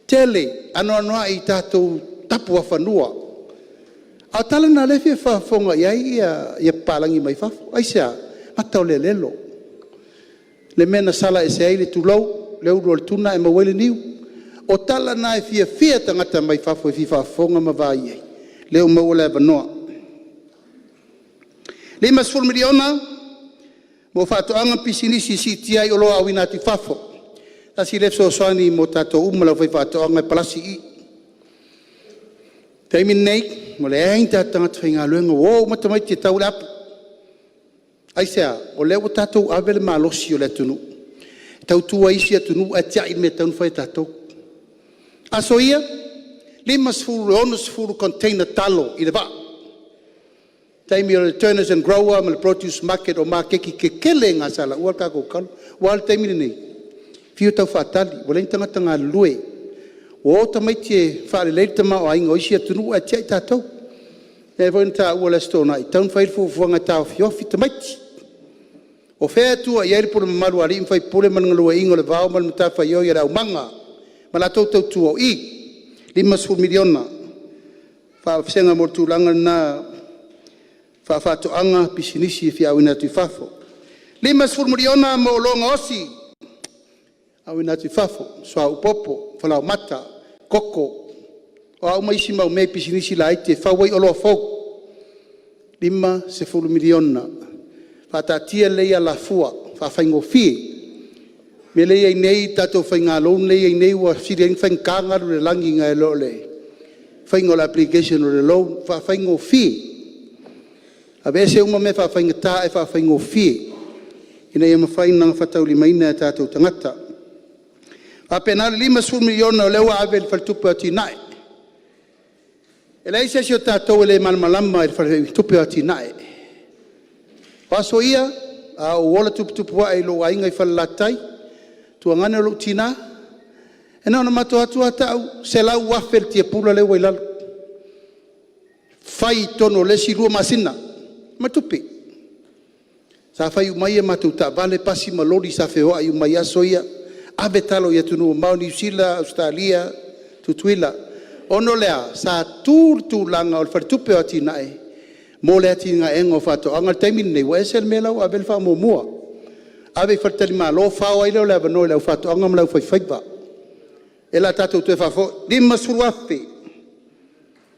Tele, anoanoai i tatou tapuafanua. A o tala na o lea e fia faafofoga i ai papalagi mai fafo. Aisea? Ata o le alelo, le mea na sala ese ai le, tulou, le ulu o le tuna ae maua ai le niu. O tala na e fiafia tagata mai fafo e fia faafofoga ma vaai i ai, lea ua maua le avanoa. $50 miliona mo faatoaga ma pisinisi e siitia ai oloa auina atu i fafo. Tasi lea fesoasoani mo tatou uma le aufaifaatoaga e palasi i i. O le taimi lenei, ua leai ni tatou tagata faigaluega, ua o uma tamaiti e tau le apu. Aisea? O lea ua tatou ave le malosi o le atunuu e tautua isi atunuu ae tiai le mea e tatau ona fai e tatou. Aso ia, 50 i le 60 container talo i le vaa, taimi o le Turners and Growers ma le Produce Market o maketi tetele na sa lauina le tatou talo. Ua a le taimi lenei? Fiu e taufaatali ua leai ni tagata galulue. Ua o tamaiti e faalelei le tamaoaiga o isi atunuu ae tiai tatou. Lea foi na taua i le Aso Toonai, e tatau ona fai le fuafuaga e taofiofi tamaiti. O fea e tua i ai le pule mamalu a alii ma faipule ma le galueaiina o le vao ma le matafaioi a le aumaga ma latou tautua? O i. $50 miliona faavasega mo le tulaga lena faafaatoaga, pisinisi e fia auina atu i fafo. $50 miliona mo oloa gaosi auina atu i fafo, suauu popo, falaoamata, koko, o a uma isi mau mea i pisinisi laiti e fau ai oloa fou. $50 miliona. Faataatia lelei alafua faafaigofie. O le mea lea e i ai nei le tatou faiga loan lea e i ai nei ua sili ai ona faigata ona alu i le lagi nai lo le faiga o le application o le loan, faafaigofie. Aveese uma mea faafaigata ae faafaigofie ina ia mafai ona gafataulimaina e o tatou tagata. E faapena le $50 miliona o lea ua ave i le Faletupe o Atinae. E leai se isi o tatou e le malamalama i le Faletupe o Atinae. O aso ia a o ou ola tuputupuae i lou aiga i Falelatai, tuagane lou tina, e na ona matou o atu lava tau $100,000 le tiapula lea ua i lalo, fai i totonu o le isi 2 masina ma tupe. Sa fai uma ai matou taavale, pasi ma loli sa feoai uma ai i aso ia, ave talo i atunuu mamao, Niu Sila, Ausetalia, Tutuila. Ona o le a? Sa tu le tulaga o le Faletupe o Atinae mo le atinaeina o faatoaga. O le taimi lenei, ua ese le mea la ua ave i ai le faamuamua, ave i faletalimalo fao ai lea o le avanoa i le aufaifaatoaga ma le aufaifaiva. O lea o le a tatou toe faafoi. $50,000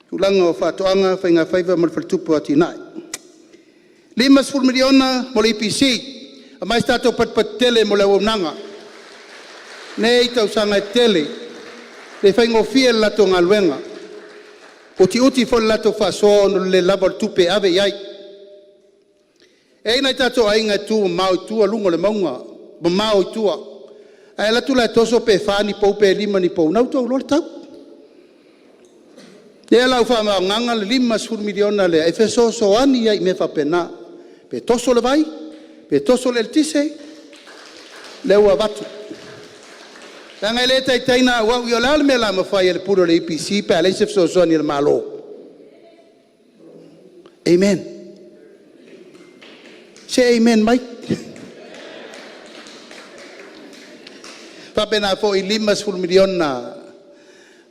tulaga o faatoaga, faigafaiva ma le Faletupe o Atinae. $50 miliona mo le EPC, aumai se tatou patupatu tele mo le auaunaga nei tausaga e tele, e le faigofie le latou galuega, ua utiuti foi le latou faasoa ona o le le lava o le tupe e ave i ai. E i ai nai o tatou aiga e tumamao i tua luga o le mauga, mamao i tua, ae alu atu la e toso pe 4 ni pou pe 5 ni pou, o lena ua outou iloa le tau. O lea o le a ou faaaogaina le $50 miliona lea e fesoasoani ai i mea faapena, pe toso le vai, pe toso le eletise, o lea ua avatu. Leaga e le taitai ona auau. Ia o le a le mea o le a mafai e le Pule o le EPC pe a leai se fesoasoani a le Malo? Amen. Se amen mai. E faapena foi i le $50 miliona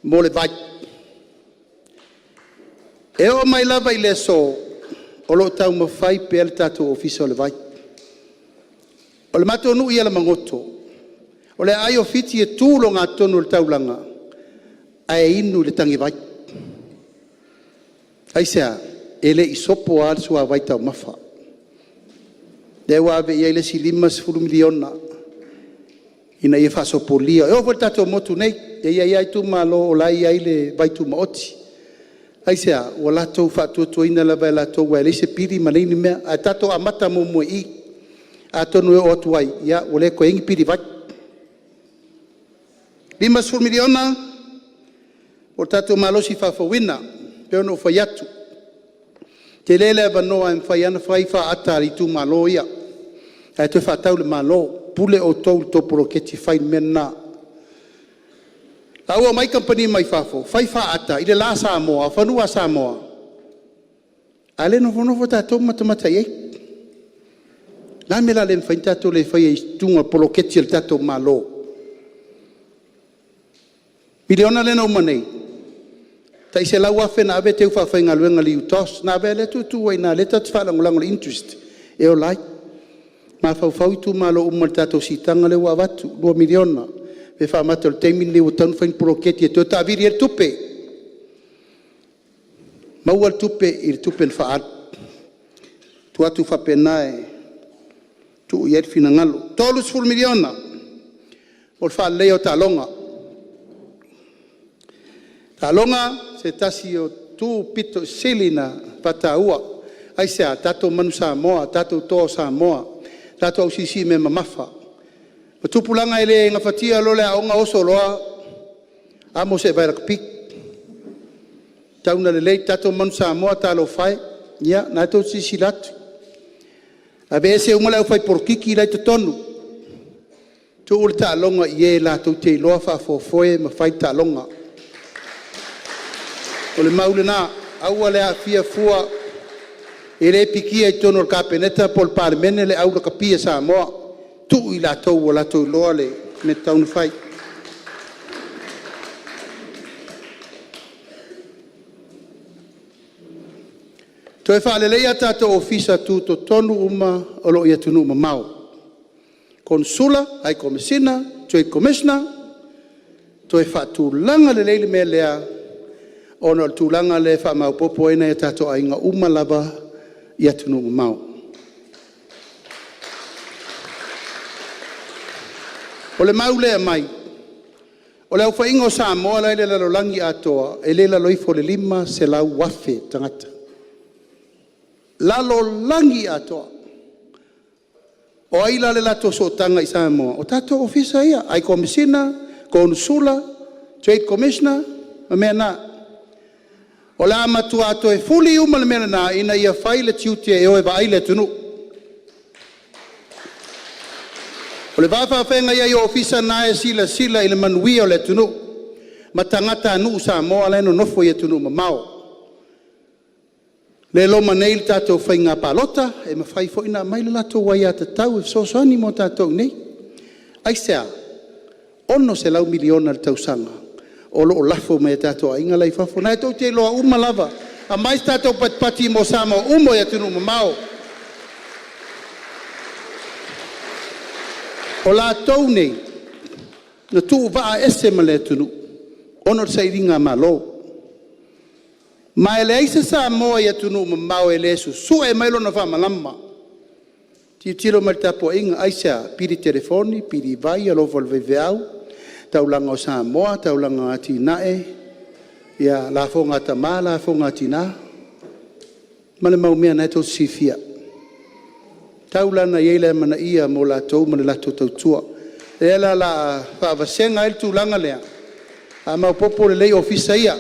mo le vai. E oo mai lava i le aso, O lo o taumafai pea le tatou Ofisa o le Vai. O le matou nuu i Alamagoto, o le aai o Fiti e tu i le ogatotonu o le taulaga ae inu i le tagivai. Aisea? E le i sopo lava le suavai taumafa. O lea ua ave i ai le isi $50 miliona ina ia faasopolia. E oo foi i le tatou motu nei, e i ai lava itumalo o la e i ai le vaitumaoti. Aisea? Ua latou faatuatuaina lava e latou aua e leai se pili ma leai ni mea, ae tatou amata muamua i i. Atonu e oo atu ai ua le toe i ai ni pili vai. $50 miliona o le tatou malosi faafouina. E pei ona ou fai atu, e tele le avanoa e mafai lava ona fai faata a le itumalo ia ae toe faatau i le Malo. Pule outou i le tou poloketi fai le mea lena. A ua omai kamupani mai fafo fai faata i le la Samoa, fanua Samoa, a o lea e nofonofo tatou ma matamata i ai. O le a le mea o le a le mafai ona tatou le faia i luga o poloketi a le tatou Malo? O le miliona lea na uma nei, e tai $100,000 na ave teu faafaigaluega i le UTOS, na ave lava lea tuutuu ai i ina o lea tatou te faalagolago i le interest e ola ai. Mafaufau itumalo uma i le tatou siitaga lea ua avatu, $2 miliona pe faamata o le taimi lenei ua tatau ona fai ni poloketi e toe taavili ai le tupe, maua le tupe i le tupe na faaalu. E tuu atu faapena e tuu i ai le finagalo. $30 miliona mo le faaleleia o taaloga. O taaloga o se tasi o itu aupito sili ona faataua. Aisea? Tatou manu Samoa, tatou toa o Samoa, tatou ausiisii mea mamafa. O tupulaga e le gafatia loa le aoga oso loa amo se vae lakapi. E tatau ona lelei. Tatou manu Samoa talofa e, ia o lena tou te silasila atu, aveese uma le au fai polokiki la e i totonu, tuu le taaloga i e latou te iloa faafoefoe ma fai taaloga. O le mau lena, aua le aafia fua, e le pikia i totonu o le Kapeneta po o le Palemene le au lakapi a Samoa, tuu i latou ua latou iloa le mea e tatau ona fai. Toe faaleleia tatou ofisa tutotonu uma o lo o i atunuu mamao, Konesula, High Komesina, Trade Commissioner, toe faatulaga lelei le mea lea ona o le tulaga lea e faamaopoopo ai nai o tatou aiga uma lava i atunuu mamao. O le mau lea e aumai, o le aofaiga o Samoa la e i le lalolagi atoa, e le i lalo ifo o le 500,000 tagata. Lalolagi atoa. O ai la le latou sootaga i Samoa? O tatou ofisa ia, High Komesina, Konesula, Trade Commissioner ma mea na. O le a matua toe fuli uma le mea lena ina ia fai le tiute e o e vaai le atunuu. O le va faafeagai ai o ofisa na e silasila i le manuia o le atunuu ma tagatanuu Samoa la e nonofo i atunuu mamao. Lea e loma nei le tatou faiga palota, e mafai foi ona aumai le latou aiatatau e fesoasoani mo tatou i inei. Aisea? $600 miliona i le tausaga o lo o lafo mai e tatou aiga la e i fafo. O lena tou te iloa uma lava, aumai se tatou patipati mo Samoa uma i atunuu mamao. O latou nei na tuuvaa ese ma le atunuu ona o le sailigamalo. Ma e leai se Samoa i atunuu mamao e le susue mai lona faamalama, tilotilo mai i le tapuaiga. Aisea? Pili telefoni, pili vai, alofa o le faifeau, taulaga o Samoa, taulaga o atinae, lafoga a tama, lafoga a tina, ma le mau mea o lena tou te silafia. E tatau la ona i ai le amanaia mo latou ma le latou tautua. O lea la o le a faavasega ai le tulaga lea, faamaopoopo lelei ofisa ia.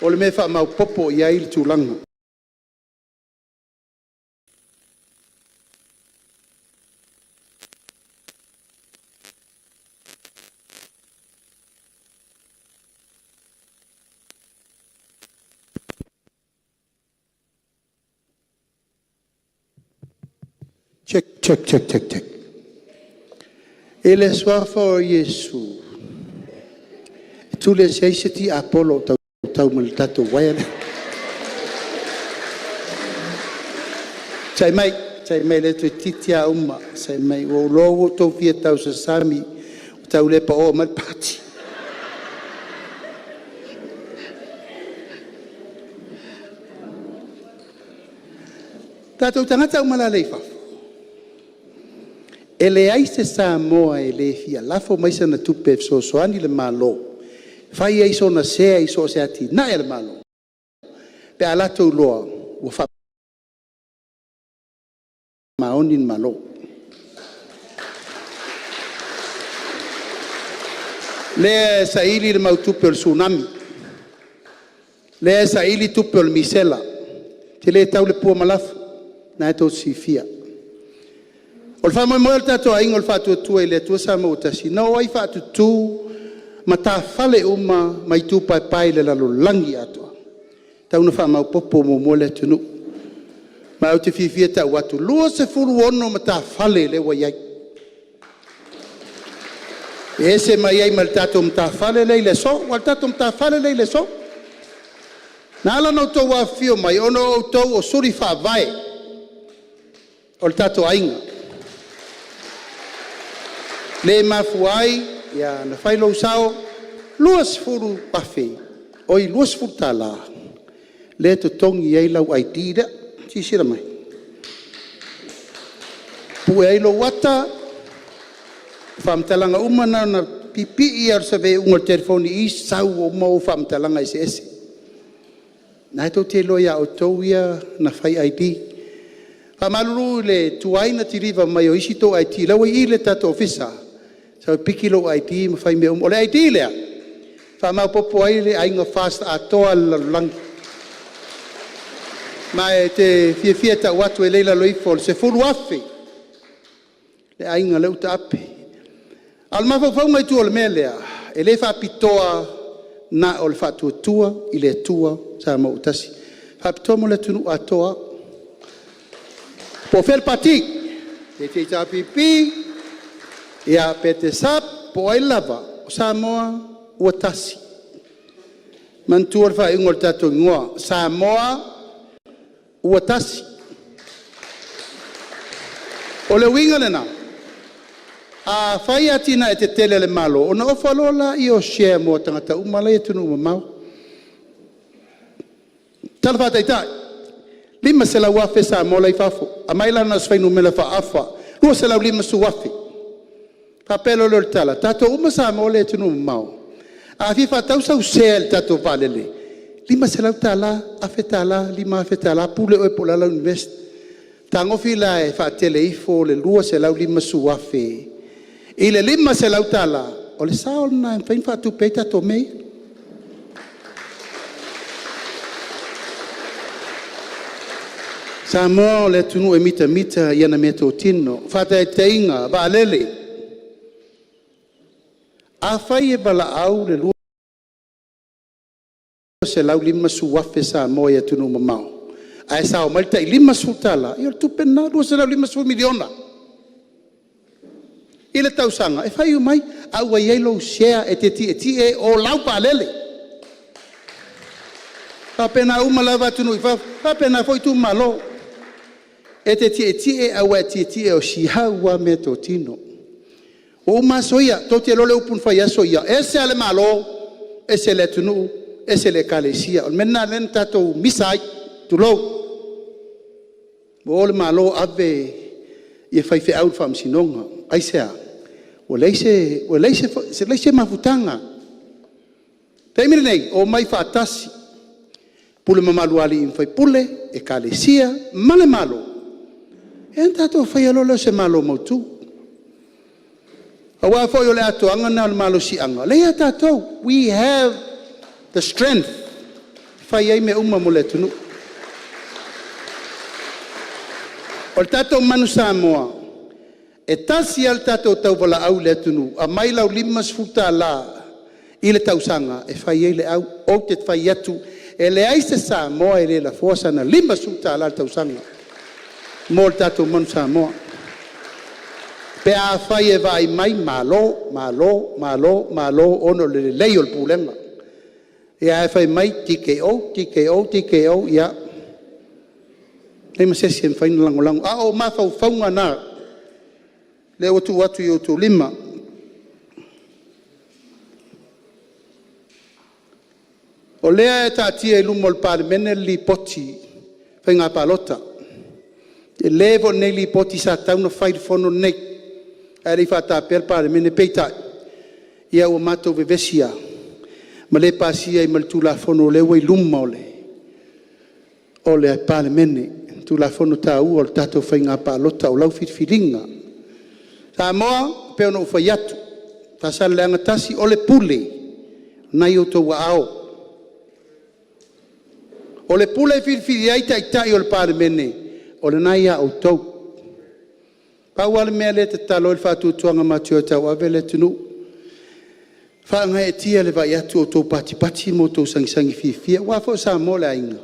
O le mea e faamaopoopo i ai le tulaga. Check, check, check, check, check. I le Suafa o Iesu, e Tuli se i ai se tiapolo o tautau mai i le tatou uaea lea. Onosai mai, onosai mai o lea toeitiiti lava uma. Onosai mai, ua ou iloa ua outou fia tausasami ua tau le paoa mai le pati. O tatou tagata uma la lea e i fafo, e leai se Samoa e le fia lafo mai sana tupe e fesoasoani i le Malo e fai ai sona sea i so o se atinae a le Malo pe a latou iloa ua faamaoni le Malo. O lea e saili le mau tupe o le Tsunami, lea e saili tupe o le misela, ou te le tau le pua ma lafo, o lena tou te silafia. O le faamoemoe o le tatou aiga o le Faatuatua i le Atua Samoa ua Tasi, na o ai faatutu matafale uma ma itu paepae i le lalolagi atoa. E tatau ona faamaopopo muamua le atunuu. Ma ou te fiafia e tau atu, e 26 matafale lea ua i ai. E ese mai ai ma le tatou matafale lea i le aso. Aua o le tatou matafale lea e i le aso. Na ala ona outou afifio mai, ona o outou o suli faavae o le tatou aiga. Lea e mafua ai ona fai lou sao, $20,000 lea e totogi ai lau ID lea. Silasila mai? E pue ai lou ata, o faamatalaga uma na, na ona pipii lava o le saveai o le telefoni i i sau uma ou faamatalaga eseese. O lena tou te iloa ia outou ia na fai ID. E faamalulu i le tuai ona kiliva mai o isi tou ID, o la ua i i le tatou ofisa, sau e piki lou ID ma fai mea uma. O le ID lea, e faamaopoopo ai le aiga FAST atoa lava o le lalolagi. Ma ou te fiafia e tau atu e le i lalo ifo o le 10,000 le aiga lea ua taape. A o le mafaufauga i tua o le mea lea, e le faapitoa na o le Faatuatua i le Atua Samoa ua Tasi, e faapitoa mo le atunuu atoa lava. Po o fea le Pati, pe e te HRPP, pe e te SUPP po o ai lava, o Samoa ua tasi. Manatua le faaiuga o le tatou igoa, Samoa ua Tasi. O le uiga lena, a fai atinae tetele a le Malo, ona ofa loa lea o share mo tagata uma la e i atunuu mamao. Tala faataitai, 500,000 Samoa la e i fafo, aumai la na o se fuainumera faaafa, 250,000. Ona faapea loa lea o le tala, o tatou uma Samoa la e i atunuu mamao, a fia faatau sau sea i le tatou vaalele, e $500, $1,000, $5,000, pule oe po o le a lau invest. Fetagofi la e faatele ifo le $250,000 i le $500, o le sao lena e mafai ona faatupe ai tatou mea ia. Samoa o le atunuu e mitamita i ana meatotino. Faataitaiga, vaalele. Afai e valaau le 250,000 Samoa i atunuu mamao ae sao mai le tai $50, ia o le tupe lena, $250 miliona i le tausaga e fai uma ai, ae ua i ai lou share e te tietie o lau vaalele. E faapena uma lava atunuu i fafo, e faapena foi itumalo. E te tietie ae ua e tietie o si au lava meatotino. Ua uma aso ia, tou te iloa le upu na fai i aso ia? E ese lava le Malo, ese le atunuu, ese le Ekalesia. O le mea lena o lea na tatou misa ai, tulou. Ua o le Malo ave faifeau i le faamasinoga. Aisea? Ua leai se mafutaga. O le taimi lenei, omai faatasi, pule mamalu a alii ma faipule, Ekalesia ma le Malo, ia ona tatou faia loa lea o se Malo mautu. Aua foi o le atoaga lena o le malosiaga lea e ia tatou, we have the strength e fai ai mea uma mo le atunuu. O le tatou manu Samoa, e tasi lava le tatou tauvalaau i le atunuu, aumai lau $50 i le tausaga e fai ai le au. Ou te fai atu, e leai se Samoa e le lafoa sana $50 i le tausaga mo le tatou manu Samoa. Pe afai e vaai mai, malo, malo, malo, malo ona o le lelei o le pulega. Ae fai mai TKO, TKO, TKO, ia, e leai ma se isi e mafai ona lagolago. A o mafaufauga na lea ua tuu atu i outou lima. O lea e taatia i luma o le Palemene le Lipoti o Faiga Palota. E tele foi lenei Lipoti sa tatau ona fai i le Fono lenei ae le i faatapea le Palemene. Peitai, ia ua matou vevesi lava ma le pasia ai ma le Tulafono o lea ua i luma o le Palemene, le Tulafono taua o le tatou Faiga Palota, o lau filifiliga. Samoa, e pei ona ou fai atu, Faasaleleaga 1, o le pule, o lena e i outou aao. O le pule e filifili ai Taitai o le Palemene, o lena e ia outou. Pau lava le mea lea e tatalo ai le faatuatuaga matua e tauave le atunuu, faagaeetia i le vaai atu o outou patipati ma outou sagisagi fiafia, aua foi o Samoa o le aiga.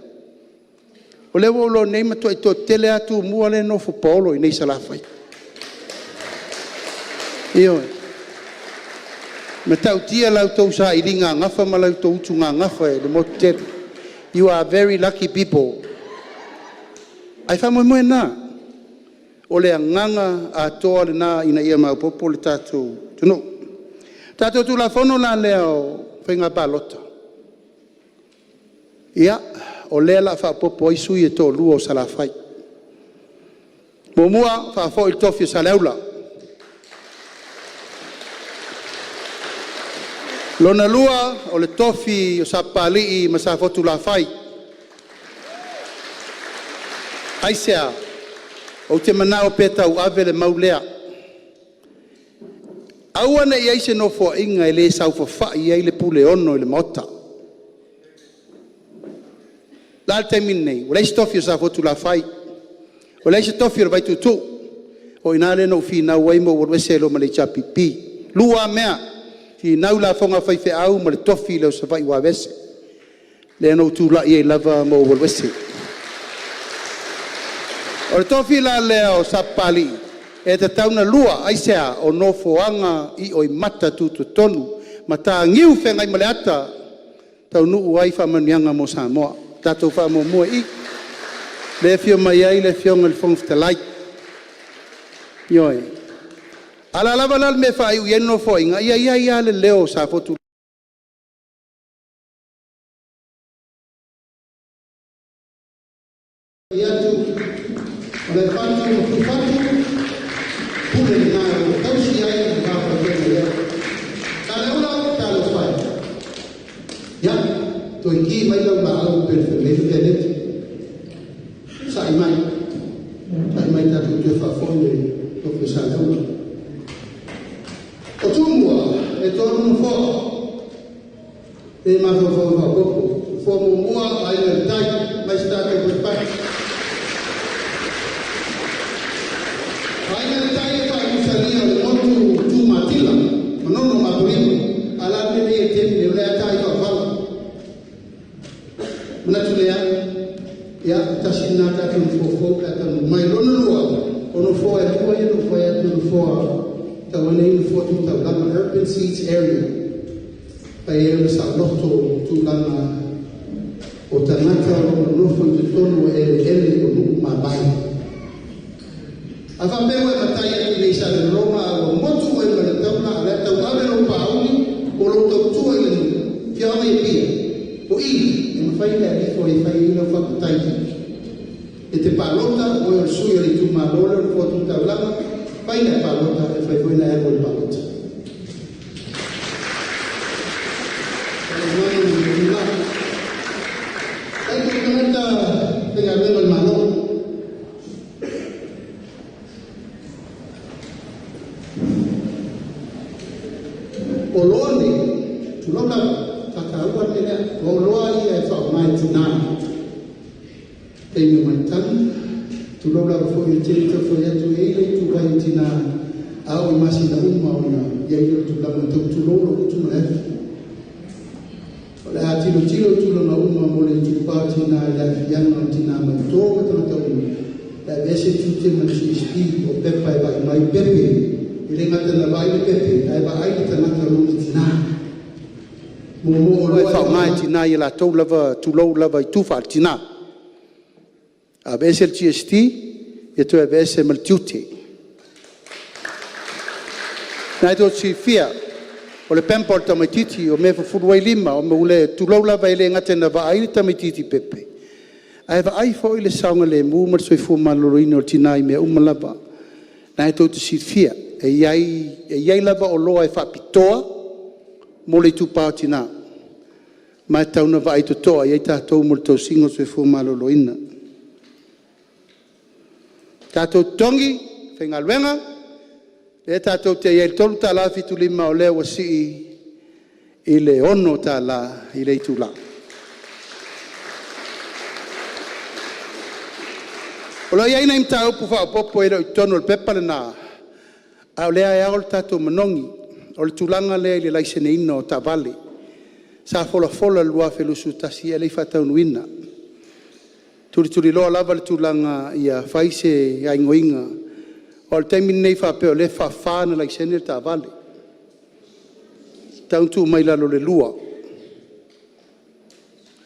O lea ua ou iloa nei, e matuai toatele lava Tumua lea e nofo paolo i inei i Salafai. Ioe. E matautia la outou sailiga gafa ma la outou utuga gafa i le motu tele. You are very lucky people. Ae faamoemoe lena, o le agaga atoa lena ina ia maopoopo le tatou atunuu. O le tatou Tulafono la lea o Faiga Palota, ia, o lea o le a faaopoopo ai sui usufono e toalua o Salafai. Muamua, faafoi le tofi o Saleaula. Lona lua, o le tofi o Sapapalii ma Safotulafai. Aisea? Ou te manao pea e tauave le mau lea, aua ne i i ai se Nofoaiga e le saofafai ai le Puleono i le Maota. O le a le taimi lenei? Ua leai se tofi o Safotulafai, ua leai se tofi o le Vaituutuu. O i ina lea na ou finau ai ma ou alu ese ai loa ma le HRPP. E lua lava mea, finau i lafoga a faifeau ma le tofi lea o Savaii ua aveese, lea na ou tulai ai lava ma ou alu ese. O le tofi la lea o Sapapalii, e tatau ona lua. Aisea? O nofoaga ioimata tutotonu, mataniu feagaimaleata e taunuu ai faamanuiaga mo Samoa. Tatou faamuamua i i, lea e afio mai ai le Afioga i le Fofoga Fetalai. Ioe. A o le a lava la le mea e faaiu i ai le Nofoaiga, ia i ai lava le leo o Safotu O Tumua, e 3 nofoa, lea e mafaufau e faaopoopo. Nofoa muamua, Aiga i le Tai, fai mai se tatou patipati. Aiga i le Tai e faainusalia o le motu Tumatila, Manono ma Apolima. A o le a le mea lea e i ai i le taimi lenei? O lea lava e ta faafala. Manatu lea, ia tasi lena tatou nofoa fou pe a taunuu mai. Lona lua, o nofoa e lua ia na ou fai atu o nofoa talu ai nei nofoa tu taulaga, urban seats area. E mafai ai ona saoloto tulaga o tagata o lo o nonofo i totonu o eleele o nuu ma malae. A faapea ua e matai atu i inei i Salelologa ae ua motu oe ma le taula a o la e tauave lou paauli po o lou tautua i le nuu, afioaga i Apia, o i e mafai ona e alu ifo ai e fai ai lau faa-matai e te palota, o oe o le sui o le itumalo lea o le Nofoa Tu Taulaga, fai lau palota, e mafai foi ona e alu ai i le palota. O tatou tagata faigaluega a le Malo, o oloa nei, tulou lava, e faataua le mea lea, o oloa ia e faaaoga e tina i taimi o maitaga, tulou lava foi, ou te le tau fai atu, e i ai le ituvai o tina, a oo i masina uma ona i ai lea o le tulaga e tau tulou lou gutu ma le afi. O le a tilotilo i tulaga uma mo le itupa o tina i le aafiaga o tina matutua ma tagata uma, e aveese tiute ma le GST o pepa e vaai mai pepe. E le gata ina vaai le pepe, ae vaai le tagata o lona tina. Muamua oloa e faaaoga e tina i a latou lava, tulou lava, itu faale-tina. Aveese le GST, ia toe aveese ma le tiute. O lena tou te silafia, o le pamper o le tamaitiiti, o mea e fufulu ai lima, tulou lava, e le gata ina vaai le tamaitiiti pepe, ae vaai foi le saogalemu ma le soifua maloloina o le tina i mea uma lava. O lena tou te silafia, e i ai lava oloa e faapitoa mo le itupa o tina, ma e tatau ona vaai totoa i ai tatou mo le tausiga o le soifua maloloina. O tatou totogi, faigaluega, lea tatou te i ai i le $3.75 o lea ua sii i le $6 i le itula. O lo o i ai nai mataupu faaopoopo e le o i totonu o le pepa lena, a o lea e ao le tatou manogi. O le tulaga lea i le laiseneina o taavale. Sa folafola i le 2021 ae le i faataunuuina. E tulituliloa lava le tulaga ia fai se gaoioiga. Aua o le taimi lenei faapea o lea e faa-fa ona laisene le taavale, e tatau ona tuu mai i lalo o le 2.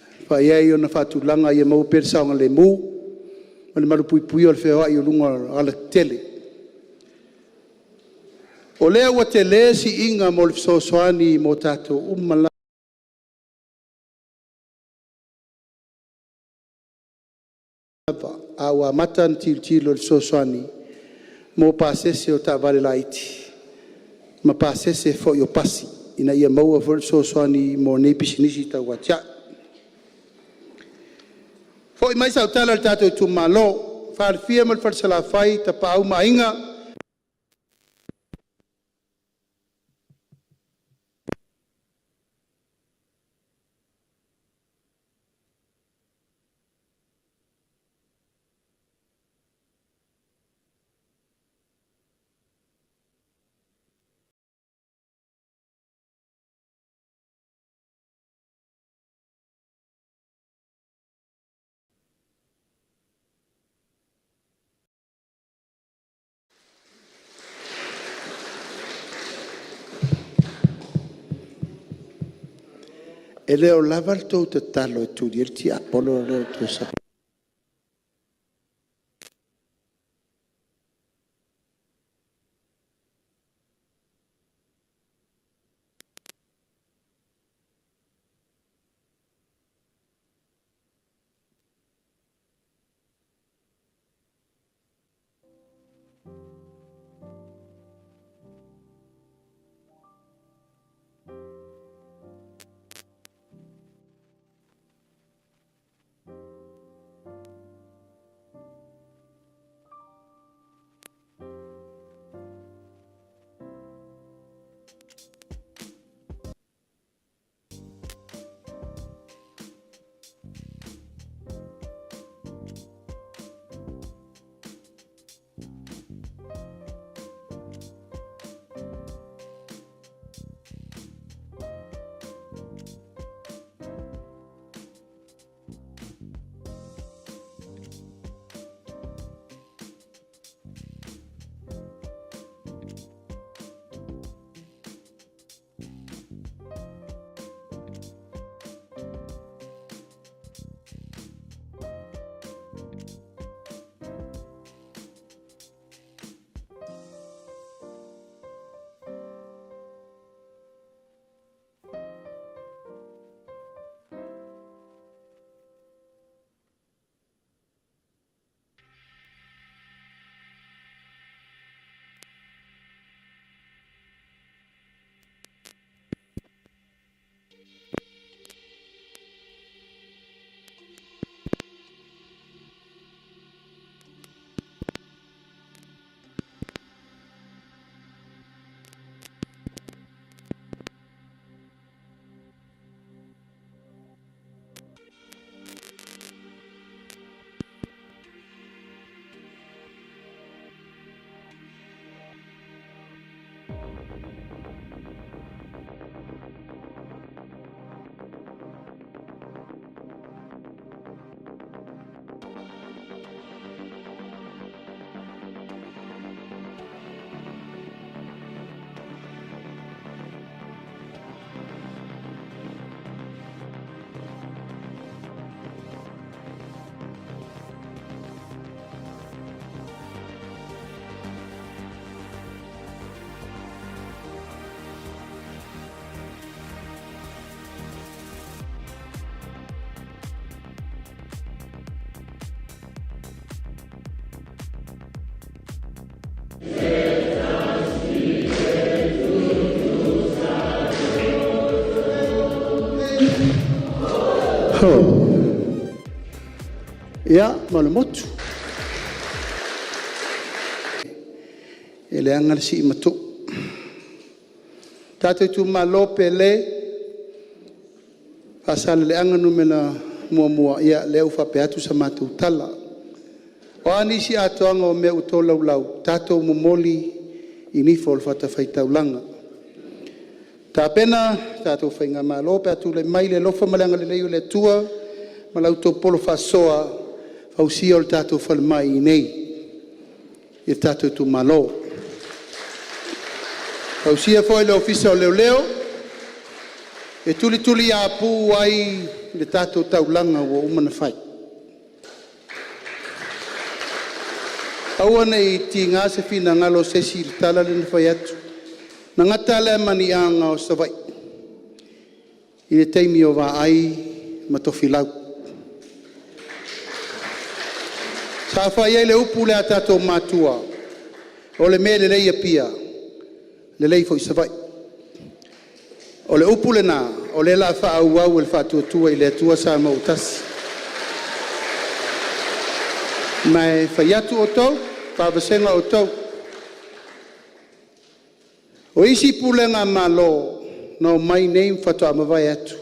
E mafai ai ona faatulaga ia maua pea le saogalemu ma le malupuipuia o le feoai o luga o aualatetele. O lea ua tele le siiga mo le fesoasoani mo tatou uma lava, a ua amata ona tilotilo i le fesoasoani mo pasese o taavale laiti ma pasese foi o pasi, ina ia maua foi le fesoasoani mo nei pisinisi tauatiae. Foi mai sau tala i le tatou itumalo, Falefia ma le Fale Salafai, Tapaau ma Aiga, E le o lava le tou tatalo e tuli ai le tiapolo lea o Ia, ma o le motu. E leaga le sii matuu. Le tatou itumalo pele, Faasaleleaga 1, ia o lea ua faapea atu sa matou tala. O a nisi atoaga o mea ua tolaulau, tatou momoli i nifo o le fatafaitaulaga. Tapena le tatou faigamalo pe a tulai mai i le alofa ma le agalelei o le Atua ma la outou polo faasoa, fausia lo tatou falemai i inei i le tatou itumalo. Fausia foi le Ofisa o Leoleo e tulituliapu ai le tatou taulaga ua uma ona fai. Aua ne i tiga se finagalo o se isi i le tala lea na fai atu, na gata lea ma ni aga o Savaii i le taimi o Vaai ma Tofilau. Sa fai ai le upu lea a tatou matua, o le mea lelei i Apia, lelei foi i Savaii. O le upu lena o lea o le a faaauau e le Faatuatua i le Atua Samoa ua Tasi. Ma e fai atu outou, vaavasega outou. O isi pulega a Malo na omai nei ma faatoa mavae atu,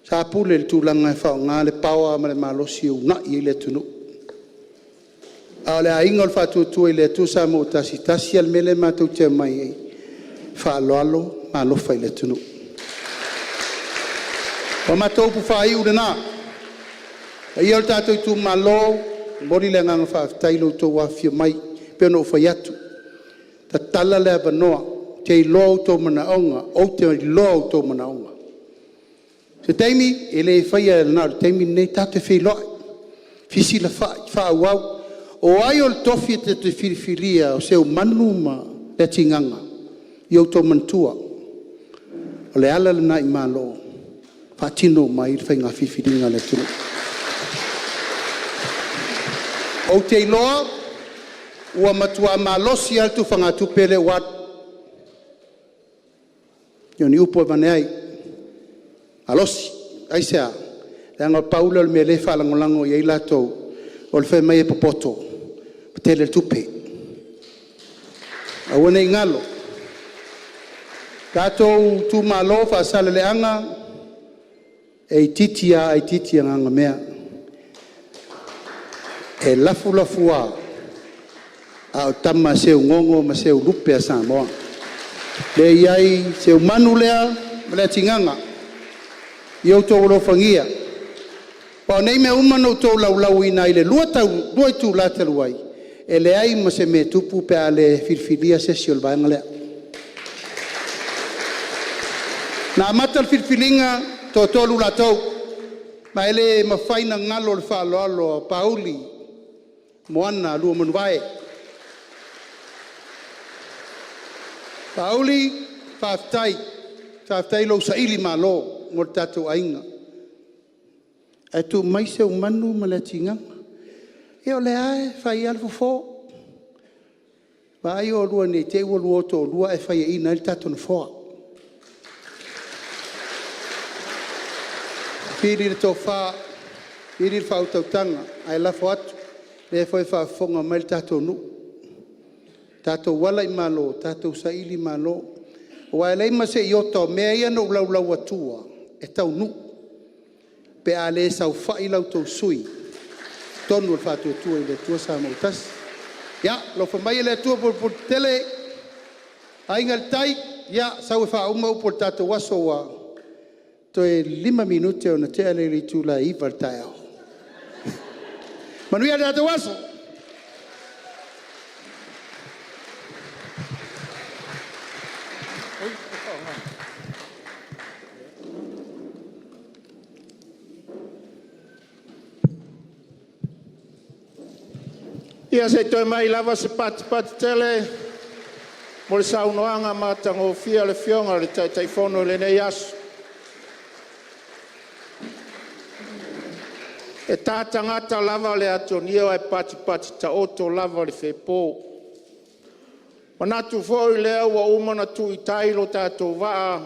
sa pule i le tulaga e faaaoga le power ma le malosi e uunai ai le atunuu. A o le aiga o le Faatuatua i le Atua Samoa ua Tasi, e tasi lava le mea lea matou te omai ai, faaaloalo ma alofa i le atunuu. O matou upu faaiu lena, le paia o le tatou itumalo, e momoli le agaga faafetai i lo outou afifio mai. E pei ona ou fai atu, tatala le avanoa, ou te iloa outou manaoga, ou te iloa outou manaoga. O se taimi, e le faia na o le taimi lenei, tatou te feiloai, fesilafai, faaauau. O ai o le tofi e te filifilia o Seumanu ma Leatigaga? Ia outou manatua, o le ala lena i Malo e faatino uma ai le faiga filifiliga a le atunuu. Ou te iloa ua matua malosi lava le tufagatupe lea ua alu. Ia o ni upu e avane ai, malosi. Aisea? Leaga na pau lea o le mea o lea e faalagolago i ai latou, o le fai mai e popoto ua tele le tupe. Aua ne i galo, tatou itumalo o Faasaleleaga, e itiiti lava ae itiiti agagamea. E lafu lafu lava, a o le tama a Seugogo ma Seulupe a Samoa. Lea e i ai Seumanu lea ma Leatigaga, ia outou alofagia. Aua o nei mea uma na ou tolaulauina ai i le 2 itula talu ai, e leai ma se mea e tupu pe a le filifilia se isi o le vaega lea. Na amata le filifiliga, e toatolu latou, ma e le mafai ona galo le faaaloalo a Paauli Moana Luamanuvae. Paauli, faafetai. Faafetai i lou sailimalo mo le tatou aiga. Ae tuu mai Seumanu ma Leatigaga. Ia o lea lava e fai lava le fofo. Vaai oulua ne i te i ua oulua o toalua ae faiaina ai le tatou nofoa. Fili le tofa, fili le faautautaga, ae lafo atu, o lea foi e faafofoga mai le tatou nuu, tatou ala i malo, tatou saili malo. Aua e leai ma se iota o mea ia na ou laulau atua e taunuu pe a le saofai la outou sui i totonu o le Faatuatua i le Atua Samoa ua Tasi. Ia alofa maia le Atua pulepuletetele, Aiga i le Tai, ia sau e faauma upu o le tatou aso ua toe 5 minute ona tea lea i le itula e 9:00 i le taeao. Manuia le tatou aso. Ia se i toe aumai lava se patipati tele mo le saunoaga matagofie a le Afioga i le Taitaifono i lenei aso. E ta tagata lava le ato niu ae patipati taoto lava le fepo. Manatu foi lea ua uma ona tuu i tai lo tatou vaa,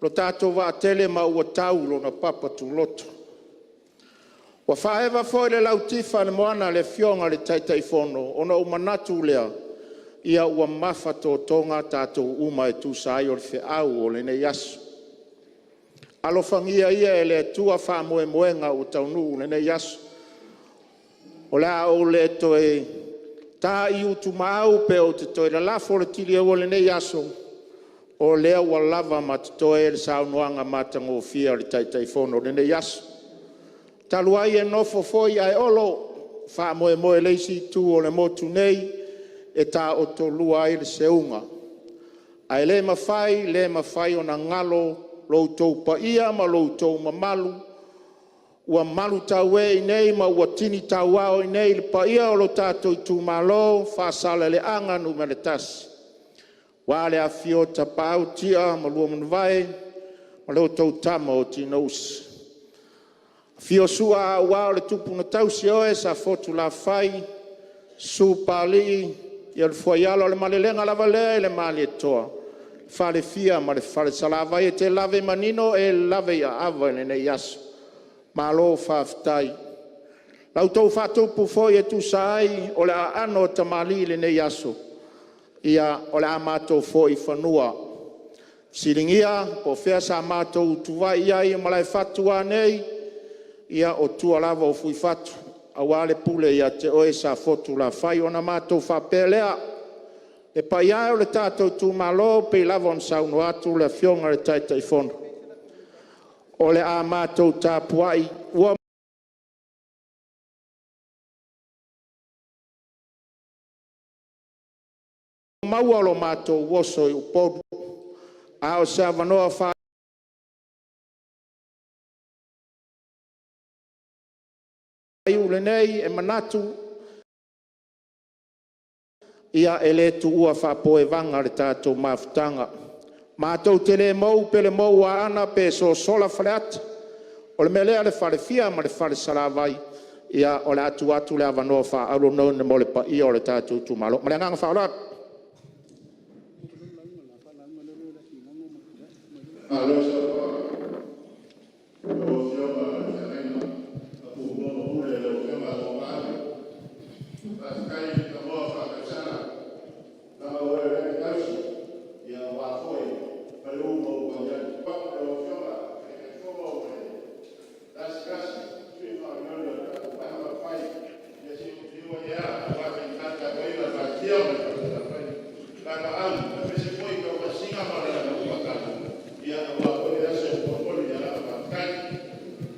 lo tatou vaatele ma ua tau i lona papa tuloto. Ua faaeva foi le lautifa i le moana a le Afioga i le Taitaifono, ona ou manatu lea, ia ua mafatotoga tatou uma e tusa ai o le feau o lenei aso. Alofagia ia e le Atua faamoemoega ua taunuu i lenei aso. O le a ou le toe ta i utumaau pe ou te toe lalafo le tiliaua i lenei aso, o lea ua lava ma totoe le saunoaga matagofie a le Taitaifono i lenei aso. Talu ai e nofo foi ae olo le faamoemoe i le isi itu o le motu nei e taotolua ai le seuga, ae le mafai, le mafai ona galo lo outou paia ma lo outou mamalu ua malutaue i inei ma ua tini tauao i inei le paia o lo tatou itumalo o Faasaleleaga 1, aua le afifio o Tapaau, Tia ma Luamanuvae ma lo outou Tama o Tinousi. Afio Su'a aua o le Tupu na tausi oe Safotulafai, susu Papalii, ia le fuaiala o le malelega lava lea i le Malietoa, Falefia ma le Falesalavai. E te lave manino, e lave i aava i lenei aso. Malo faafetai. La outou faaupu foi e tusa ai o le aano a tamalii i lenei aso, ia o le a matou foi i fanua, fesiligia po o fea sa matou utuvai ai i Malaefatu a nei, ia o tua lava o Fuifatu aua le pule ia te oe Safotulafai. Ona matou faapea lea, le paia e o le tatou itumalo e pei lava ona saunoa atu le Afioga i le Taitaifono, o le a matou tapuai, ua maua lo matou oso i Upolu a o se avanoa faaiu lenei e manatu e le tuua faapoevaga le tatou mafutaga. Matou te le mou pe mou Aana pe sosola Faleata. O le mea lea le falefia ma le Falesalavai, ia o le a tuu atu le avanoa faaauro lenei mo le paia o le tatou itumalo. Ma le agaga faaaloalo. Malo saunoa i lau Afioga i le Feagaiga a Tumua ma Pule, lau Afioga Uafato. Faafetai le tanoa faatausala, leaga o oe o lea e te tausi aua foi Faleu ma Utualii. Lau Afioga i le Taitaifono ma le gasegase, sui faaoleole o le tatou Vaega Faaupufai, ia se i ou liliu ane lava aua faigata le tapuaiga a le Falefia ma le Falesalafai, Tapaau aemaise foi Tauatasina ma le latou aua foi le aso e momoli le agaga faafetai.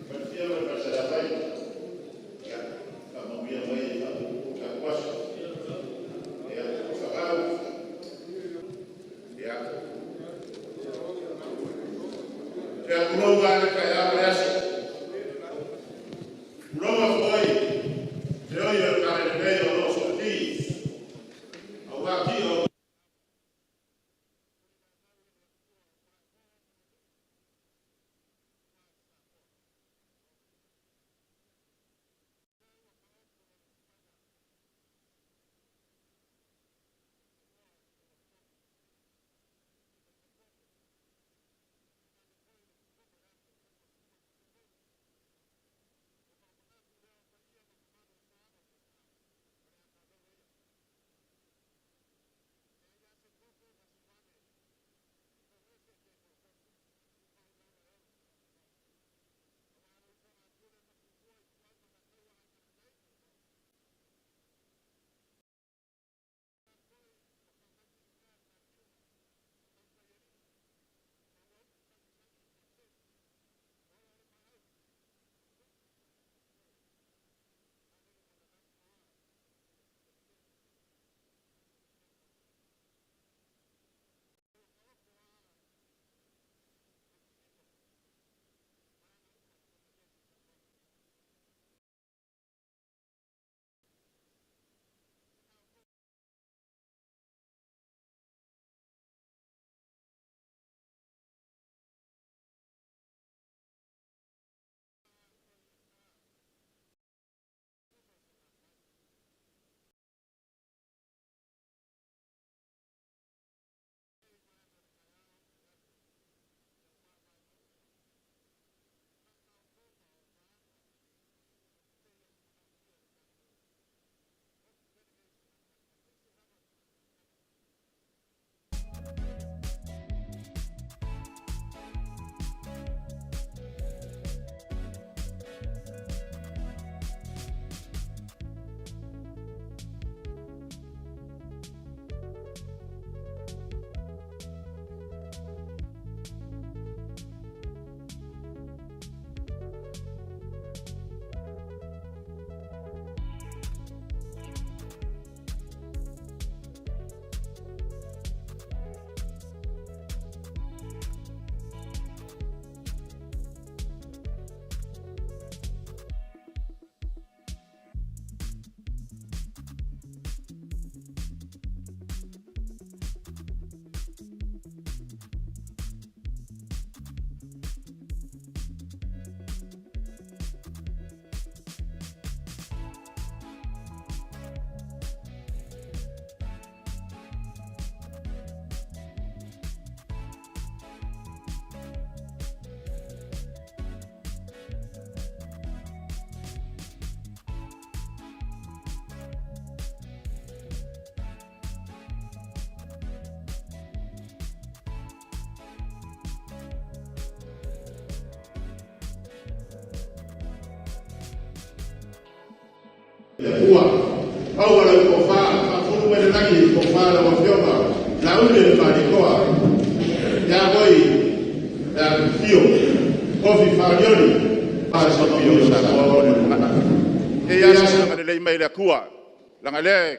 Falefia ma le Falesalafai, ia faamanuia mai le faapuupuu tatou aso. Tapaau, ia. Ou te tulou la le taeao ma le aso, tulouna foi feoi o le Talalelei o lo o suatii aua tia o Atua. Maua lau tofa, faafulu mai le lagi le tofa a lau Afioga Laauli Malietoa, ia oe Lealifio Kofi Faalioli. E i ai se agalelei mai le Atua, leaga o lea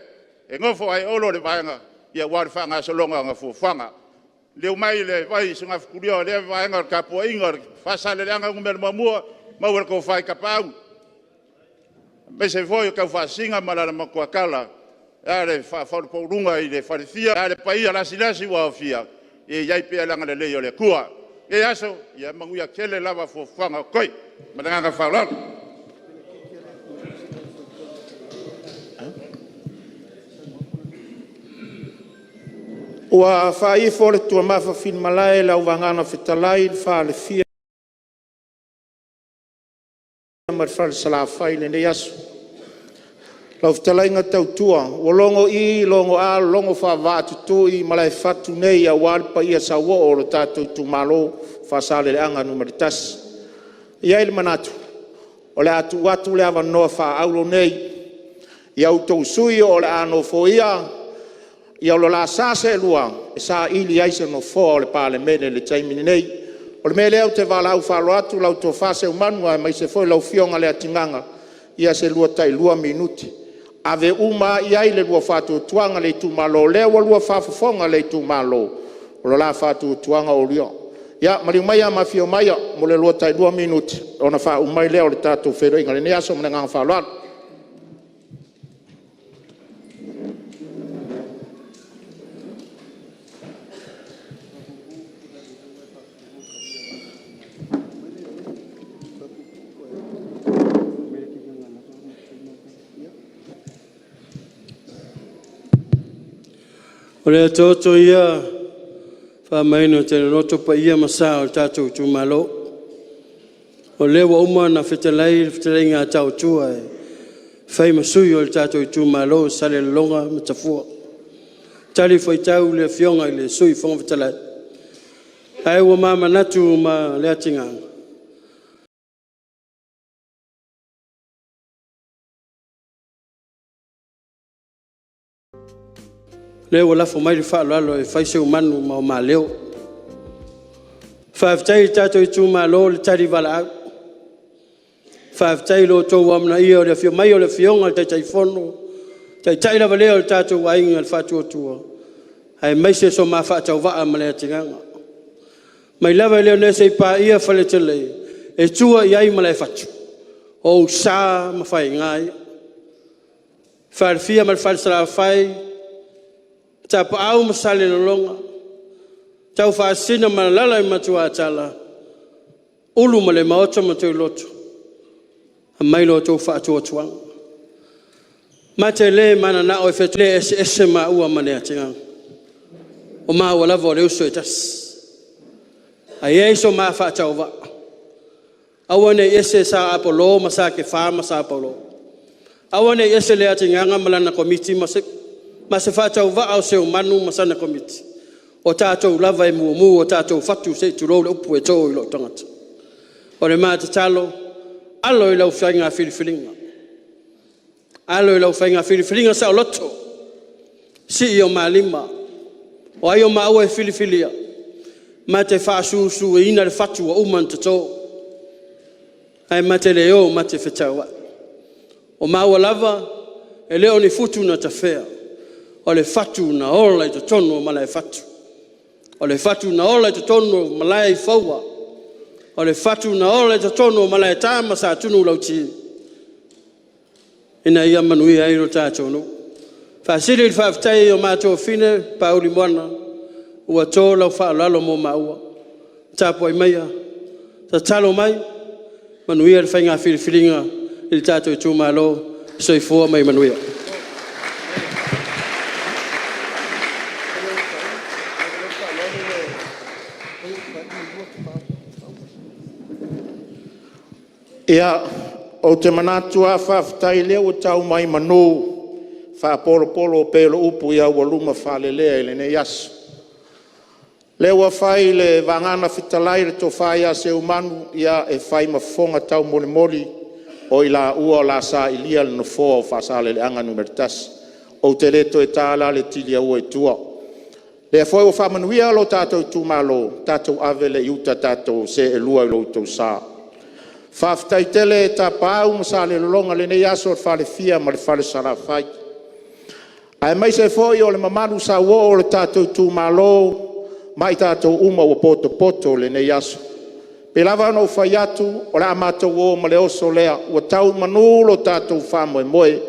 e nofo lava i Olo le vaega aua le faagasologa o ana fuafuaga. Liliu mai i le vai sugafetulia o lea vaega o le tapuaiga a Faasaleleaga 1, maua le tofa i Tapaau, aemaise foi o Taufaasisina ma le matuatala, ae a le faafolopoluga i le falefia, ae a le paia lasilasi ua aofia, ia i ai pea le agalelei o le Atua. I lenei aso, ia manuia tele lava fuafuaga o totoe. Ma le agaga faaaloalo. Ua faaifo le tuamafafinemalae le auvagana fetalai i le falefia ma le Falesalafai i lenei aso. Lau fetalaiga Tautua ua logo i, logo a, logo faavaatutui i Malaefatu nei aua le paia sauoo o le tatou Itumalo Faasaleleaga Nu.1. E i ai le manatu o le a tuu atu le avanoa faaauro lenei i a outou sui usufono o le a nofoia lo la sa seelua e saili ai se nofoa o le Palemene i le taimi lenei. O le mea lea ou te valaau faaaloalo atu lau Tofa Seumanu aemaise foi lau Afioga Leatigaga, ia se lua tailua minute. Ave uma lava i ai le lua faatuatuaga le itumalo, o lea ua lua faafofoga le itumalo, o le la faatuatuaga oulua. Ia maliu maia ma afio mai mo le lua tailua minute ona faauma ai lea o le tatou feiloaiga i lenei aso. Ma le agaga faaaloalo. O le atoatoa ia faamaina e loloto paia ma sa o le tatou itumalo. O lea ua uma ona fetalai le fetalaiga a Taotua e fai ma sui o le tatou itumalo o Salelologa ma Tafua. Talifuaitau le Afioga i le Sui Fofoga Fetalai, ae ua ma manatu ma Leatigaga lea ua lafo mai le faaaloalo e fai seu manu ma o ma leo. Faafetai i le tatou itumalo le tali valaau, faafetai i lo outou amanaia o le afio mai o le Afioga i le Taitaifono, Taitai lava lea o le tatou Aiga i le Faatuatua, aemaise so ma faatauvaa ma Leatigaga. Mai lava i Leonesa seia paia Faletele e tua i ai Malaefatu, o ou sa ma faiga ia. Falefia ma le Falesalafai, Tapaau ma Salelologa, Taufaasisina ma alaala i le Matuatala, Ulu ma le Maota ma Tuiloto, aumai lo outou faatuatuaga. Ma te le mananao e eseese maua ma Leatigaga, o maua lava o le uso e tasi. Ae i ai so ma faatauvaa, aua ne i ese Sa Apolo ma Sa Kefa ma Sa Paulo, aua ne i ese Leatigaga ma lana Komiti ma se faatauvaa o Seumanu ma sana Komiti, o tatou lava e mumu o tatou fatu se i tulou le upu e to i lou tagata. O le ma tatalo, alo i lau faiga filifiliga, alo i lau faiga filifiliga saoloto, sii o ma lima, o ai o maua e filifilia ma te faasusuina le fatu ua uma ona toto ae ma te le o ma te fetauai. O maua lava e le o ni futu na tafea, o le fatu na ola i totonu o malaefatu, o le fatu na ola i totonu o malae i Faua, o le fatu na ola i totonu o Malaeta ma Satunumaulauti ina ia manuia ai lo tatou nuu. E faasili le faafetai i o ma tuafafine Paauli ma Moana ua to lau faaaloalo mo maua, tapuai maia, tatalo mai, manuia le faiga filifiliga i le tatou itumalo. Soifua ma ia manuia. Ia, ou te manatu lava faafetai o lea ua tau mai manu faapolopolo pei o le upu i aualuma faalelea i lenei aso. O lea ua fai le vagana fetalai le Tofa ia Seumanu e fai ma fofoga taumolimoli O i laua o le a sailia le nofoa o Faasaleleaga 1. Ou te le toe ta la le tiliaua i tua. O lea foi ua faamanuia lo tatou Itumalo, tatou ave lea i uta, tatou seelua i lo outou sa. Faafetai tele Tapaau ma Salelologa i lenei aso i le Falefia ma le Fale Salafai, aemaise foi o le mamalu sauoo o le tatou Itumalo ma i tatou uma ua potopoto i lenei aso. E pei lava ona ou fai atu, o le a matou o ma le oso lea ua tau i manu lo tatou faamoemoe.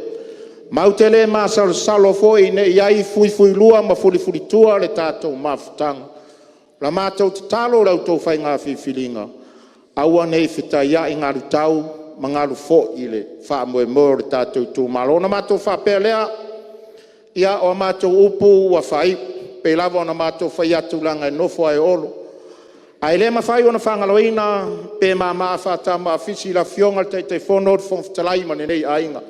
Matou te le masalosalo foi ne i i ai fuifuilua ma fulifulitua le tatou mafutaga. O la matou tatalo i la outou faiga filifiliga, aua ne i fetaiai galutau ma galufo'i i le faamoemoe o le tatou Itumalo. Ona matou faapea lea, ia o a matou upu ua faaiu, e pei lava ona matou fai atu leaga e nofo a e o Olo. Ae le mafai ona faagaloina pe mama faatama a fisi le Afioga i le Taitaifono, le Fofoga Fetalai ma lenei aiga,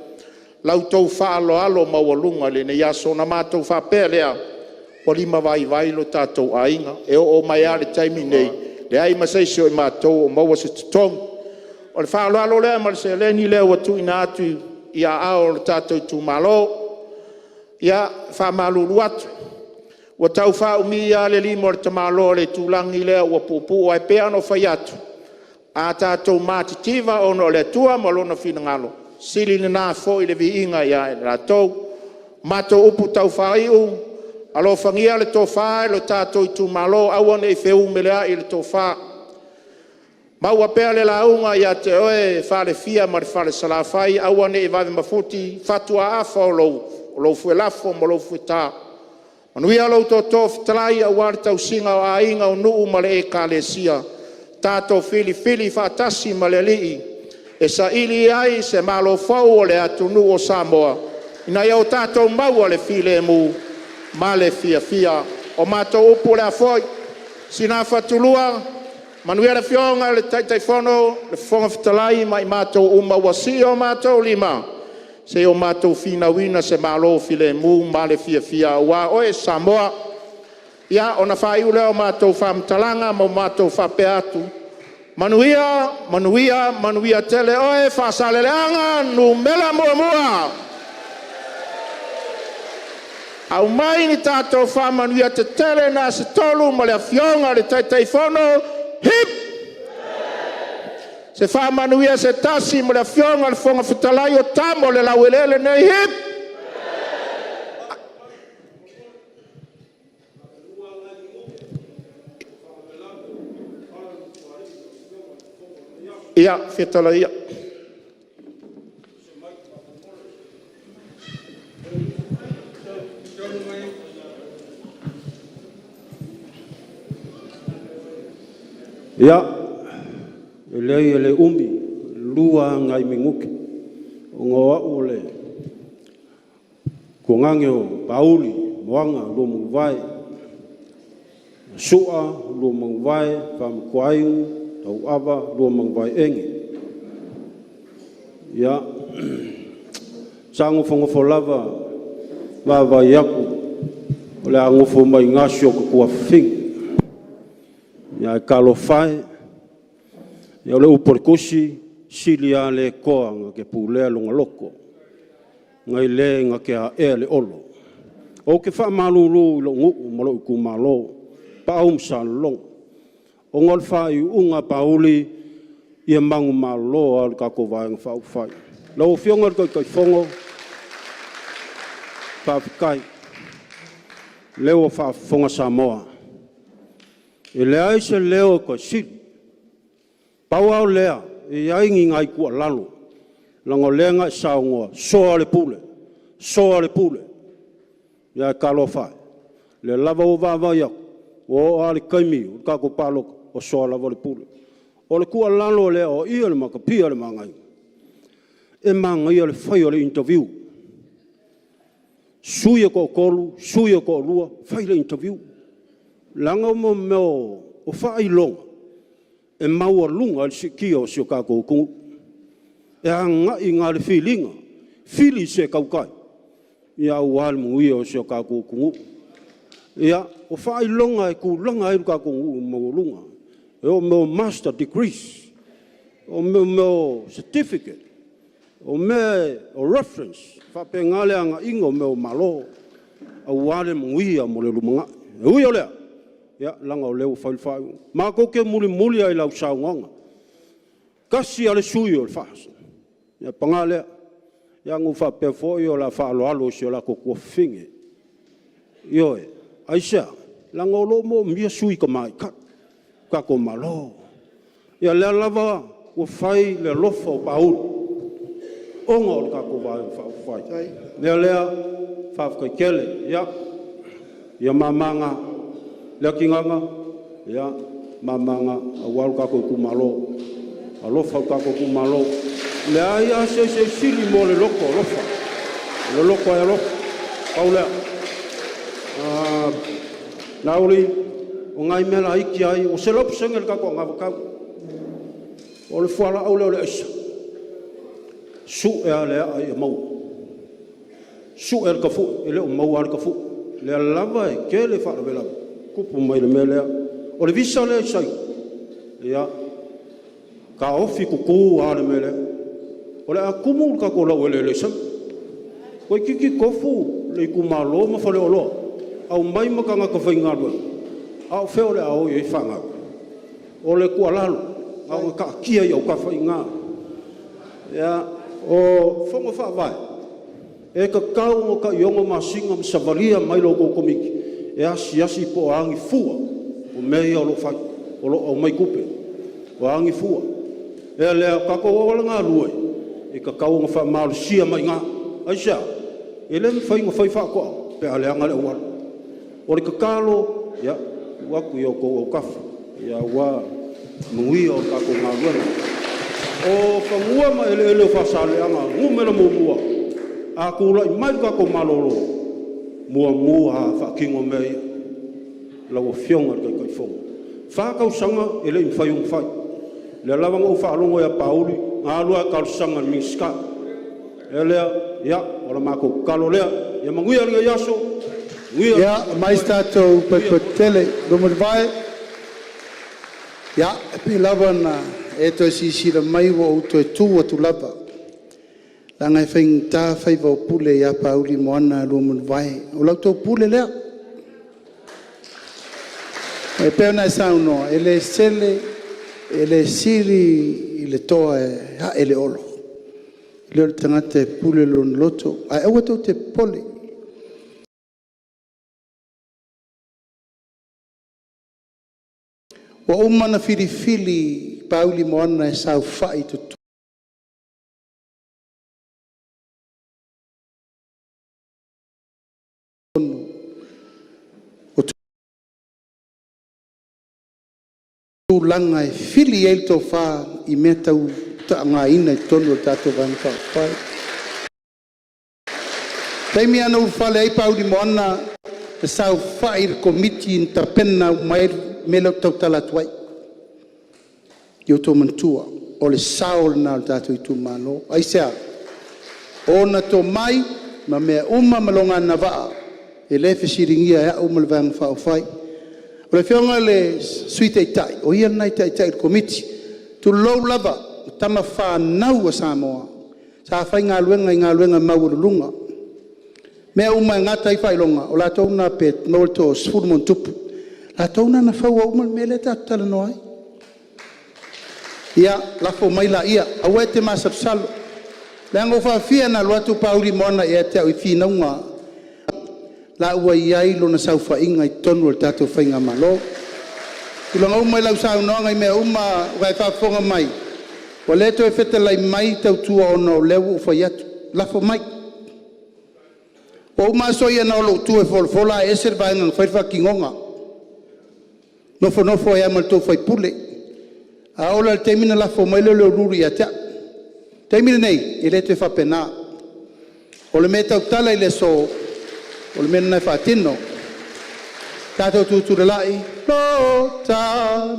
la outou faaaloalo maualuga i lenei aso. Ona matou faapea lea, ua limavaivai lo tatou aiga, e oo mai lava i le taimi lenei, e leai ma se isi o i matou o maua se totogi. O le faaaloalo lea ma le seleni lea ua tuuina atu i aao o le tatou Itumalo. Ia, e faamalulu atu, ua tau faaumi lava le lima o le tamaloa o le itulagi lea ua puupuu. Ae pei lava ona ou fai atu, a tatou matitiva ona o le Atua ma Lona finagalo, sili lena foi le viiga ia i latou. O matou upu taufaaiu, alofagia le tofa i le tatou Itumalo, aua ne i feumeleai le tofa, maua pea le lauga ia te oe Falefia ma le Fale Salafai, aua ne i vave mafuti fatuaafa o lou fuelafo ma lou fueta. Manuia lou tootoo fetalai aua le tausiga o aiga, o nuu ma le Ekalesia. Tatou filifili faatasi ma le Alii e saili ai se Malo fou o le atunuu o Samoa ina ia o tatou maua le filemu ma le fiafia. O matou upu lea foi, sina fatulua, manuia le Afioga i le Taitaifono, le Fofoga Fetalai ma i matou uma ua sii o matou lima seia o matou finauina se Malo filemu ma le fiafia aua oe Samoa. Ia, ona faaiu lea o matou faamatalaga ma matou faapea atu, manuia, manuia, manuia tele oe Faasaleleaga 1. Aumai ni tatou faamanuia tetele na se tolu ma le Afioga i le Taitaifono, hip hip. Se faamanuia se tasi mo le Afioga i le Fofoga Fetalai o Tama a le Laueleele nei, hip hip. Ia, fetalai ia. Ia, e leai e le umi, e 2 lava nai minute, ona o au o le tuagane o Paauli Moana Luamanuvae, Sua Luamanuvae Faamatuainu Tauava Luamanuvae Eni. Ia, sa nofonofo lava vaavaai atu o le a nofo mai i ina si ou tuafafine, ae talofa e, o le upu a le Tusi, “Sili lava le toa na te pulea lona loto nai le na te aea le olo.” Ou te faamalulu i lou nuu ma lou itumalo, Pau ma Salelologa, ona o le faaiuga a Paauli, ia manumalo lava le tatou Vaega Faaupufai. Lau Afioga i le Taitaifono, faafetai. O lea ua faafofoga Samoa, e leai se leo o toe sili. Pau lava o lea, e i ai ni nai tuualalo, leaga o lea na e saunoa, soa le pule, soa le pule. Ae talofa e, o lea lava ua vaavaai atu, ua oo lava i le taimi o le tatou palota, ua soa lava le pule. O le tuualalo e le aoaia le matapia le manaia, e manaia le fai o le interview, sui e toatolu, sui e toalua, fai le interview. Leaga o mea o faailoga e maualuga ai le siitia o si o tatou atunuu. E agai i ina le filiga, fili se tautai aua le manuia o si o tatou atunuu. Ia, o faailoga e tulaga ai le tatou nuu maualuga. O mea o Master Degrees, o mea o Certificate. O mea o reference, e faapena le agaiga o mea o Malo aua le manuia mo le lumanai. E ui o lea, leaga o lea ua fai le faaiuga. Matou te mulimuli lava i lau saunoaga, e tasi lava le sui o le FAST, ae paga lea, na ou faapea foi o le a faaaloalo i si o latou tuafafine. Ioe. Aisea? Leaga o lo o moomia sui tamaitai o le tatou Malo. Ia o lea lava ua fai le alofa o Pauli ona o le tatou Vaega Faaupufai. O le mea lea, faafetai tele. Ia mama na Leti Gaga, ia mama na aua lo tatou itumalo. Alofa i lo tatou itumalo. E leai lava se isi e sili mo le loto alofa, o le loto e alofa, pau lea. Laauli, o nai mea laiti lava ia, ua 100% le tatou anavatau. O le fualaau lea o le aisa, sue lava le aa ia maua, sue le tafue, e le o maua lava le tafue. O lea lava e tele faalavelave e tupu mai le mea lea. O le visa lea i Saina, ia taofi tutu lava le mea lea. O le a tumu le tatou laueleele i Saina, toeitiiti tofu le itumalo ma faleoloa, aumai ma tagata faigaluega, a o fea o le a o i ai fanau? O le tuualalo, na ona taatia i autafa i ina. O fono faavae, e tatau ona tai 6 masina ma savalia mai la outou Komiti e asiasi po o a ni fua o mea ia o lo o fai, o lo o aumai tupe, o a ni fua. O le mea lea, o tatou auala galue, e tatau ona faamalosia mai i ina. Aisea? E le mafai ona fai faatoaga pe a leaga le auala. O le tatalo, ia tuu atu i outou autafa aua le manuia o le tatou galuega. O fanua ma eleele o Faasaleleaga 1, a tulai mai le tatou Malo, e muamua lava faatino mea ia lau Afioga i le Taitaifono. E 4 tausaga e le i mafai ona fai. O lea lava na ou faalogo ia Pauli na alu lava e talosaga i le Minisita. O le mea lea, ia o le matou tatalo lea. Ia manuia lenei aso, manuia Ia, le aumai se tatou faamoemoe. potopoto tetele i luma o le vae. Ia, e pei lava ona e toe silasila mai ua ou toe tu atu lava, leaga e faigata faiva o Pule ia Pauli Moana Luamanuvae. O la outou pule lea. E pei ona e saunoa, e le sele, e le sili i le toa e ae le olo i lo le tagata e pule lona loto. Ae aua tou te popole. Ua uma ona filifili Pauli Moana e saofai i totonu o tulaga e fili i ai le tofa i mea tau taaaogaiga i totonu o le tatou Vaega Faaupufai. O le taimi lava na ulufale ai Pauli Moana na saofai i le Komiti na tapena uma ai le mea lea ou te tautala atu ai. Ia outou manatua, o le sao lena o le tatou itumalo. Aisea? O ona tomai ma mea uma ma lona agavaa e le fesiligia e au ma le Vaega Faaupufai. O le Afioga i le Sui Taitai, o ia lena e taitai i le Komiti. Tulou lava, o tama fanau a Samoa sa faigaluega i galuega maualuluga. O mea uma e gata ai faailoga, o latou lena pe maua le toasefulu ma ona tupu, o latou lena na faua uma le mea lea tatou te talanoa ai. Ia, lafo mai laia, aua e te masalosalo, leaga ua faafia ona alu atu Pauli Moana ia te au i finauga la ua i ai lona saofaiga i totonu o le tatou faigamalo. O tulaga uma i lau saunoaga i mea uma ua e faafofoga mai, ua le toe fetalai mai tautua ona o lea ua ou fai atu. Lafo mai. Ua uma aso ia na o lou tu e folafola ae ese le vaega na fai le faatinoga. Nofonofo ai lava ma le tou sui usufono. A oo la i le taimi ona lafo mai lea o le uluulu ia te au. O le taimi lenei, e le toe faapena. O le mea e tautala i le aso, o le mea lena e faatino. Tatou tutulai. Lo taua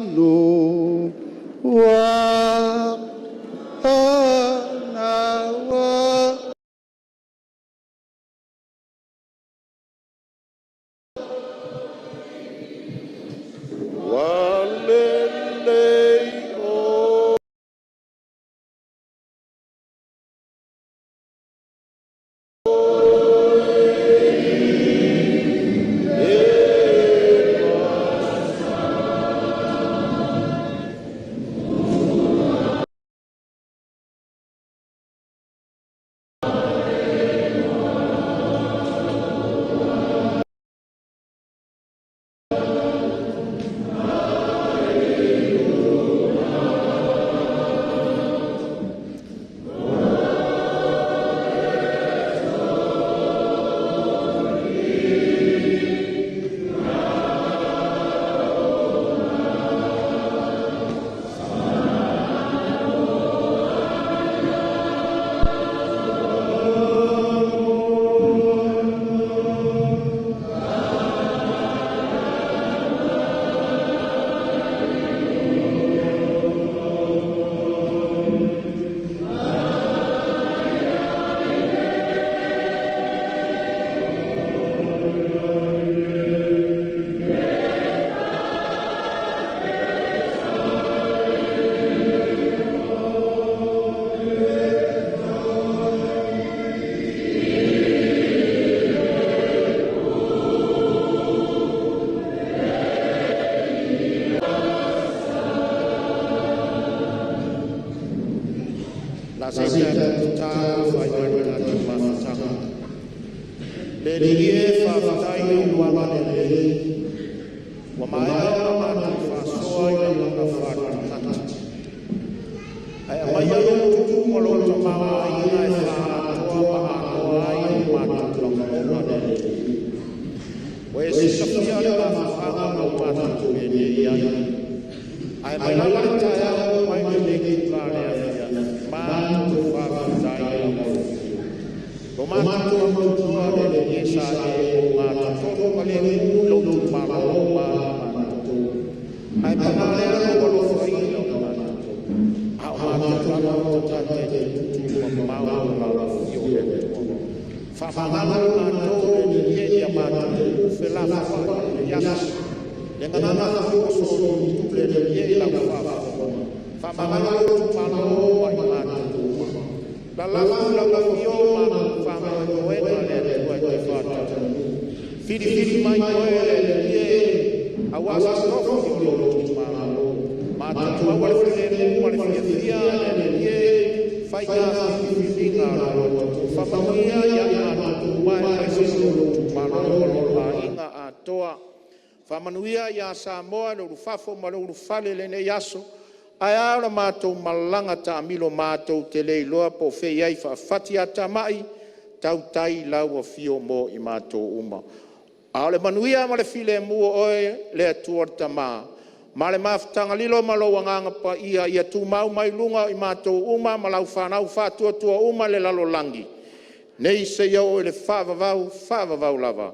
Ua lelei a se i tatou tatalo e faaiu ai le tatou mafutaga. Le Alii e, faafetai i lou agalelei ua maea ona matou faasoa i lagona faale-tagata, ae aumaia lou tu ma lou tamaoaiga e faaatoa ma anoa ai o matou lagona le Alii. Ua e silafia le mafuaaga na o matou penei ai, ae mai lava le taeao e oo mai lenei itula i le afiafi, matou te faafetai i lau Afio. Lo matou mautinoa le Alii e, sa e ogatotonu ma lemu i lou Itumalo ma matou, ae paga lea, ua alofaina i matou, a o matou lava o tagata e tutu mamao ma lau Afio le Atua. Faamagalo i matou le Alii e i a matou felafoai i lenei aso, le gagana foi ua solituli le Alii e i lau faafofoga. Faamagalo lou Itumalo ma i matou uma. Lalafo i lau Afio o matou faamoemoega le Atua e te faataunuu. Filifili mai oe le Alii e, aua se tofi o lou Itumalo. Matou maua le filemu ma le fiafia le Alii e, faiga filifiliga a lou atunuu. Faamanuia ia i matou uma aemaise lou Itumalo ma lona aiga atoa. Faamanuia ia Samoa i le ulufafo ma le ulufale i lenei aso. Ae a la matou malaga taamilo matou te le iloa po o fea e i ai faafatiatamai, tautai i lau Afio mo i matou uma. A o le manuia ma le filemu o oe le Atua le Tama ma le mafutaga lilo ma lou Agaga Paia ia tumau mai luga o i matou uma ma lau fanau faatuatua uma i le lalolagi, nei seia oo i le faavavau, faavavau lava.